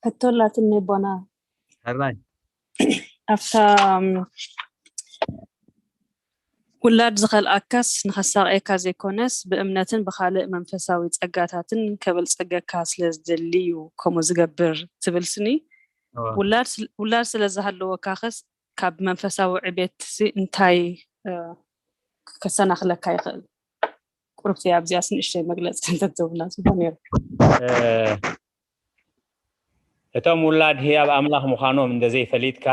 ሕቶ ኣላትኒ ኣቦና። ሕራይ። ኣብታ፣ እም፣ ውላድ ዝኸልኣካስ ንኸሳቕየካ ዘይኮነስ፣ ብእምነትን ብኻልእ መንፈሳዊ ጸጋታትን ከበልጸገካ ስለ ዝደሊ እዩ ከምኡ ዝገብር ትብል ስኒ። እወ። ውላድ ስል-፣ ውላድ ስለ ዝሃለወካኸስ ካብ መንፈሳዊ ዕቤትሲ እንታይ፣ እ፣ ከሰናኽለካ ይኽእል? ቁርብቲ ኣብዚኣስ ንእሽተይ መግለጺ እንተትህቡና ጽቡቕ ነይሩ። እ፣ እቶም ውላድ ህያብ ኣምላኽ ምዃኖም እንተዘይፈሊጥካ፣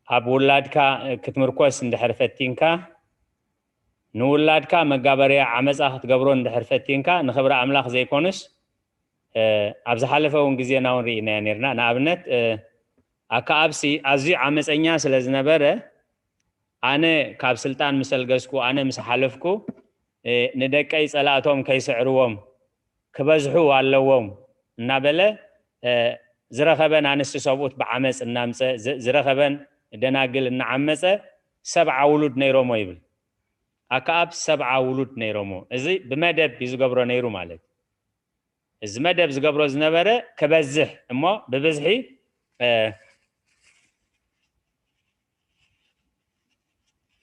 ኣብ ውላድካ ክትምርኮስ እንድሕር ፈቲንካ፣ ንውላድካ መጋበርያ ዓመጻ ክትገብሮ እንድሕር ፈቲንካ፣ ንኽብሪ ኣምላኽ ዘይኮኑስ፣ እ፣ ኣብ ዝሓለፈ እውን ግዜና እውን ርኢናዮ ነይርና። ንኣብነት፣ እ፣ ኣከኣብሲ ኣዝዩ ዓመጸኛ ስለ ዝነበረ፣ ኣነ ካብ ስልጣን ምስ ኣልገስኩ፣ ኣነ ምስ ሓለፍኩ፣ እ፣ ንደቀይ ጸላእቶም ከይስዕርዎም ክበዝሑ ኣለዎም እናበለ፣ እ፣ ዝረኸበን ኣንስቲ ሰብኡት ብዓመጽ እናምጸ፣ ዝ-፣ ዝረኸበን ደናግል እናዓመጸ፣ ሰብዓ ውሉድ ነይሮሞ ይብል። ኣከኣብ ሰብዓ ውሉድ ነይሮሞ። እዚ ብመደብ እዩ ዝገብሮ ነይሩ ማለት እዩ። እዚ መደብ ዝገብሮ ዝነበረ ክበዝሕ እሞ ብብዝሒ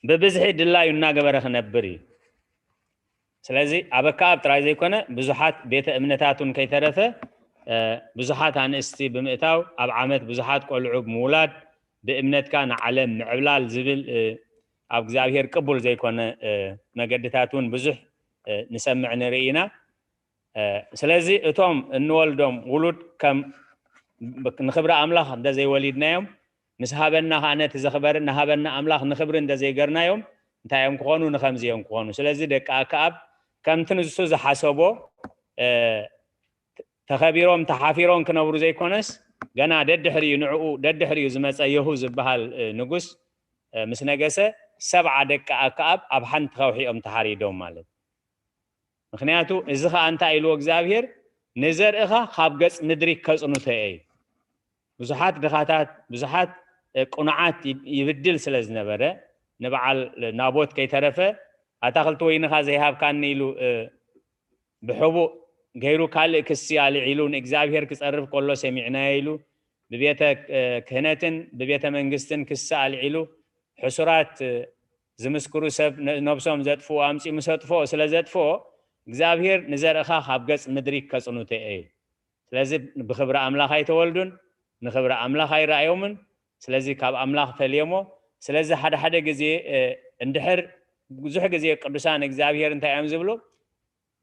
ብብዝሒ ድላዩ እናገበረ ክነብር እዩ። ስለዚ ኣብ ኣከኣብ ጥራይ ዘይኮነ ብዙሓት ቤተ እምነታት እውን ከይተረፈ ብዙሓት ኣንስቲ ብምእታው ኣብ ዓመት ብዙሓት ቆልዑ ብምውላድ ብእምነትካ ንዓለም ምዕብላል ዝብል ኣብ እግዚኣብሔር ቅቡል ዘይኮነ መገድታት እውን ብዙሕ ንሰምዕ ንርኢ ኢና። ስለዚ እቶም እንወልዶም ውሉድ ከም ንክብሪ ኣምላኽ እንተዘይወሊድናዮም ምስ ሃበና ከዓ ነቲ ዘኽበርን ንሃበና ኣምላኽ ንክብሪ እንተዘይገርናዮም እንታይ እዮም ክኾኑ? ንከምዚ እዮም ክኾኑ። ስለዚ ደቂ ኣከኣብ ከምቲ ንሱ ዝሓሰቦ ተኸቢሮም ተሓፊሮም ክነብሩ ዘይኮነስ ገና ደድሕሪኡ ንዕኡ ደድሕሪኡ ዝመፀ የሁ ዝበሃል ንጉስ ምስ ነገሰ ሰብዓ ደቂ ኣከኣብ ኣብ ሓንቲ ከውሒ እዮም ተሓሪዶም ማለት። ምክንያቱ እዚ ከዓ እንታይ ኢልዎ እግዚኣብሔር ንዘርእኻ ካብ ገፅ ምድሪ ከፅኑተ እየ። ብዙሓት ድኻታት ብዙሓት ቅኑዓት ይብድል ስለ ዝነበረ ንበዓል ናቦት ከይተረፈ ኣታክልቲ ወይንኻ ዘይሃብካኒ ኢሉ ብሕቡእ ገይሩ ካልእ ክሲ ኣልዒሉ ንእግዚኣብሔር ክጸርፍ ከሎ ሰሚዕናዮ ኢሉ ብቤተ ክህነትን ብቤተ መንግስትን ክሲ ኣልዒሉ ሕሱራት ዝምስክሩ ሰብ ነብሶም ዘጥፍኡ ኣምፂኡ ምስ ኣጥፍኦ ስለ ዘጥፍኦ እግዚኣብሔር ንዘርእኻ ካብ ገፅ ምድሪ ከፅኑተ እዩ። ስለዚ ብክብሪ ኣምላኽ ኣይተወልዱን ንክብሪ ኣምላኽ ኣይረኣዮምን። ስለዚ ካብ ኣምላኽ ፈልየሞ። ስለዚ ሓደ ሓደ ግዜ እንድሕር ብዙሕ ግዜ ቅዱሳን እግዚኣብሔር እንታይ እዮም ዝብሉ?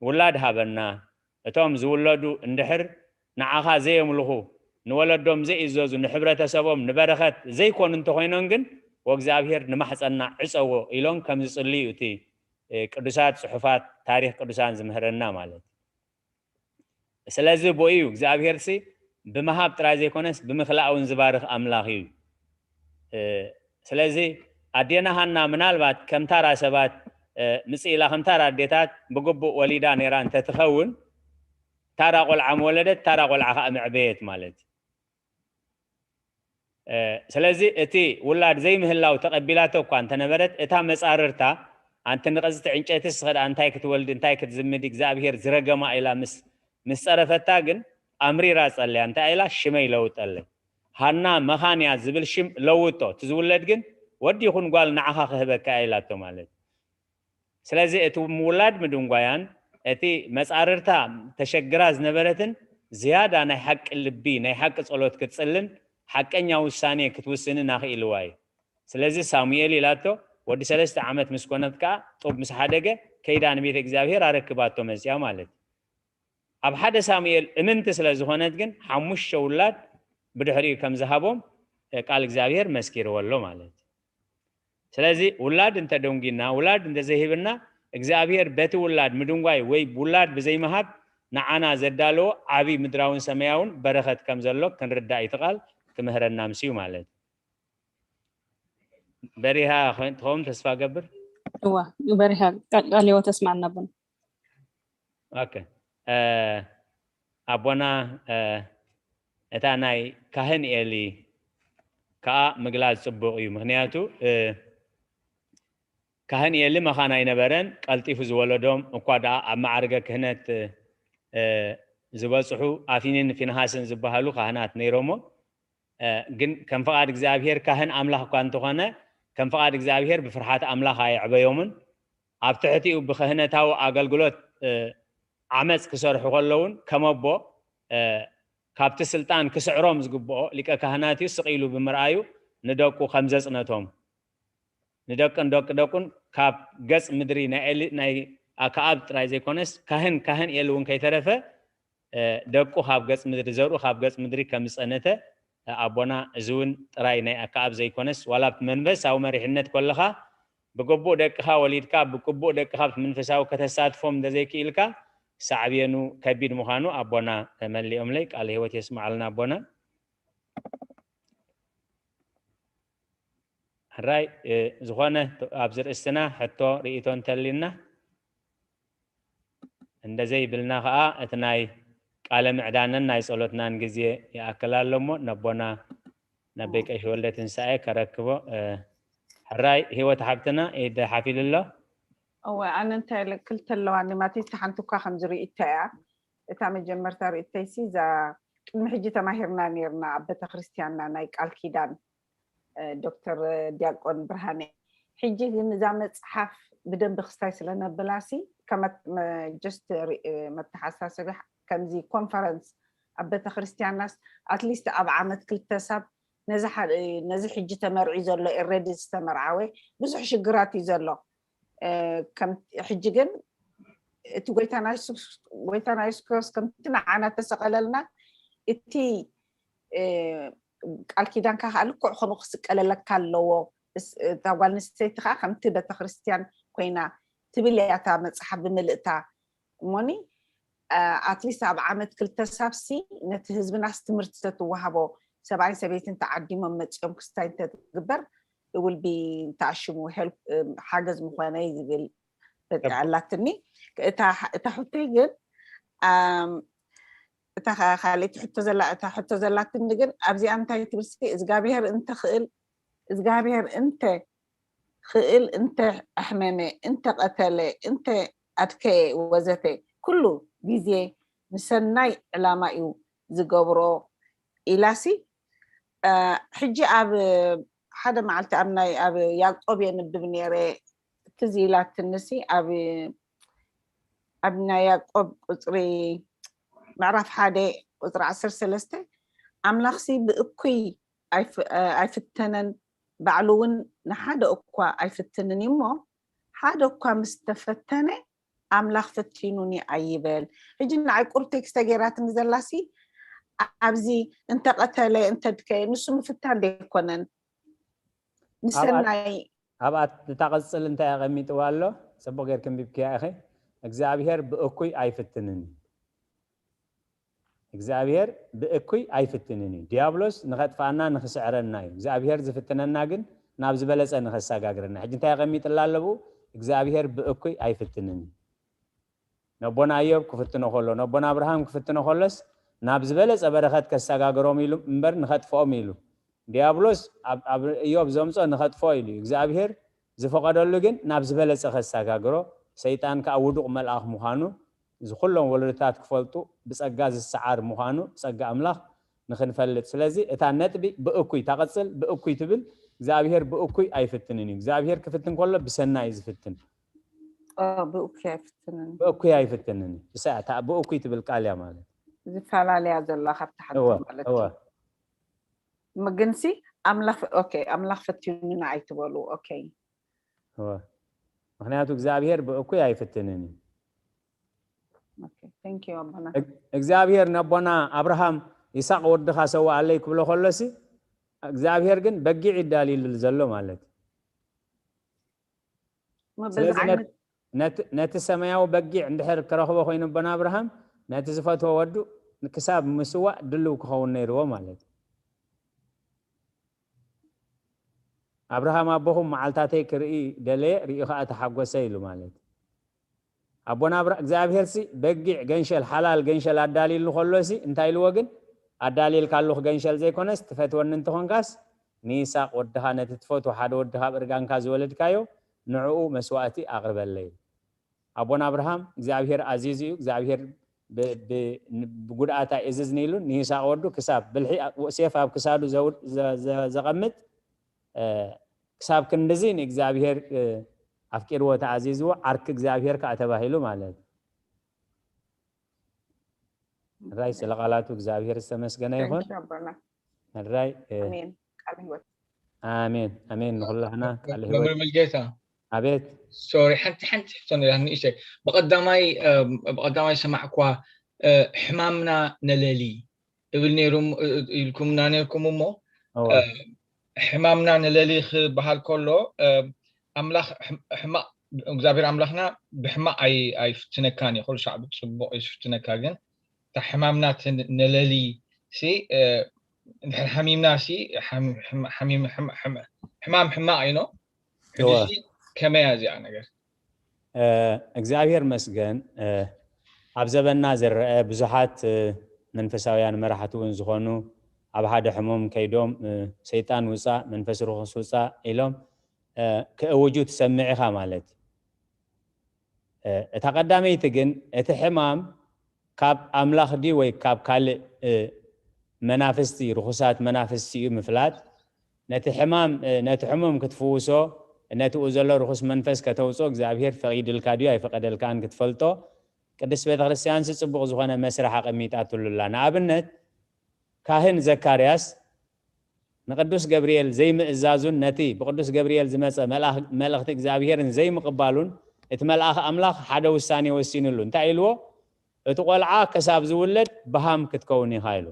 ውላድ ሃበና። እቶም ዝውለዱ እንድሕር ንዓኻ ዘየምልኹ ንወለዶም ዘይእዘዙ ንሕብረተሰቦም ንበረኸት ዘይኮኑ እንተኾይኖም ግን ወእግዚኣብሔር ንማሕፀንና ዕፀዎ ኢሎም ከም ዝፅልዩ እቲ ቅዱሳት ፅሑፋት ታሪክ ቅዱሳን ዝምህረና ማለት እዩ። ስለዚ ብኡ እዩ እግዚኣብሔር ሲ ብምሃብ ጥራይ ዘይኮነስ ብምክላእ እውን ዝባርኽ ኣምላኽ እዩ። ስለዚ ኣዴና ሃና ምናልባት ከም ታራ ሰባት ምጽእ ኢላ ከም ታራ ኣዴታት ብግቡእ ወሊዳ ነይራ እንተትኸውን ታራ ቆልዓ ምወለደት ታራ ቆልዓ ከዓ ምዕበየት ማለት እዩ። ስለዚ እቲ ውላድ ዘይምህላው ተቐቢላቶ እኳ እንተነበረት እታ መጻርርታ ኣንቲ ንቐዝቲ ዕንጨይትስ ኸዳ እንታይ ክትወልዲ እንታይ ክትዝምዲ እግዚኣብሄር ዝረገማ ኢላ ምስ ምስ ጸረፈታ ግን ኣምሪራ ጸልያ እንታይ ኢላ ሽመይ ለውጠለይ ሃና መኻን እያ ዝብል ሽም ለውጦ እቲ ዝውለድ ግን ወዲ ይኹን ጓል ንዓኻ ክህበካ እያ ኢላቶ ማለት ስለዚ እቲ ምውላድ ምድንጓያን እቲ መጻርርታ ተሸግራ ዝነበረትን ዝያዳ ናይ ሓቂ ልቢ ናይ ሓቂ ጸሎት ክትጽልን ሓቀኛ ውሳኔ ክትውስንን ኣኽኢልዋ እዩ። ስለዚ ሳሙኤል ኢላቶ ወዲ ሰለስተ ዓመት ምስ ኮነት ከኣ ጡብ ምስ ሓደገ ከይዳ ንቤተ እግዚኣብሔር ኣረክባቶ መጽያ ማለት እዩ። ኣብ ሓደ ሳሙኤል እምንቲ ስለ ዝኾነት ግን ሓሙሽተ ውላድ ብድሕሪኡ ከም ዝሃቦም ቃል እግዚኣብሔር መስኪርዎ ኣሎ ማለት እዩ። ስለዚ ውላድ እንተደንጒና ውላድ እንተዘይህብና እግዚኣብሔር በቲ ውላድ ምድንጓይ ወይ ውላድ ብዘይምሃብ ንዓና ዘዳለዎ ዓብዪ ምድራውን ሰማያውን በረኸት ከም ዘሎ ክንርዳእ እዩ እቲ ቃል ክምህረና ምስ እዩ ማለት እዩ። በሪሃ ትኸውን ተስፋ ገብር። እዋ በሪሃ ቃል ህይወት ተስማዕና ኣቦና። ኦኬ ኣቦና እታ ናይ ካህን ኤሊ ከዓ ምግላፅ ፅቡቅ እዩ። ምክንያቱ ካህን ኤሊ መኻን ኣይነበረን። ቀልጢፉ ዝወለዶም እኳ ደኣ ኣብ ማዕርገ ክህነት ዝበፅሑ ኣፊኒን ፊንሃስን ዝበሃሉ ካህናት ነይሮሞ። ግን ከም ፍቓድ እግዚኣብሔር ካህን ኣምላኽ እኳ እንተኾነ ከም ፍቓድ እግዚኣብሔር ብፍርሓት ኣምላኽ ኣየዕበዮምን። ኣብ ትሕቲኡ ብክህነታዊ ኣገልግሎት ዓመፅ ክሰርሑ ከለውን ከም ኣቦ ካብቲ ስልጣን ክስዕሮም ዝግብኦ ሊቀ ካህናት እዩ ስቕ ኢሉ ብምርኣዩ ንደቁ ከም ዘፅነቶም ንደቅን ደቂ ደቁን ካብ ገፅ ምድሪ ናይ ኣከኣብ ጥራይ ዘይኮነስ ካህን ካህን ኤሊ እውን ከይተረፈ ደቁ ካብ ገፅ ምድሪ ዘርኡ ካብ ገፅ ምድሪ ከም ዝፀነተ ኣቦና እዚ እውን ጥራይ ናይ ኣከኣብ ዘይኮነስ ዋላ ኣብቲ መንፈሳዊ መሪሕነት ከለኻ ብግቡእ ደቅኻ ወሊድካ ብግቡእ ደቅኻ ኣብቲ መንፈሳዊ ከተሳትፎም እንተዘይክኢልካ ሳዕቤኑ ከቢድ ምዃኑ ኣቦና መሊኦምለይ ቃል ህይወት የስምዓልና ኣቦና። ሕራይ ዝኾነ ኣብዚ ርእስትና ሕቶ ርእቶ እንተልና እንደዘይብልና ከዓ እቲ ናይ ቃለ ምዕዳንን ናይ ጸሎትናን ግዜ ይኣክል ኣሎ እሞ ነቦና ነቦይ ቀሺ ወልደ ትንሳኤ ከረክቦ። ሕራይ ህይወት ሓብትና ኢድ ሓፊሉ ኣሎ። እወ፣ ኣነ እንታይ ኢለ፣ ክልተ ኣለዋኒ። ማቲ፣ እቲ ሓንቲ እኳ ከምዚ ርእይቶ እያ። እታ መጀመርታ ርእይቶይሲ፣ እዛ ቅድሚ ሕጂ ተማሂርና ነይርና ኣብ ቤተክርስትያንና ናይ ቃል ኪዳን፣ እ፣ ዶክተር ዲያቆን ብርሃነ። ሕጂ ግን እዛ መጽሓፍ ብደንቢ ክስታይ ስለነብላሲ፣ ከመት-፣ መ-፣ just ሪ-፣ እ፣ መተሓሳሰቢ፣ ከምዚ ኮንፈረንስ ኣብ ቤተክርስትያንናስ፣ ኣትሊስት ኣብ ዓመት ክልተ ሳብ ነዚ ሓደ፣ ነዚ ሕጂ ተመርዒ ዘሎ፣ ኤረዲ ዝተመርዓወ፣ ብዙሕ ሽግራት እዩ ዘሎ። እ፣ ከም ሕጂ ግን እቲ ጎይታና የሱስ፣ ጎይታና የሱስ ክርስቶስ ከምቲ ንዓና ተሰቐለልና፣ እቲ፣ እ፣ ቃል ኪዳንካ ከዓ ልክዕ ከምኡ ክስቀለለካ ኣለዎ። እስ-፣ እታ ጓል ኣንስተይቲ ከዓ ከምቲ ቤተክርስትያን ኮይና ትብል እያ እታ መጽሓፍ ብምልእታ። እሞኒ፣ እ፣ ኣትሊስት ኣብ ዓመት ክልተ ሳብሲ ነቲ ህዝብናስ ትምህርቲ ተትወሃቦ፣ ሰብኣይን ሰበይትን ተዓዲሞም መጺኦም ክስታይ እንተትግበር፣ it will be፣ እንተኣሽሙ፣ help፣ እ፣ ሓገዝ ምኾነ ዝብል በቃ ኣላትኒ። እታ፣ እታ ሕቶይ ግን፣ ኣም፣ እታ ኻ-፣ ካልኣይቲ ሕቶ ዘላ፣ እታ ሕቶ ዘላትኒ ግን ኣብዚኣ እንታይ ትብል እስኪ፣ እግዚኣብሔር እንተ ክእል፣ እግዚኣብሔር እንተ ክእል፣ እንተ ኣሕመመ፣ እንተ ቀተለ፣ እንተ ኣድከየ ወዘተ፣ ኩሉ ግዜ ንሰናይ ዕላማ እዩ ዝገብሮ ኢላሲ፣ እ፣ ሕጂ ኣብ ሓደ መዓልቲ ኣብ ናይ፣ ኣብ ያዕቆብ የንብብ ነይረ፣ ትዝ ኢላትንሲ፣ ኣብ፣ ኣብ ናይ ያዕቆብ ቁጽሪ፣ ምዕራፍ ሓደ ቁጽሪ ዓሰርተ ሰለስተ፣ ኣምላኽሲ ብእኩይ ኣይፍ-፣ እ፣ ኣይፍተነን፣ ባዕሉ እውን ንሓደ እኳ ኣይፍትንን እዩ እሞ፣ ሓደ እኳ ምስ ተፈተነ ኣምላኽ ፈቲኑኒ ኣይበል። ሕጂ ንዓይ ቁሩብ ቴክስተ ገይራትኒ ዘላሲ፣ ኣብዚ እንተቐተለ፣ እንተድከየ፣ ንሱ ምፍታን ደይኮነን። ኣብ፣ ንሰናይ ኣብኣ እታ ቅጽል እንታይ ኣቐሚጥዋ ኣሎ? ጽቡቕ ጌርኪ ኣንቢብክያ ኢኺ። እግዚኣብሔር ብእኩይ ኣይፍትንን እዩ። እግዚኣብሔር ብእኩይ ኣይፍትንን እዩ። ዲያብሎስ ንኸጥፍኣና፣ ንኽስዕረና እዩ። እግዚኣብሔር ዝፍትነና ግን ናብ ዝበለጸ ንኸሰጋግረና። ሕጂ እንታይ ኣቐሚጥላ ኣሎ ብኡ? እግዚኣብሔር ብእኩይ ኣይፍትንን እዩ። ነቦና እዮብ ክፍትኖ ከሎ፣ ነቦና ኣብርሃም ክፍትኖ ከሎስ ናብ ዝበለጸ በረኸት ከሰጋግሮም ኢሉ እምበር ንኸጥፍኦም ኢሉ። ዲያብሎስ ኣብ፣ ኣብ እዮብ ዘምጾ ንኸጥፍኦ ኢሉ እዩ። እግዚኣብሔር ዝፈቐደሉ ግን ናብ ዝበለጸ ከሰጋግሮ፣ ሰይጣን ከኣ ውዱቕ መልኣኽ ምዃኑ፣ እዚ ኩሎም ወለዶታት ክፈልጡ ብጸጋ ዝሰዓር ምዃኑ፣ ብጸጋ ኣምላኽ ንኽንፈልጥ። ስለዚ እታ ነጥቢ ብእኩይ፣ እታ ቅጽል ብእኩይ ትብል፣ እግዚኣብሔር ብእኩይ ኣይፍትንን እዩ። እግዚኣብሔር ክፍትን ከሎ ብሰናይ እዩ ዝፍትን። ኦ፣ ብእኩይ ኣይፍትንን። ብእኩይ ኣይፍትንን እዩ። እሳ እታ ብእኩይ ትብል ቃል እያ ማለት። ዝፈላለያ ዘለዋ ካብቲ ሓንቲ እወ፣ ማለት እወ። እዩ። ም-፣ ግንሲ ኣምላኽ፣ ኦኬ፣ ኣምላኽ ፈቲኑና ኣይትበሉ። ኦኬ። እወ። ምኽንያቱ እግዚኣብሔር ብእኩይ ኣይፍትንን እዩ። ኦኬ፣ thank you ኣቦና። እግ-፣ እግዚኣብሔር ነቦና ኣብርሃም፣ "ይስሐቅ ወድኻ ሰውኣለይ" ክብሎ ከሎሲ፣ እግዚኣብሔር ግን በጊዕ ይዳልዩሉ ዘሎ ማለት እዩ። እሞ በዚ ስለዚ ዓይነት ነት-፣ ነቲ፣ ነቲ ሰማያዊ በጊዕ እንድሕር ክረኽቦ ኮይኑ ኣቦና ኣብርሃም፣ ነቲ ዝፈትዎ ወዱ ክሳብ ምስዋእ ድልው ክኸውን ነይርዎ ማለት እዩ። ኣብርሃም ኣቦኹም መዓልታተይ ክርኢ ደለየ፣ ርእዩ ኸኣ ተሓጎሰ ኢሉ ማለት እዩ። ኣቦና ኣብራ-፣ እግዚኣብሔርሲ በጊዕ ገንሸል፣ ሓላል ገንሸል ኣዳልዩሉ ከሎሲ እንታይ ኢልዎ ግን? "ኣዳልየልካ ኣለኹ ገንሸል ዘይኮነስ፣ ትፈትወኒ እንተኾንካስ፣ ንይስሐቅ ወድኻ፣ ነቲ ትፈትዎ ሓደ ወድኻ ኣብ እርጋንካ ዝወለድካዮ፣ ንዕኡ መስዋእቲ ኣቕርበለይ" ኢሉ። ኣቦና ኣብርሃም እግዚኣብሔር ኣዚዙ እዩ፣ እግዚኣብሔር ብ-፣ ብ-፣ ን-፣ ብጉድኣት ኣይእዝዝን ኢሉ ንይስሐቅ ወዱ ክሳብ ብልሒ ኣ-፣ ሴፍ ኣብ ክሳዱ ዘው-፣ ዘ-፣ ዘ-፣ ዘቐምጥ፣ እ፣ ክሳብ ክንድዚ ንእግዚኣብሔር፣ እ፣ ኣፍቂርዎ ተኣዚዝዎ፣ ዓርኪ እግዚኣብሔር ከኣ ተባሂሉ ማለት እዩ። ሕራይ ስለ ቃላቱ እግዚኣብሔር ዝተመስገነ ይኹን። Thank you ኣቦና። ሕራይ፣ እ፣ ኣሜን። ቃል ህይወት። ኣሜን፣ ኣሜን። ንኹላህና ቃል ህይወት። መምህር ሙልጌታ። ኣቤት። ሶሪ፣ ሓንቲ፣ ሓንቲ ሕቶ ነይራ፣ ንእሽተይ። ብቐዳማይ፣ እ፣ ብቐዳማይ ሰማዕኳ፣ እ፣ "ሕማምና ነለሊ" እብል ነይሩ፣ እ፣ እ፣ ኢልኩምና ነይርኩም እሞ፣ እዋ። እ፣ ሕማምና ነለሊ ክበሃል ከሎ፣ እ፣ ኣምላኽ ሕም-፣ ሕማቕ፣ እግዚኣብሔር ኣምላኽና ብሕማቕ ኣይ-፣ ኣይፍትነካን እዩ። ኩሉ ሻዕ ብጽቡቕ እዩ ዝፍትነካ፣ ግን እታ ሕማምና ትን-፣ ነለሊ ሲ፣ እ፣ እንድሕር ሓሚምና ሲ፣ ሓም-፣ ሕም-፣ ሓሚም-፣ ሕም-፣ ሕም-፣ ሕማም ሕማቕ እዩ፣ ኖ? ሕጂ እዋ። ሲ ከመይ እያ እዚኣ ነገር? እ፣ እግዚኣብሔር መስገን፣ እ፣ ኣብ ዘበንና ዝረአ ብዙሓት፣ እ፣ መንፈሳውያን መራሕቲ እውን ዝኾኑ ኣብ ሓደ ሕሙም ከይዶም፣ እ፣ "ሰይጣን ውጻእ፣ መንፈስ ርኹስ ውጻእ" ኢሎም፣ እ፣ ክእውጁ ትሰምዕ ኢኻ ማለት እዩ። እታ ቀዳመይቲ ግን እቲ ሕማም ካብ ኣምላኽ ድዩ ወይ ካብ ካልእ መናፍስቲ፣ ርኹሳት መናፍስቲ እዩ ምፍላጥ። ነቲ ሕማም ነቲ ሕሙም ክትፍውሶ፣ ነቲኡ ዘሎ ርኹስ መንፈስ ከተውፅኦ እግዚኣብሔር ፈቒድልካ ድዩ ኣይፈቐደልካን ክትፈልጦ ቅድስት ቤተክርስትያንሲ ፅቡቕ ዝኾነ መስርሕ ኣቐሚጣትሉ ኣላ። ንኣብነት ካህን ዘካርያስ ንቅዱስ ገብርኤል ዘይምእዛዙን ነቲ ብቅዱስ ገብርኤል ዝመፀ መልእኽቲ እግዚኣብሔርን ዘይምቕባሉን እቲ መልኣኽ ኣምላኽ ሓደ ውሳኔ ወሲኑሉ። እንታይ ኢልዎ? እቲ ቆልዓ ከሳብ ዝውለድ ብሃም ክትከውን ኢኻ ኢሉ።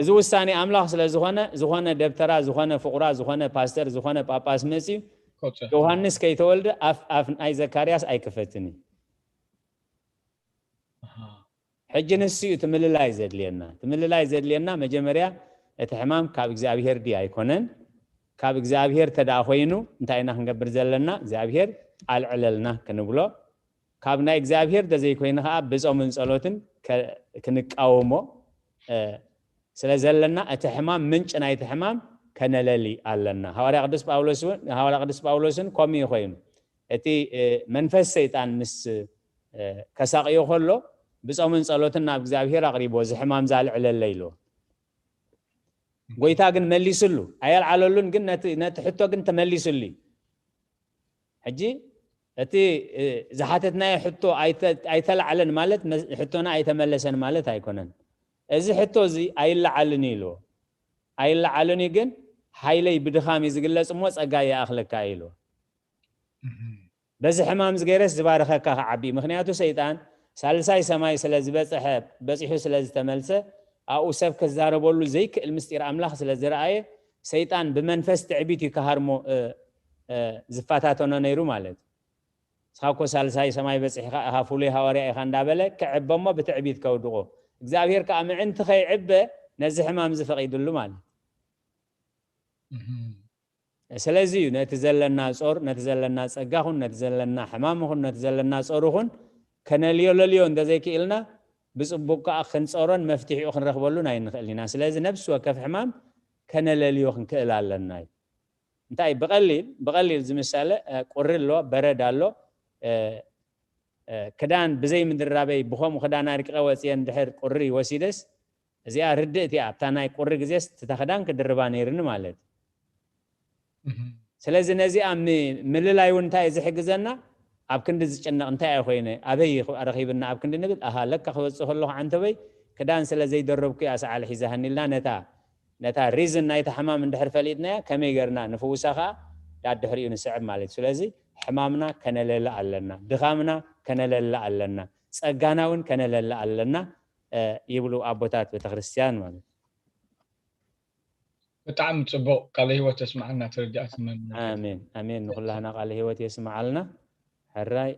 እዚ ውሳኔ ኣምላኽ ስለ ዝኾነ ዝኾነ ደብተራ፣ ዝኾነ ፍቑራ፣ ዝኾነ ፓስተር፣ ዝኾነ ጳጳስ መፅዩ ዮሃንስ ከይተወልደ ኣፍ ናይ ዘካርያስ ኣይክፈትን እዩ። ሕጂ ንሱ እዩ ትምልላይ ዘድልየና። ትምልላይ ዘድልየና መጀመርያ እቲ ሕማም ካብ እግዚኣብሄር ድዩ ኣይኮነን? ካብ እግዚኣብሄር ተደኣ ኮይኑ እንታይ ኢና ክንገብር ዘለና? እግዚኣብሄር ኣልዕለልና ክንብሎ፣ ካብ ናይ እግዚኣብሄር ተዘይኮይኑ ከዓ ብጾምን ጸሎትን ክንቃወሞ ስለ ዘለና እቲ ሕማም፣ ምንጭ ናይቲ ሕማም ከነለሊ ኣለና። ሃዋርያ ቅዱስ ጳውሎስ እውን፣ ሃዋርያ ቅዱስ ጳውሎስን ከምኡ እዩ ኮይኑ። እቲ መንፈስ ሰይጣን ምስ ከሳቕዮ ከሎ ብጾምን ጸሎትን ናብ እግዚኣብሄር ኣቕሪቦ፣ እዚ ሕማም ዛልዕለለ ኢልዎ። ጎይታ ግን መሊስሉ፣ ኣየልዓለሉን፣ ግን ነቲ ሕቶ ግን ተመሊስሉ እዩ። ሕጂ እቲ ዝሓተትናዮ ሕቶ ኣይተላዕለን ማለት ሕቶና ኣይተመለሰን ማለት ኣይኮነን። እዚ ሕቶ እዚ ኣይለዓልን እዩ ኢልዎ። ኣይለዓልን እዩ፣ ግን ሓይለይ ብድኻም እዩ ዝግለጽ እሞ ጸጋ ይኣኽለካ እዩ ኢልዎ። በዚ ሕማም ዝገይረስ ዝባርኸካ ክዓቢ እዩ። ምኽንያቱ ሰይጣን ሳልሳይ ሰማይ ስለ ዝበፅሐ፣ በፂሑ ስለ ዝተመልሰ፣ ኣብኡ ሰብ ክዛረበሉ ዘይክእል ምስጢር ኣምላኽ ስለ ዝረኣየ፣ ሰይጣን ብመንፈስ ትዕቢት እዩ ክሃርሞ ዝፈታተኖ ነይሩ ማለት እዩ። ንስኻ እኮ ሳልሳይ ሰማይ በፂሕኻ ኢኻ፣ ፍሉይ ሃዋርያ ኢኻ እንዳበለ ክዕበ እሞ ብትዕቢት ከውድቆ፣ እግዚኣብሔር ከዓ ምዕንቲ ከይዕበ ነዚ ሕማም እዚ ፈቒድሉ ማለት እዩ። ስለዚ እዩ ነቲ ዘለና ጾር፣ ነቲ ዘለና ጸጋ ኹን፣ ነቲ ዘለና ሕማም ኹን፣ ነቲ ዘለና ጾር ኹን ከነልዮ ለልዮ እንተዘይክኢልና ብጽቡቅ ከኣ ክንጾሮን መፍትሒኡ ክንረኽበሉን ኣይንኽእልን ኢና። ስለዚ ነብሲ ወከፍ ሕማም ከነለልዮ ክንክእል ኣለና እዩ። እንታይ ብቐሊል ብቐሊል ዝምሰለ ቁሪ ኣሎ፣ በረድ ኣሎ፣ ክዳን ብዘይ ምድራበይ ብኸምኡ ክዳን ኣርቂቐ ወፅየ እንድሕር ቁሪ ወሲደስ እዚኣ ርድእቲ እያ። ኣብታ ናይ ቁሪ ግዜስ እታ ክዳን ክድርባ ነይርኒ ማለት እዩ። ስለዚ ነዚኣ ምልላይ እውን እንታይ ዝሕግዘና? ኣብ ክንዲ ዝጭነቕ እንታይ እየ ኮይነ ኣበይ ረኺብና ኣብ ክንዲ ንብል፣ ኣሃ ለካ ክወፅእ ከለኹ ዓንተበይ ክዳን ስለ ዘይደረብኩ እያ ሰዓል ሒዛሃኒ ኢልና ነታ ነታ ሪዝን ናይታ ሕማም እንድሕር ፈሊጥናያ ከመይ ገርና ንፍውሳ ከዓ ዳድሕሪኡ ንስዕብ ማለት እዩ። ስለዚ ሕማምና ከነለለ ኣለና፣ ድኻምና ከነለለ ኣለና፣ ጸጋና እውን ከነለለ ኣለና ይብሉ ኣቦታት ቤተክርስትያን ማለት እዩ። ብጣዕሚ ጽቡቕ፣ ቃለ ህይወት የስምዓልና። ተረዲኣትና። ኣሜን ኣሜን። ንኩላህና ቃለ ህይወት የስምዓልና። ሕራይ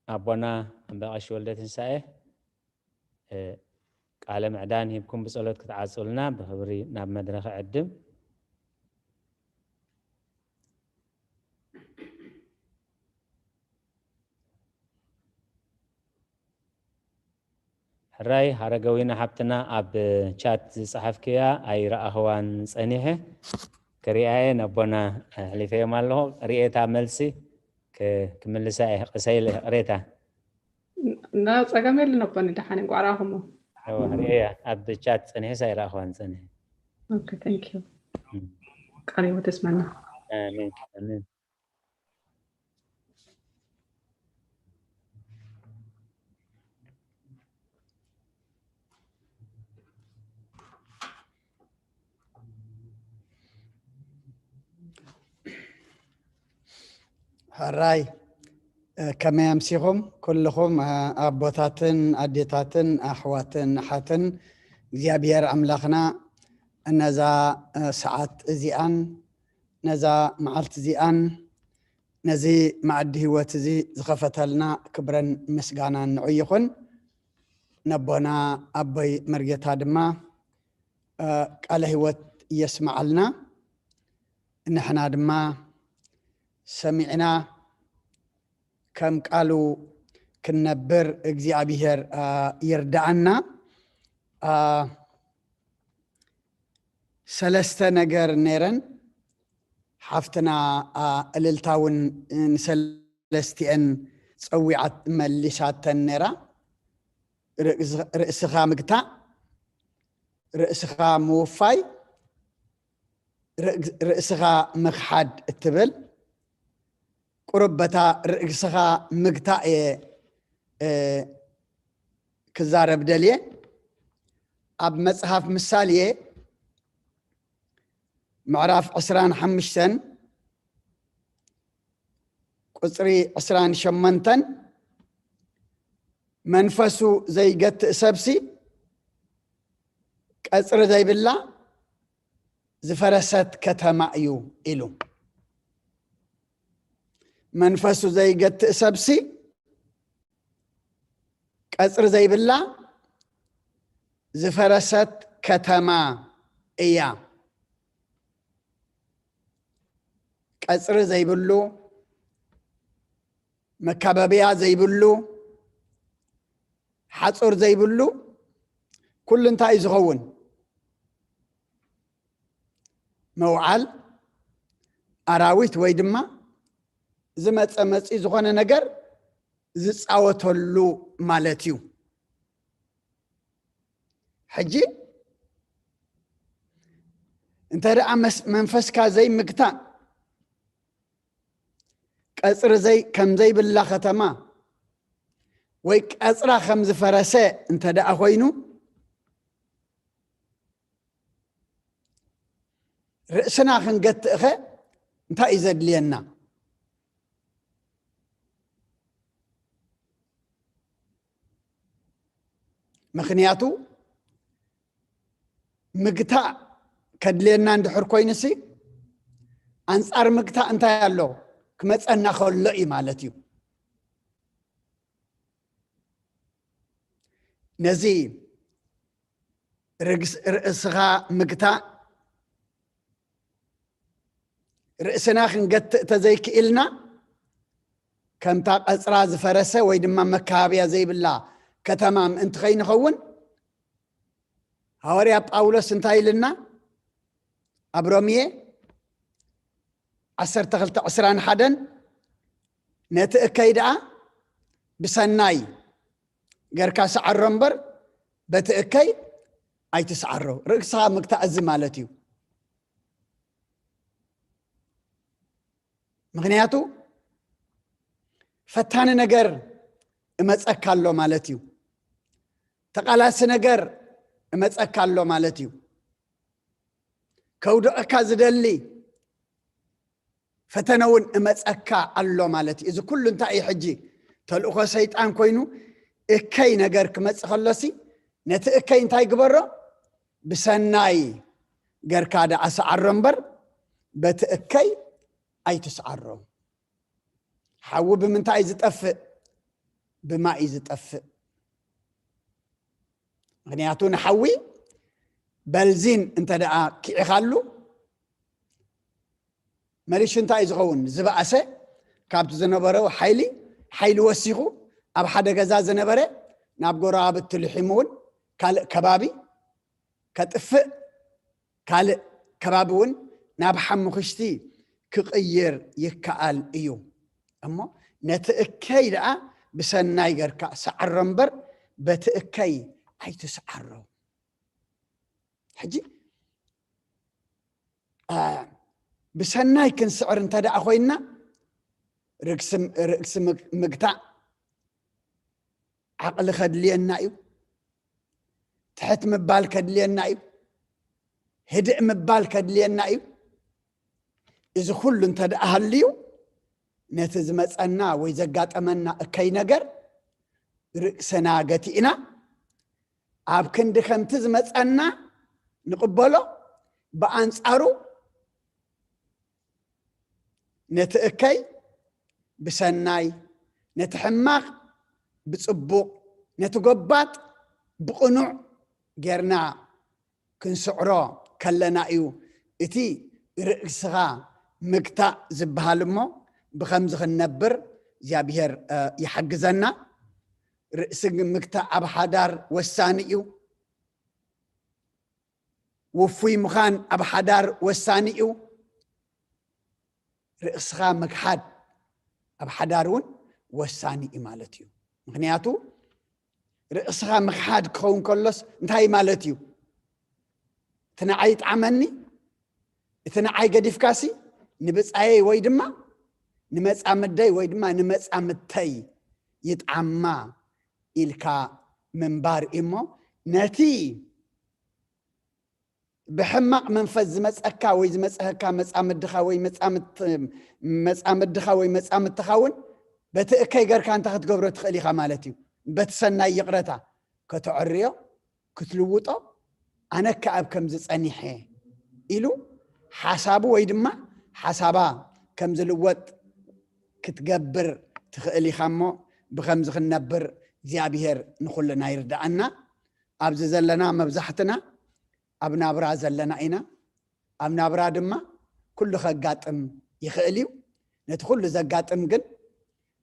ኣቦና ኣምበ ቀሺ ወልደ ትንሳኤ ቃለ ምዕዳን ሂብኩም ብጸሎት ክትዓጹልና ብኽብሪ ናብ መድረኽ ዕድም። ሕራይ ሃረገዊና ሓብትና ኣብ ቻት ዝጸሓፍክያ ኣይረኣኽዋን ጸኒሐ ክሪኣየ ነቦና ኣሕሊፈዮም ኣለኹ። ርኤታ መልሲ ክምልሳ እየ። ቅሰይለ ቅሬታ ጸገም የለን ኣቦኒ፣ ደሓን እንቋዕ ረኣኹሞ። ርኤያ ኣብ ቻት ጸኒሐ ሳይረኣኽዋን ጸኒሐ። ቃል ህይወት የስመና። ኣሜን ኣሜን። ሕራይ ከመይ ኣምሲኹም ኩልኹም ኣቦታትን ኣዴታትን ኣሕዋትን ኣሓትን እግዚኣብሔር ኣምላኽና ነዛ ሰዓት እዚኣን ነዛ መዓልቲ እዚኣን ነዚ መኣዲ ህይወት እዚ ዝኸፈተልና ክብረን ምስጋናን ንዑ ይኹን። ነቦና ኣቦይ መርጌታ ድማ ቃለ ህይወት የስምዓልና። ንሕና ድማ ሰሚዕና ከም ቃሉ ክንነብር እግዚኣብሔር ይርዳኣና። ሰለስተ ነገር ነይረን። ሓፍትና እልልታ እውን ንሰለስቲኤን ጸዊዓት መሊሳተን ነይራ። ርእስኻ ምግታእ፣ ርእስኻ ምውፋይ፣ ርእስኻ ምኽሓድ እትብል ቁሩብ በታ ርእስኻ ምግታእ እየ ክዛረብ ደልየ። ኣብ መጽሓፍ ምሳሌ ምዕራፍ ዕስራን ሓሙሽተን ቁጽሪ ዕስራን ሸሞንተን፣ መንፈሱ ዘይገትእ ሰብሲ ቀጽሪ ዘይብላ ዝፈረሰት ከተማ እዩ ኢሉ። መንፈሱ ዘይገትእ ሰብሲ ቀጽሪ ዘይብላ ዝፈረሰት ከተማ እያ። ቀጽሪ ዘይብሉ፣ መካበብያ ዘይብሉ፣ ሓጹር ዘይብሉ ኩሉ እንታይ እዩ ዝኸውን? መውዓል ኣራዊት ወይ ድማ ዝመጸ መጺ ዝኾነ ነገር ዝጻወተሉ ማለት እዩ። ሕጂ እንተ ደኣ መንፈስካ ዘይምግታእ፣ ቀጽሪ ዘይ ከም ዘይብላ ከተማ ወይ ቀጽራ ከም ዝፈረሰ እንተ ደኣ ኮይኑ፣ ርእስና ክንገትእኸ እንታይ እዩ ዘድልየና? ምኽንያቱ ምግታእ ከድልየና እንድሕር ኮይኑሲ፣ ኣንጻር ምግታእ እንታይ ኣሎ? ክመጸና ከሎ እዩ ማለት እዩ። ነዚ ርእስኻ ምግታእ፣ ርእስና ክንገትእ ተዘይክኢልና፣ ከምታ ቀጽራ ዝፈረሰ ወይ ድማ መካበብያ ዘይብላ ከተማ ምእንቲ ከይንኸውን፣ ሃዋርያ ጳውሎስ እንታይ ኢልና? ኣብ ሮምየ ዓሰርተ ክልተ ዕስራን ሓደን፣ ነቲ እከይ ደኣ ብሰናይ ገርካ ሰዓሮ እምበር፣ በቲ እከይ ኣይትስዓሮ። ርእስኻ ምግታእ እዚ ማለት እዩ። ምኽንያቱ ፈታኒ ነገር እመጸካ ኣሎ ማለት እዩ። ተቓላሲ ነገር እመጸካ ኣሎ ማለት እዩ። ከውድቐካ ዝደሊ ፈተነ እውን እመጸካ ኣሎ ማለት እዩ። እዚ ኩሉ እንታይ እዩ ሕጂ? ተልእኾ ሰይጣን ኮይኑ እከይ ነገር ክመጽእ ከሎሲ፣ ነቲ እከይ እንታይ ግበሮ? ብሰናይ ገርካ ደኣ ሰዓሮ እምበር፣ በቲ እከይ ኣይትስዓሮ። ሓዊ ብምንታይ እዩ ዝጠፍእ? ብማይ እዩ ዝጠፍእ። ምኽንያቱ ንሓዊ በንዚን እንተ ደኣ ኪዒኻሉ፣ መሊሹ እንታይ እዩ ዝኸውን? ዝበኣሰ፣ ካብቲ ዝነበሮ ሓይሊ፣ ሓይሊ ወሲኹ፣ ኣብ ሓደ ገዛ ዝነበረ ናብ ጎረባብቲ ልሒሙ እውን ካልእ ከባቢ ከጥፍእ፣ ካልእ ከባቢ እውን ናብ ሓሙኽሽቲ ክቕይር ይከኣል እዩ። እሞ ነቲ እከይ ደኣ ብሰናይ ገርካ ሰዓሮ እምበር፣ በቲ እከይ ኣይትስዓሮ። ሕጂ፣ አ፣ ብሰናይ ክንስዕር እንተ ደኣ ኮይንና፣ ርእሲ፣ ርእሲ ምግ-፣ ምግታእ ዓቕሊ ከድልየና እዩ። ትሕት ምባል ከድልየና እዩ። ህድእ ምባል ከድልየና እዩ። እዚ ኩሉ እንተ ደኣ ሃልዩ፣ ነቲ ዝመጸና ወይ ዘጋጠመና እከይ ነገር ርእስና ገቲእና፣ ኣብ ክንዲ ከምቲ ዝመጸና ንቕበሎ፣ ብኣንጻሩ ነቲ እከይ ብሰናይ፣ ነቲ ሕማቕ ብጽቡቕ፣ ነቲ ጎባጥ ብቕኑዕ ጌርና ክንስዕሮ ከለና እዩ እቲ ርእስኻ ምግታእ ዝበሃል። እሞ ብኸምዚ ክንነብር እግዚኣብሔር፣ እ፣ ይሓግዘና። ርእሲ ምግታእ ኣብ ሓዳር ወሳኒ እዩ። ውፉይ ምዃን ኣብ ሓዳር ወሳኒ እዩ። ርእስኻ ምክሓድ ኣብ ሓዳር እውን ወሳኒ እዩ ማለት እዩ። ምክንያቱ ርእስኻ ምክሓድ ክኸውን ከሎስ እንታይ ማለት እዩ? እቲ ንዓይ ይጥዓመኒ፣ እቲ ንዓይ ገዲፍካሲ ንብጻየይ ወይ ድማ ንመጻምደይ ወይ ድማ ንመጻምድተይ ይጥዓማ ኢልካ ምንባር እዩ እሞ፣ ነቲ ብሕማቕ መንፈስ ዝመጸካ ወይ ዝመጸካ መጻምድኻ ወይ መጻምድኻ ወይ መጻምድኻ እውን በቲ እከይ ገርካ እንታይ ክትገብሮ ትኽእል ኢኻ ማለት እዩ። በቲ ሰናይ ይቕረታ ከተዕርዮ ክትልውጦ፣ ኣነ ከ ኣብ ከምዚ ጸኒሐ ኢሉ ሓሳቡ ወይ ድማ ሓሳባ ከም ዝልወጥ ክትገብር ትኽእል ኢኻ እሞ፣ ብኸምዚ ክንነብር እግዚኣብሔር ንኹልና ይርድኣና። ኣብዚ ዘለና መብዛሕትና ኣብ ናብራ ዘለና ኢና። ኣብ ናብራ ድማ ኩሉ ከጋጥም ይኽእል እዩ። ነቲ ኩሉ ዘጋጥም ግን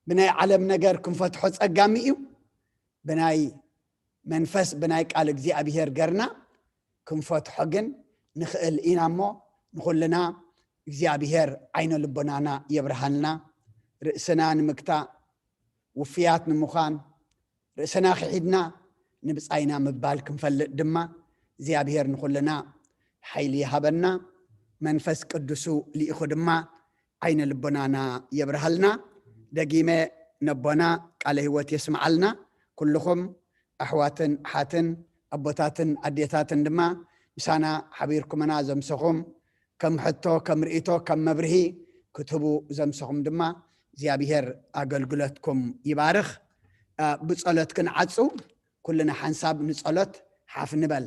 ብናይ ዓለም ነገር ክንፈትሖ ጸጋሚ እዩ። ብናይ መንፈስ፣ ብናይ ቃል እግዚኣብሔር ገርና ክንፈትሖ ግን ንኽእል ኢና እሞ፣ ንኹልና እግዚኣብሔር ዓይነ ልቦናና የብርሃልና። ርእስና ንምግታእ፣ ውፍያት ንምዃን፣ ርእስና ክሒድና ንብጻይና ምባል ክንፈልጥ ድማ እግዚኣብሔር ንኹልና ሓይሊ ይሃበና። መንፈስ ቅዱሱ ልኢኹ ድማ ዓይነ ልቦናና የብርሃልና። ደጊመ ነቦና ቃለ ህይወት የስምዓልና። ኩልኹም ኣሕዋትን ኣሓትን ኣቦታትን ኣዴታትን ድማ ምሳና ሓቢርኩምና ዘምሰኹም ከም ሕቶ፣ ከም ርእይቶ፣ ከም መብርሂ ክትህቡ ዘምሰኹም ድማ እግዚኣብሔር ኣገልግሎትኩም ይባርኽ። እ፣ ብጸሎት ክንዓጹ ኩልና ሓንሳብ ንጸሎት ሓፍ ንበል።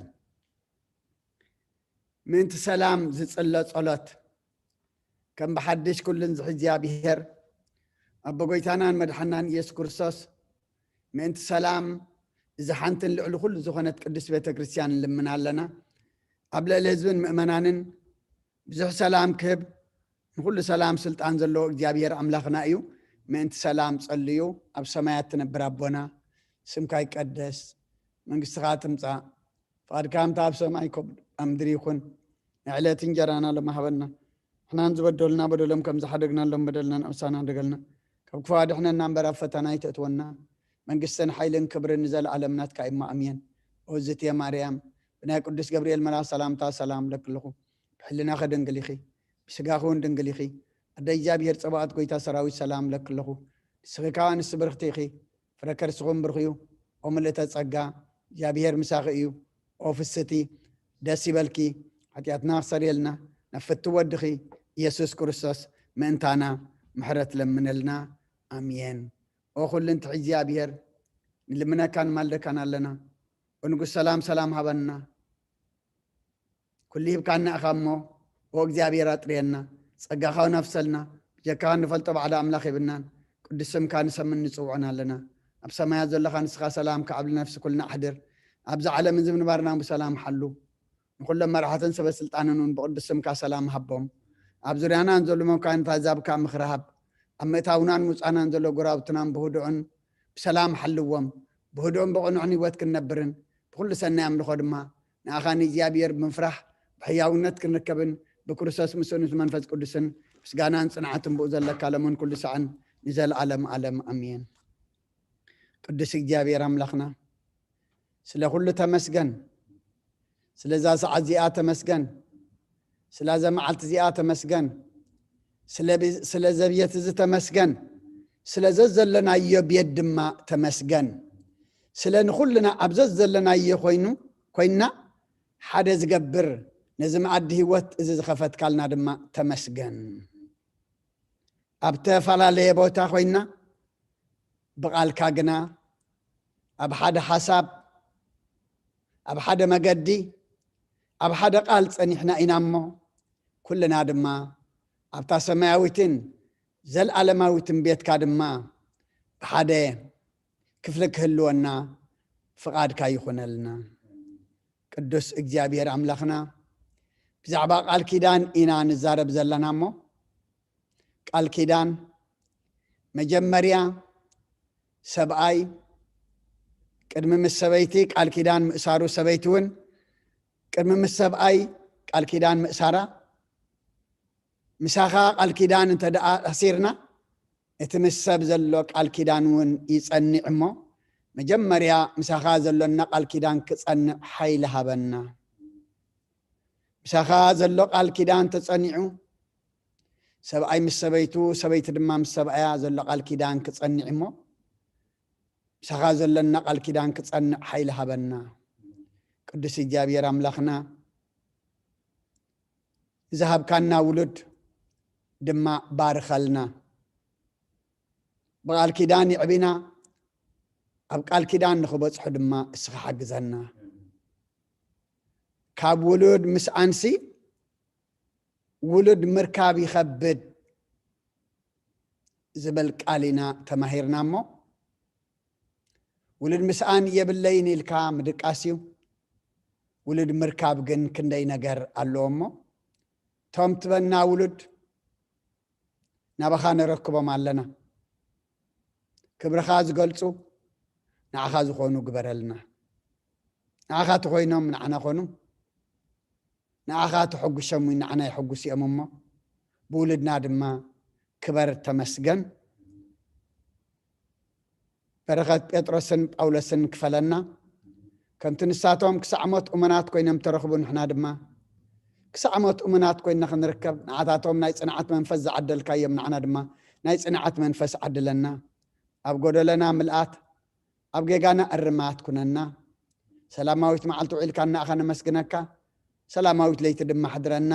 ምእንቲ ሰላም ዝጽለ ጸሎት። ከም ብሓድሽ ኩሉን ዝሕዚ እግዚኣብሔር ኣቦ ጎይታናን መድሓናን ኢየሱስ ክርስቶስ ምእንቲ ሰላም እዛ ሓንትን ልዕሊ ኩሉ ዝኾነት ቅድስት ቤተ ክርስቲያን ንልምን ኣለና። ኣብ ልዕሊ ህዝብን ምእመናንን ብዙሕ ሰላም ክህብ ንኩሉ ሰላም ስልጣን ዘለዎ እግዚኣብሔር ኣምላኽና እዩ። ምእንቲ ሰላም ጸልዩ። ኣብ ሰማያት ትነብር ኣቦና፣ ስምካ ይቀደስ፣ መንግስትኻ ትምጻእ፣ ፍቓድካ ከምታ ኣብ ሰማይ ከምኡ ኣብ ምድሪ ይኹን። ንዕለት እንጀራና ሎሚ ሃበና። ንሕናን ዝበደሉና በደሎም ከም ዝሓደግናሎም በደልና ንኣምሳና ደገልና። ካብ ክፉ ኣድሕነና እምበር ኣብ ፈተና ኣይተእትወና። መንግስትን ሓይልን ክብርን ንዘለኣለም ናትካ እዩ እሞ ኣሜን። ኦዝትየ ማርያም ብናይ ቅዱስ ገብርኤል መልኣኽ ሰላምታ ሰላም ለክልኹ። ብሕልናኺ ድንግል ኢኺ፣ ብስጋኺ እውን ድንግል ኢኺ። ኣደ እግዚኣብሔር ጸባኦት ጎይታ ሰራዊት ሰላም ለክልኹ። ንስኺ ከኣ ኣንስቲ ብርኽቲ ኢኺ፣ ፍረ ከርስኹም ብሩኽ እዩ። ኦ ምልእተ ጸጋ፣ እግዚኣብሔር ምሳኺ እዩ። ኦ ፍስቲ፣ ደስ ይበልኪ፣ ሓጢኣትና ክሰርየልና ናብ ፍቲ ወድኺ ኢየሱስ ክርስቶስ ምእንታና ምሕረት ለምነልና። ኣሜን። ኦ ኩሉ እንትሒ እግዚኣብሔር፣ ንልምነካን ንማልደካን ኣለና። ኦ ንጉስ ሰላም፣ ሰላም ሃበና። ኩሉ ሂብካና ኢኻ እሞ፣ ኦ እግዚኣብሔር ኣጥርየና፣ ጸጋኻ ነፍሰልና፣ ብጀካኻ ንፈልጦ ባዕዳ ኣምላኽ የብልናን። ቅዱስ ስምካ ንሰምን ንጽውዖን ኣለና። ኣብ ሰማያት ዘለኻ ንስኻ ሰላም ከዓብሊ ነፍሲ ኩልና ኣሕድር። ኣብዚ ዓለም እዚ ምንባርና ብሰላም ሓሉ። ንኹሎም መራሕትን ሰበ ስልጣንን እውን ብቅዱስ ስምካ ሰላም ሃቦም። ኣብ ዙርያና ንዘሉ መኳንንት ኣህዛብ ከኣ ምኽሪ ሃብ። ኣብ ምእታውናን ምውጻእናን ዘሎ ጎረባብትናን ብህዱእን ብሰላም ሓልዎም። ብህዱእን ብቕኑዕን ህይወት ክንነብርን ብኹሉ ሰናይ ኣምልኾ ድማ ንኣኻ ንእግዚኣብሔር ብምፍራሕ ብሕያውነት ክንርከብን ብክርስቶስ ምስኡን ምስ መንፈስ ቅዱስን ምስጋናን ጽንዓትን ብኡ ዘለካ ለምን ኩሉ ሳዕን ንዘለኣለም ኣለም ኣሜን። ቅዱስ እግዚኣብሔር ኣምላኽና ስለ ኩሉ ተመስገን። ስለዛ ሰዓት እዚኣ ተመስገን። ስለዛ መዓልቲ እዚኣ ተመስገን። ስለ ብ-፣ ስለ ዘብየት እዚ ተመስገን። ስለ ዘዘለናዮ ቤት ድማ ተመስገን። ስለ ንኹልና ኣብ ዘዘለናዮ ኮይኑ፣ ኮይንና ሓደ ዝገብር ነዚ መኣዲ ህይወት እዚ ዝኸፈትካልና ድማ ተመስገን። ኣብ ተፈላለየ ቦታ ኮይንና ብቓልካ ግና ኣብ ሓደ ሓሳብ፣ ኣብ ሓደ መገዲ፣ ኣብ ሓደ ቃል ጸኒሕና ኢና እሞ፣ ኩልና ድማ ኣብታ ሰማያዊትን ዘልኣለማዊትን ቤትካ ድማ ብሓደ ክፍሊ ክህልወና ፍቓድካ ይኹነልና። ቅዱስ እግዚኣብሔር ኣምላኽና፣ ብዛዕባ ቃል ኪዳን ኢና ንዛረብ ዘለና እሞ፣ ቃል ኪዳን መጀመርያ ሰብኣይ ቅድሚ ምስ ሰበይቲ ቃል ኪዳን ምእሳሩ፣ ሰበይቲ እውን ቅድሚ ምስ ሰብኣይ ቃል ኪዳን ምእሳራ፣ ምሳኻ ቃል ኪዳን እንተ ደኣ ኣሲርና፣ እቲ ምስ ሰብ ዘሎ ቃል ኪዳን እውን ይጸንዕ እሞ፣ መጀመርያ ምሳኻ ዘሎና ቃል ኪዳን ክጸንዕ ሓይሊ ሃበና። ምሳኻ ዘሎ ቃል ኪዳን ተጸኒዑ፣ ሰብኣይ ምስ ሰበይቱ፣ ሰበይቲ ድማ ምስ ሰብኣያ ዘሎ ቃል ኪዳን ክጸንዕ እሞ፣ ምሳኻ ዘሎና ቃል ኪዳን ክጸንዕ ሓይሊ ሃበና። ቅዱስ እግዚኣብሔር ኣምላኽና፣ ዝሃብካና ውሉድ ድማ ባርኸልና። ብቃል ኪዳን ይዕቢና፣ ኣብ ቃል ኪዳን ንኽበጽሑ ድማ እስኻ ሓግዘና። ካብ ውሉድ ምስኣንሲ ውሉድ ምርካብ ይኸብድ ዝብል ቃል ኢና ተማሂርና እሞ፣ ውሉድ ምስኣን የብለይን ኢልካ ምድቃስ እዩ። ውሉድ ምርካብ ግን ክንደይ ነገር ኣለዎ እሞ፣ ቶም ትበና ውሉድ ናባኻ ነረክቦም ኣለና። ክብርኻ ዝገልጹ ንዓኻ ዝኾኑ ግበረልና። ንዓኻ ተኾይኖም ንዓና ኾኑ፣ ንዓኻ ተሐጉሶም ንዓና የሐጉሱ እዮም እሞ፣ ብውሉድና ድማ ክበር ተመስገን። በረኸት ጴጥሮስን ጳውሎስን ክፈለና። ከምቲ ንሳቶም ክሳዕ ሞት እሙናት ኮይኖም ተረኽቡ፣ ንሕና ድማ ክሳዕ ሞት እሙናት ኮይንና ክንርከብ፣ ንዓታቶም ናይ ጽንዓት መንፈስ ዝዓደልካዮም፣ ንዓና ድማ ናይ ጽንዓት መንፈስ ዓድለና። ኣብ ጎደለና ምልኣት፣ ኣብ ጌጋና እርማት ኩነና። ሰላማዊት መዓልቲ ውዒልካና ኢኻ ነመስግነካ፣ ሰላማዊት ለይቲ ድማ ኣሕድረና።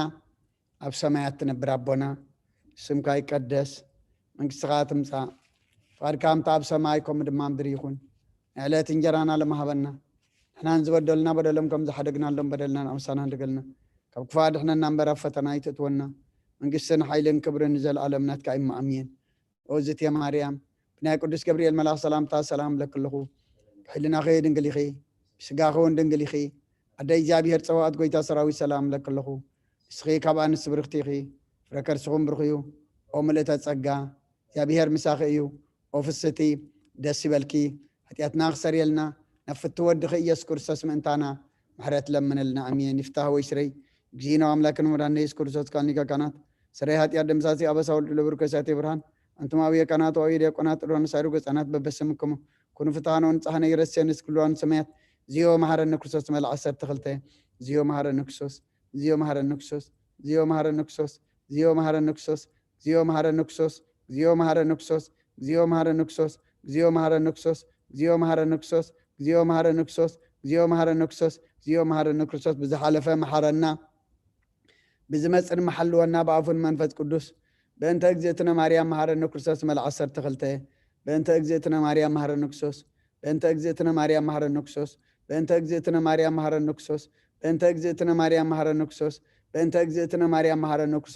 ኣብ ሰማያት ትነብር ኣቦና፣ ስምካ ይቀደስ፣ መንግስትኻ ትምጻእ፣ ፍቓድካ ከምታ ኣብ ሰማይ ከምኡ ድማ ኣብ ምድሪ ይኹን። ናይ ዕለት እንጀራና ሎሚ ሃበና። ንሕና ንዝበደሉና በደሎም ከም ዝሓደግናሎም በደልና ንኣምሳና ንደገልና። ካብ ክፉእ ኣድሕነና እምበር ኣብ ፈተና ኣይትእትወና። መንግስትን ሓይልን ክብርን ንዘለኣለም ናትካ እዩ። ኣሜን። ኦዝት ማርያም፣ ብናይ ቅዱስ ገብርኤል መልኣኽ ሰላምታ ሰላም እብለኪ ኣለኹ። ብሕልናኺ ድንግል ኢኺ፣ ብስጋኺ እውን ድንግል ኢኺ። ኣደ እግዚኣብሔር ጸባኦት፣ ጎይታ ሰራዊት፣ ሰላም እብለኪ ኣለኹ። ንስኺ ካብ ኣንስቲ ብርኽቲ ኢኺ፣ ፍረ ከርስኹም ብሩኽ እዩ። ኦ ምልእተ ጸጋ፣ እግዚኣብሔር ምሳኺ እዩ። ኦ ፍስቲ፣ ደስ ይበልኪ፣ ሓጢኣትና ክሰርየልና፣ ናብ ፍቲ ወድኺ ኢየሱስ ክርስቶስ ምእንታና ምሕረት ለምንልና። ኣሜን። ይፍታህ ወይ ስረይ፣ እግዚእነ ኣምላክን መድኃኒነ ኢየሱስ ክርስቶስ ካን ሊቀ ካህናት፣ ስረይ ኃጢአት ደምሳሲ፣ አበሳ ወልድ ለብሩክ ከሳቴ ብርሃን፣ አንትም አብየ ካህናት ወአብየ ዲያቆናት፣ ጥሩራን ሳይሩ ገጻናት በበስምክሙ፣ ኩኑ ፍትሐነ ወንጽሐነ ይረሴ ንስክልዋን ሰማያት፣ ዚዮ መሐረነ ክርስቶስ መልአ ዓሰርተ ክልተ፣ ዚዮ መሐረነ ክርስቶስ፣ ዚዮ መሐረነ ክርስቶስ፣ ዚዮ መሐረነ ክርስቶስ፣ ዚዮ መሐረነ ክርስቶስ፣ ዚዮ መሐረነ ክርስቶስ፣ ዚዮ መሐረነ ክርስቶስ፣ ዚዮ መሐረነ ክርስቶስ፣ ዚዮ መሐረነ ክርስቶስ፣ ዚዮ መሐረነ ክርስቶስ፣ ዚዮ መሐረነ ክርስቶስ፣ ዚዮ መሐረነ ክርስቶስ፣ ዚዮ መሐረነ ክርስቶስ፣ ብዝሓለፈ መሐረና፣ ብዝመጽእ ድማ ሓልወና ብኣፉን መንፈስ ቅዱስ። በእንተ እግዝእትነ ማርያም መሐረነ ክርስቶስ መልዓ ዓሰርተ ክልተ። በእንተ እግዝእትነ ማርያም መሐረነ ክርስቶስ። በእንተ እግዝእትነ ማርያም መሐረነ ክርስቶስ። በእንተ እግዝእትነ ማርያም መሐረነ ክርስቶስ። በእንተ እግዝእትነ ማርያም መሐረነ ክርስቶስ። በእንተ እግዝእትነ ማርያም መሐረነ ክርስቶስ።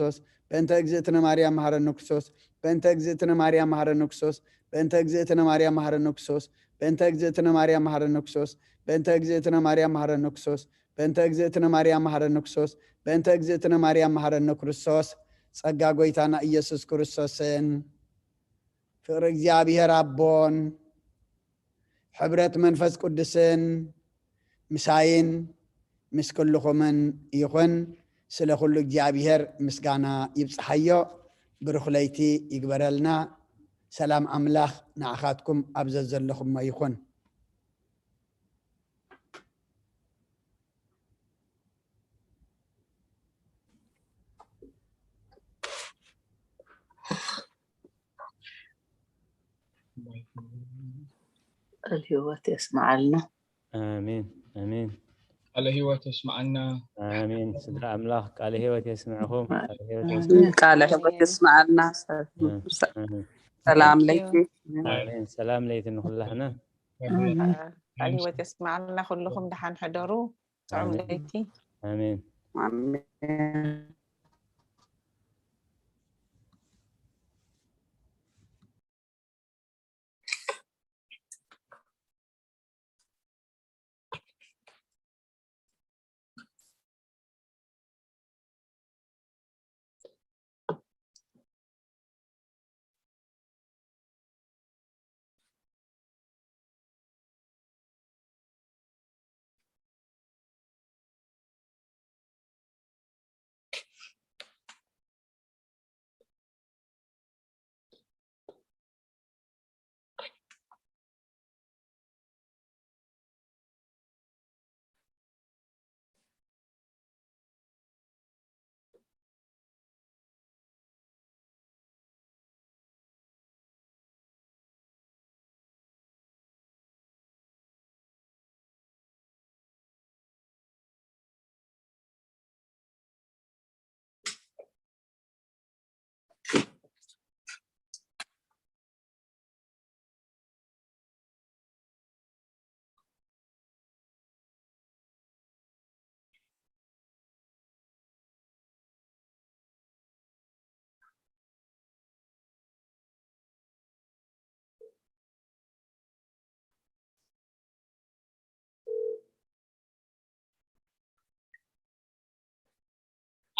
በእንተ እግዝእትነ ማርያም መሐረነ ክርስቶስ። በእንተ እግዝእትነ ማርያም መሐረነ ክርስቶስ። በእንተ እግዝእትነ ማርያም መሐረነ ክርስቶስ። በእንተ እግዝእትነ ማርያም መሐረነ ክርስቶስ። በእንተ እግዝእትነ ማርያም መሐረነ ክርስቶስ። በእንተ እግዝእትነ ማርያም መሐረነ ክርስቶስ። በእንተ እግዝእትነ ማርያም መሐረነ ክርስቶስ። ጸጋ ጎይታና ኢየሱስ ክርስቶስን ፍቕሪ እግዚኣብሔር ኣቦን ሕብረት መንፈስ ቅዱስን ምሳይን ምስ ኩልኹምን ይኹን። ስለ ኩሉ እግዚኣብሔር ምስጋና ይብጽሓዮ። ብሩኽ ለይቲ ይግበረልና። ሰላም ኣምላኽ ንዓኻትኩም ኣብ ዘዘለኹሞ ይኹን። ቃል ህይወት የስምዓልና። ኣሜን ኣሜን። ቃለ ህይወት የስምዓልና። ኣሜን። ስድራ ኣምላኽ ቃለ ህይወት የስምዕኹም። ቃለ ህይወት የስምዕ። ቃለ ህይወት የስምዓልና። ኣሜን። ሰላም ለይኪ። ኣሜን። ሰላም ለይቲ ንኹላህና። ቃል ህይወት የስምዓልና። ኩልኹም ደሓን ሕደሩ። ጥዑም ለይቲ። ኣሜን። ኣሜን።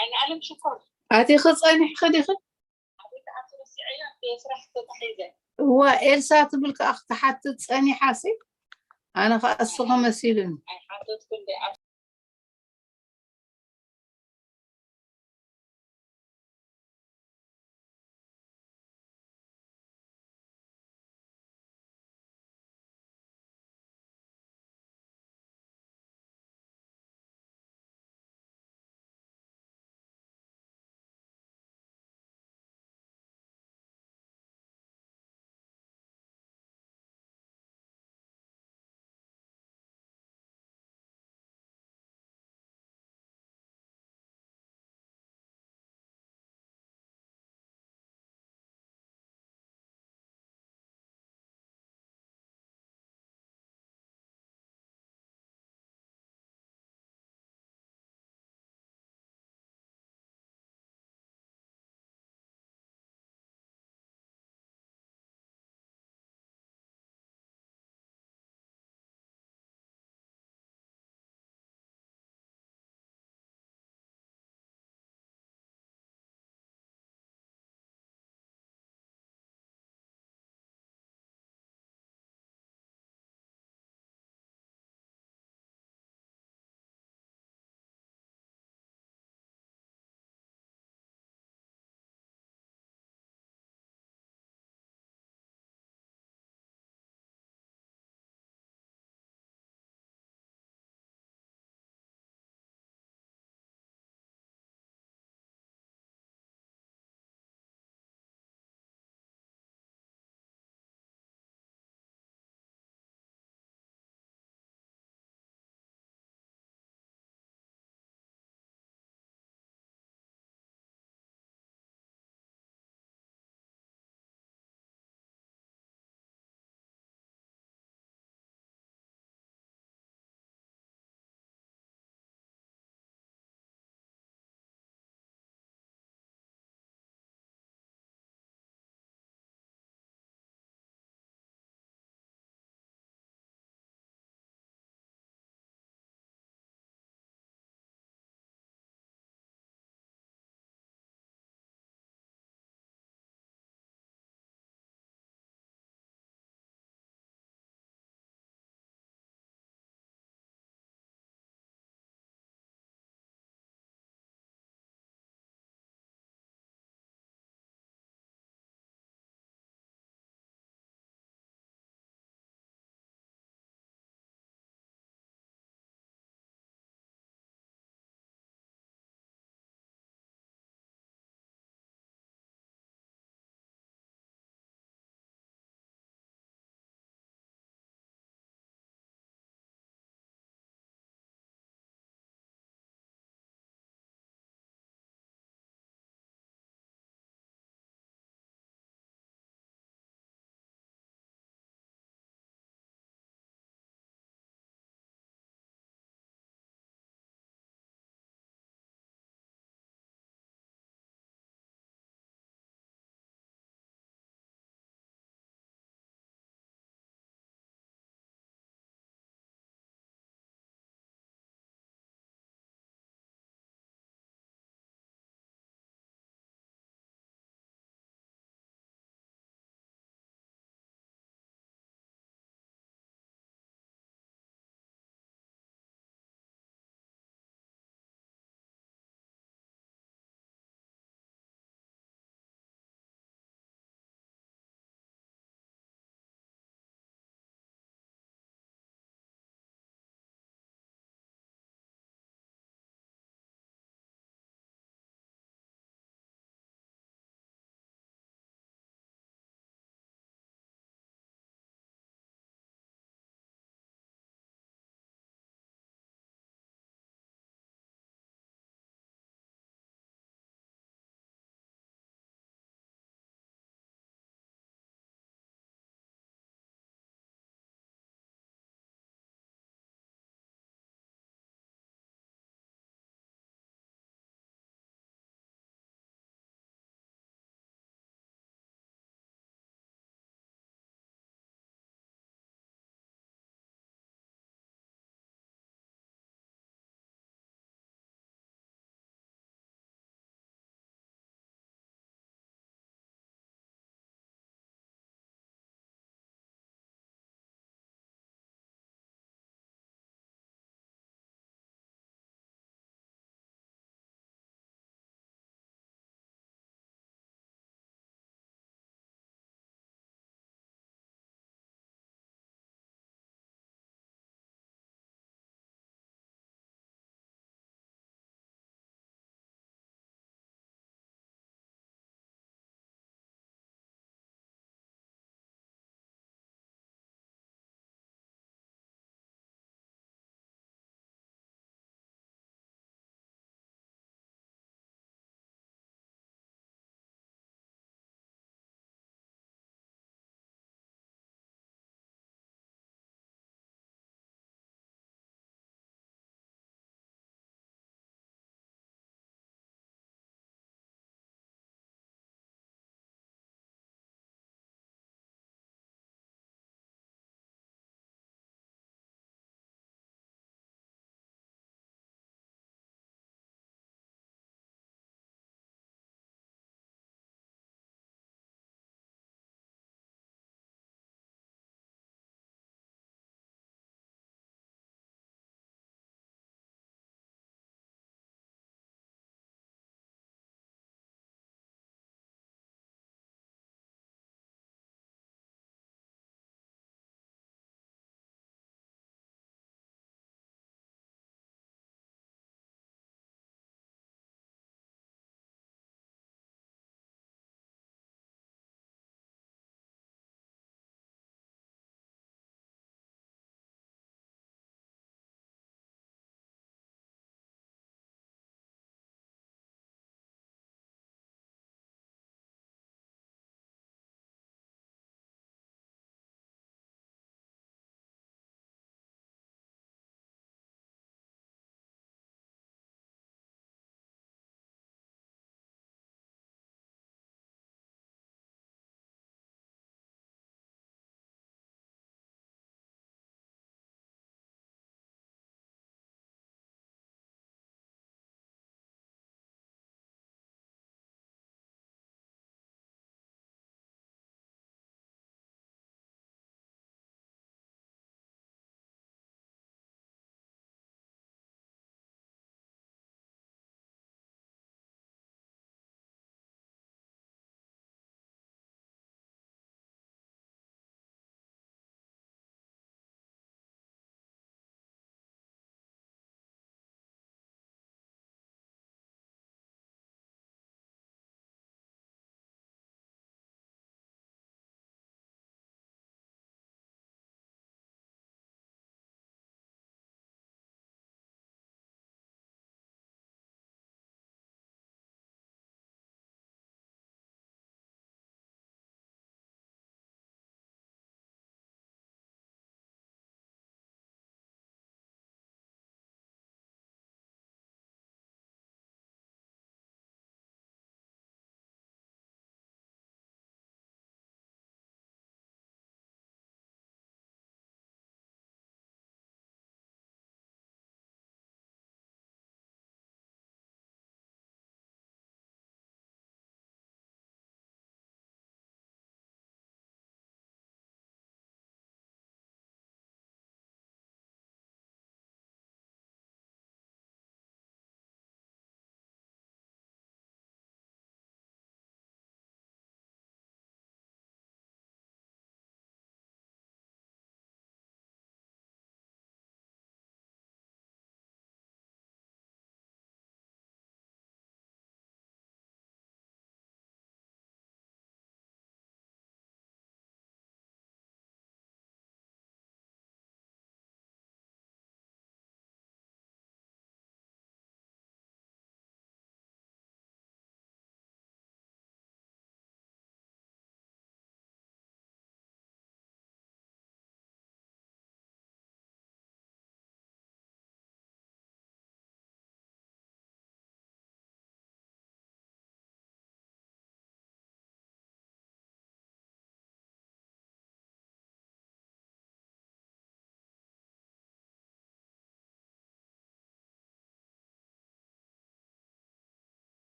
ኣይንኣለም ሽኮር ኣቲኺ ጸኒሕኺ ዲኺ? ኣቤት ኣቲ ረሲዐዮ እንደ ስራሕ ተታሒዘ እዋ ኤልሳ ትብል ከኣ ክትሓትት ጸኒሓ ሲ ኣነ ከኣ እስኺ መሲሉኒ። ኣይሓተትኩ እንደ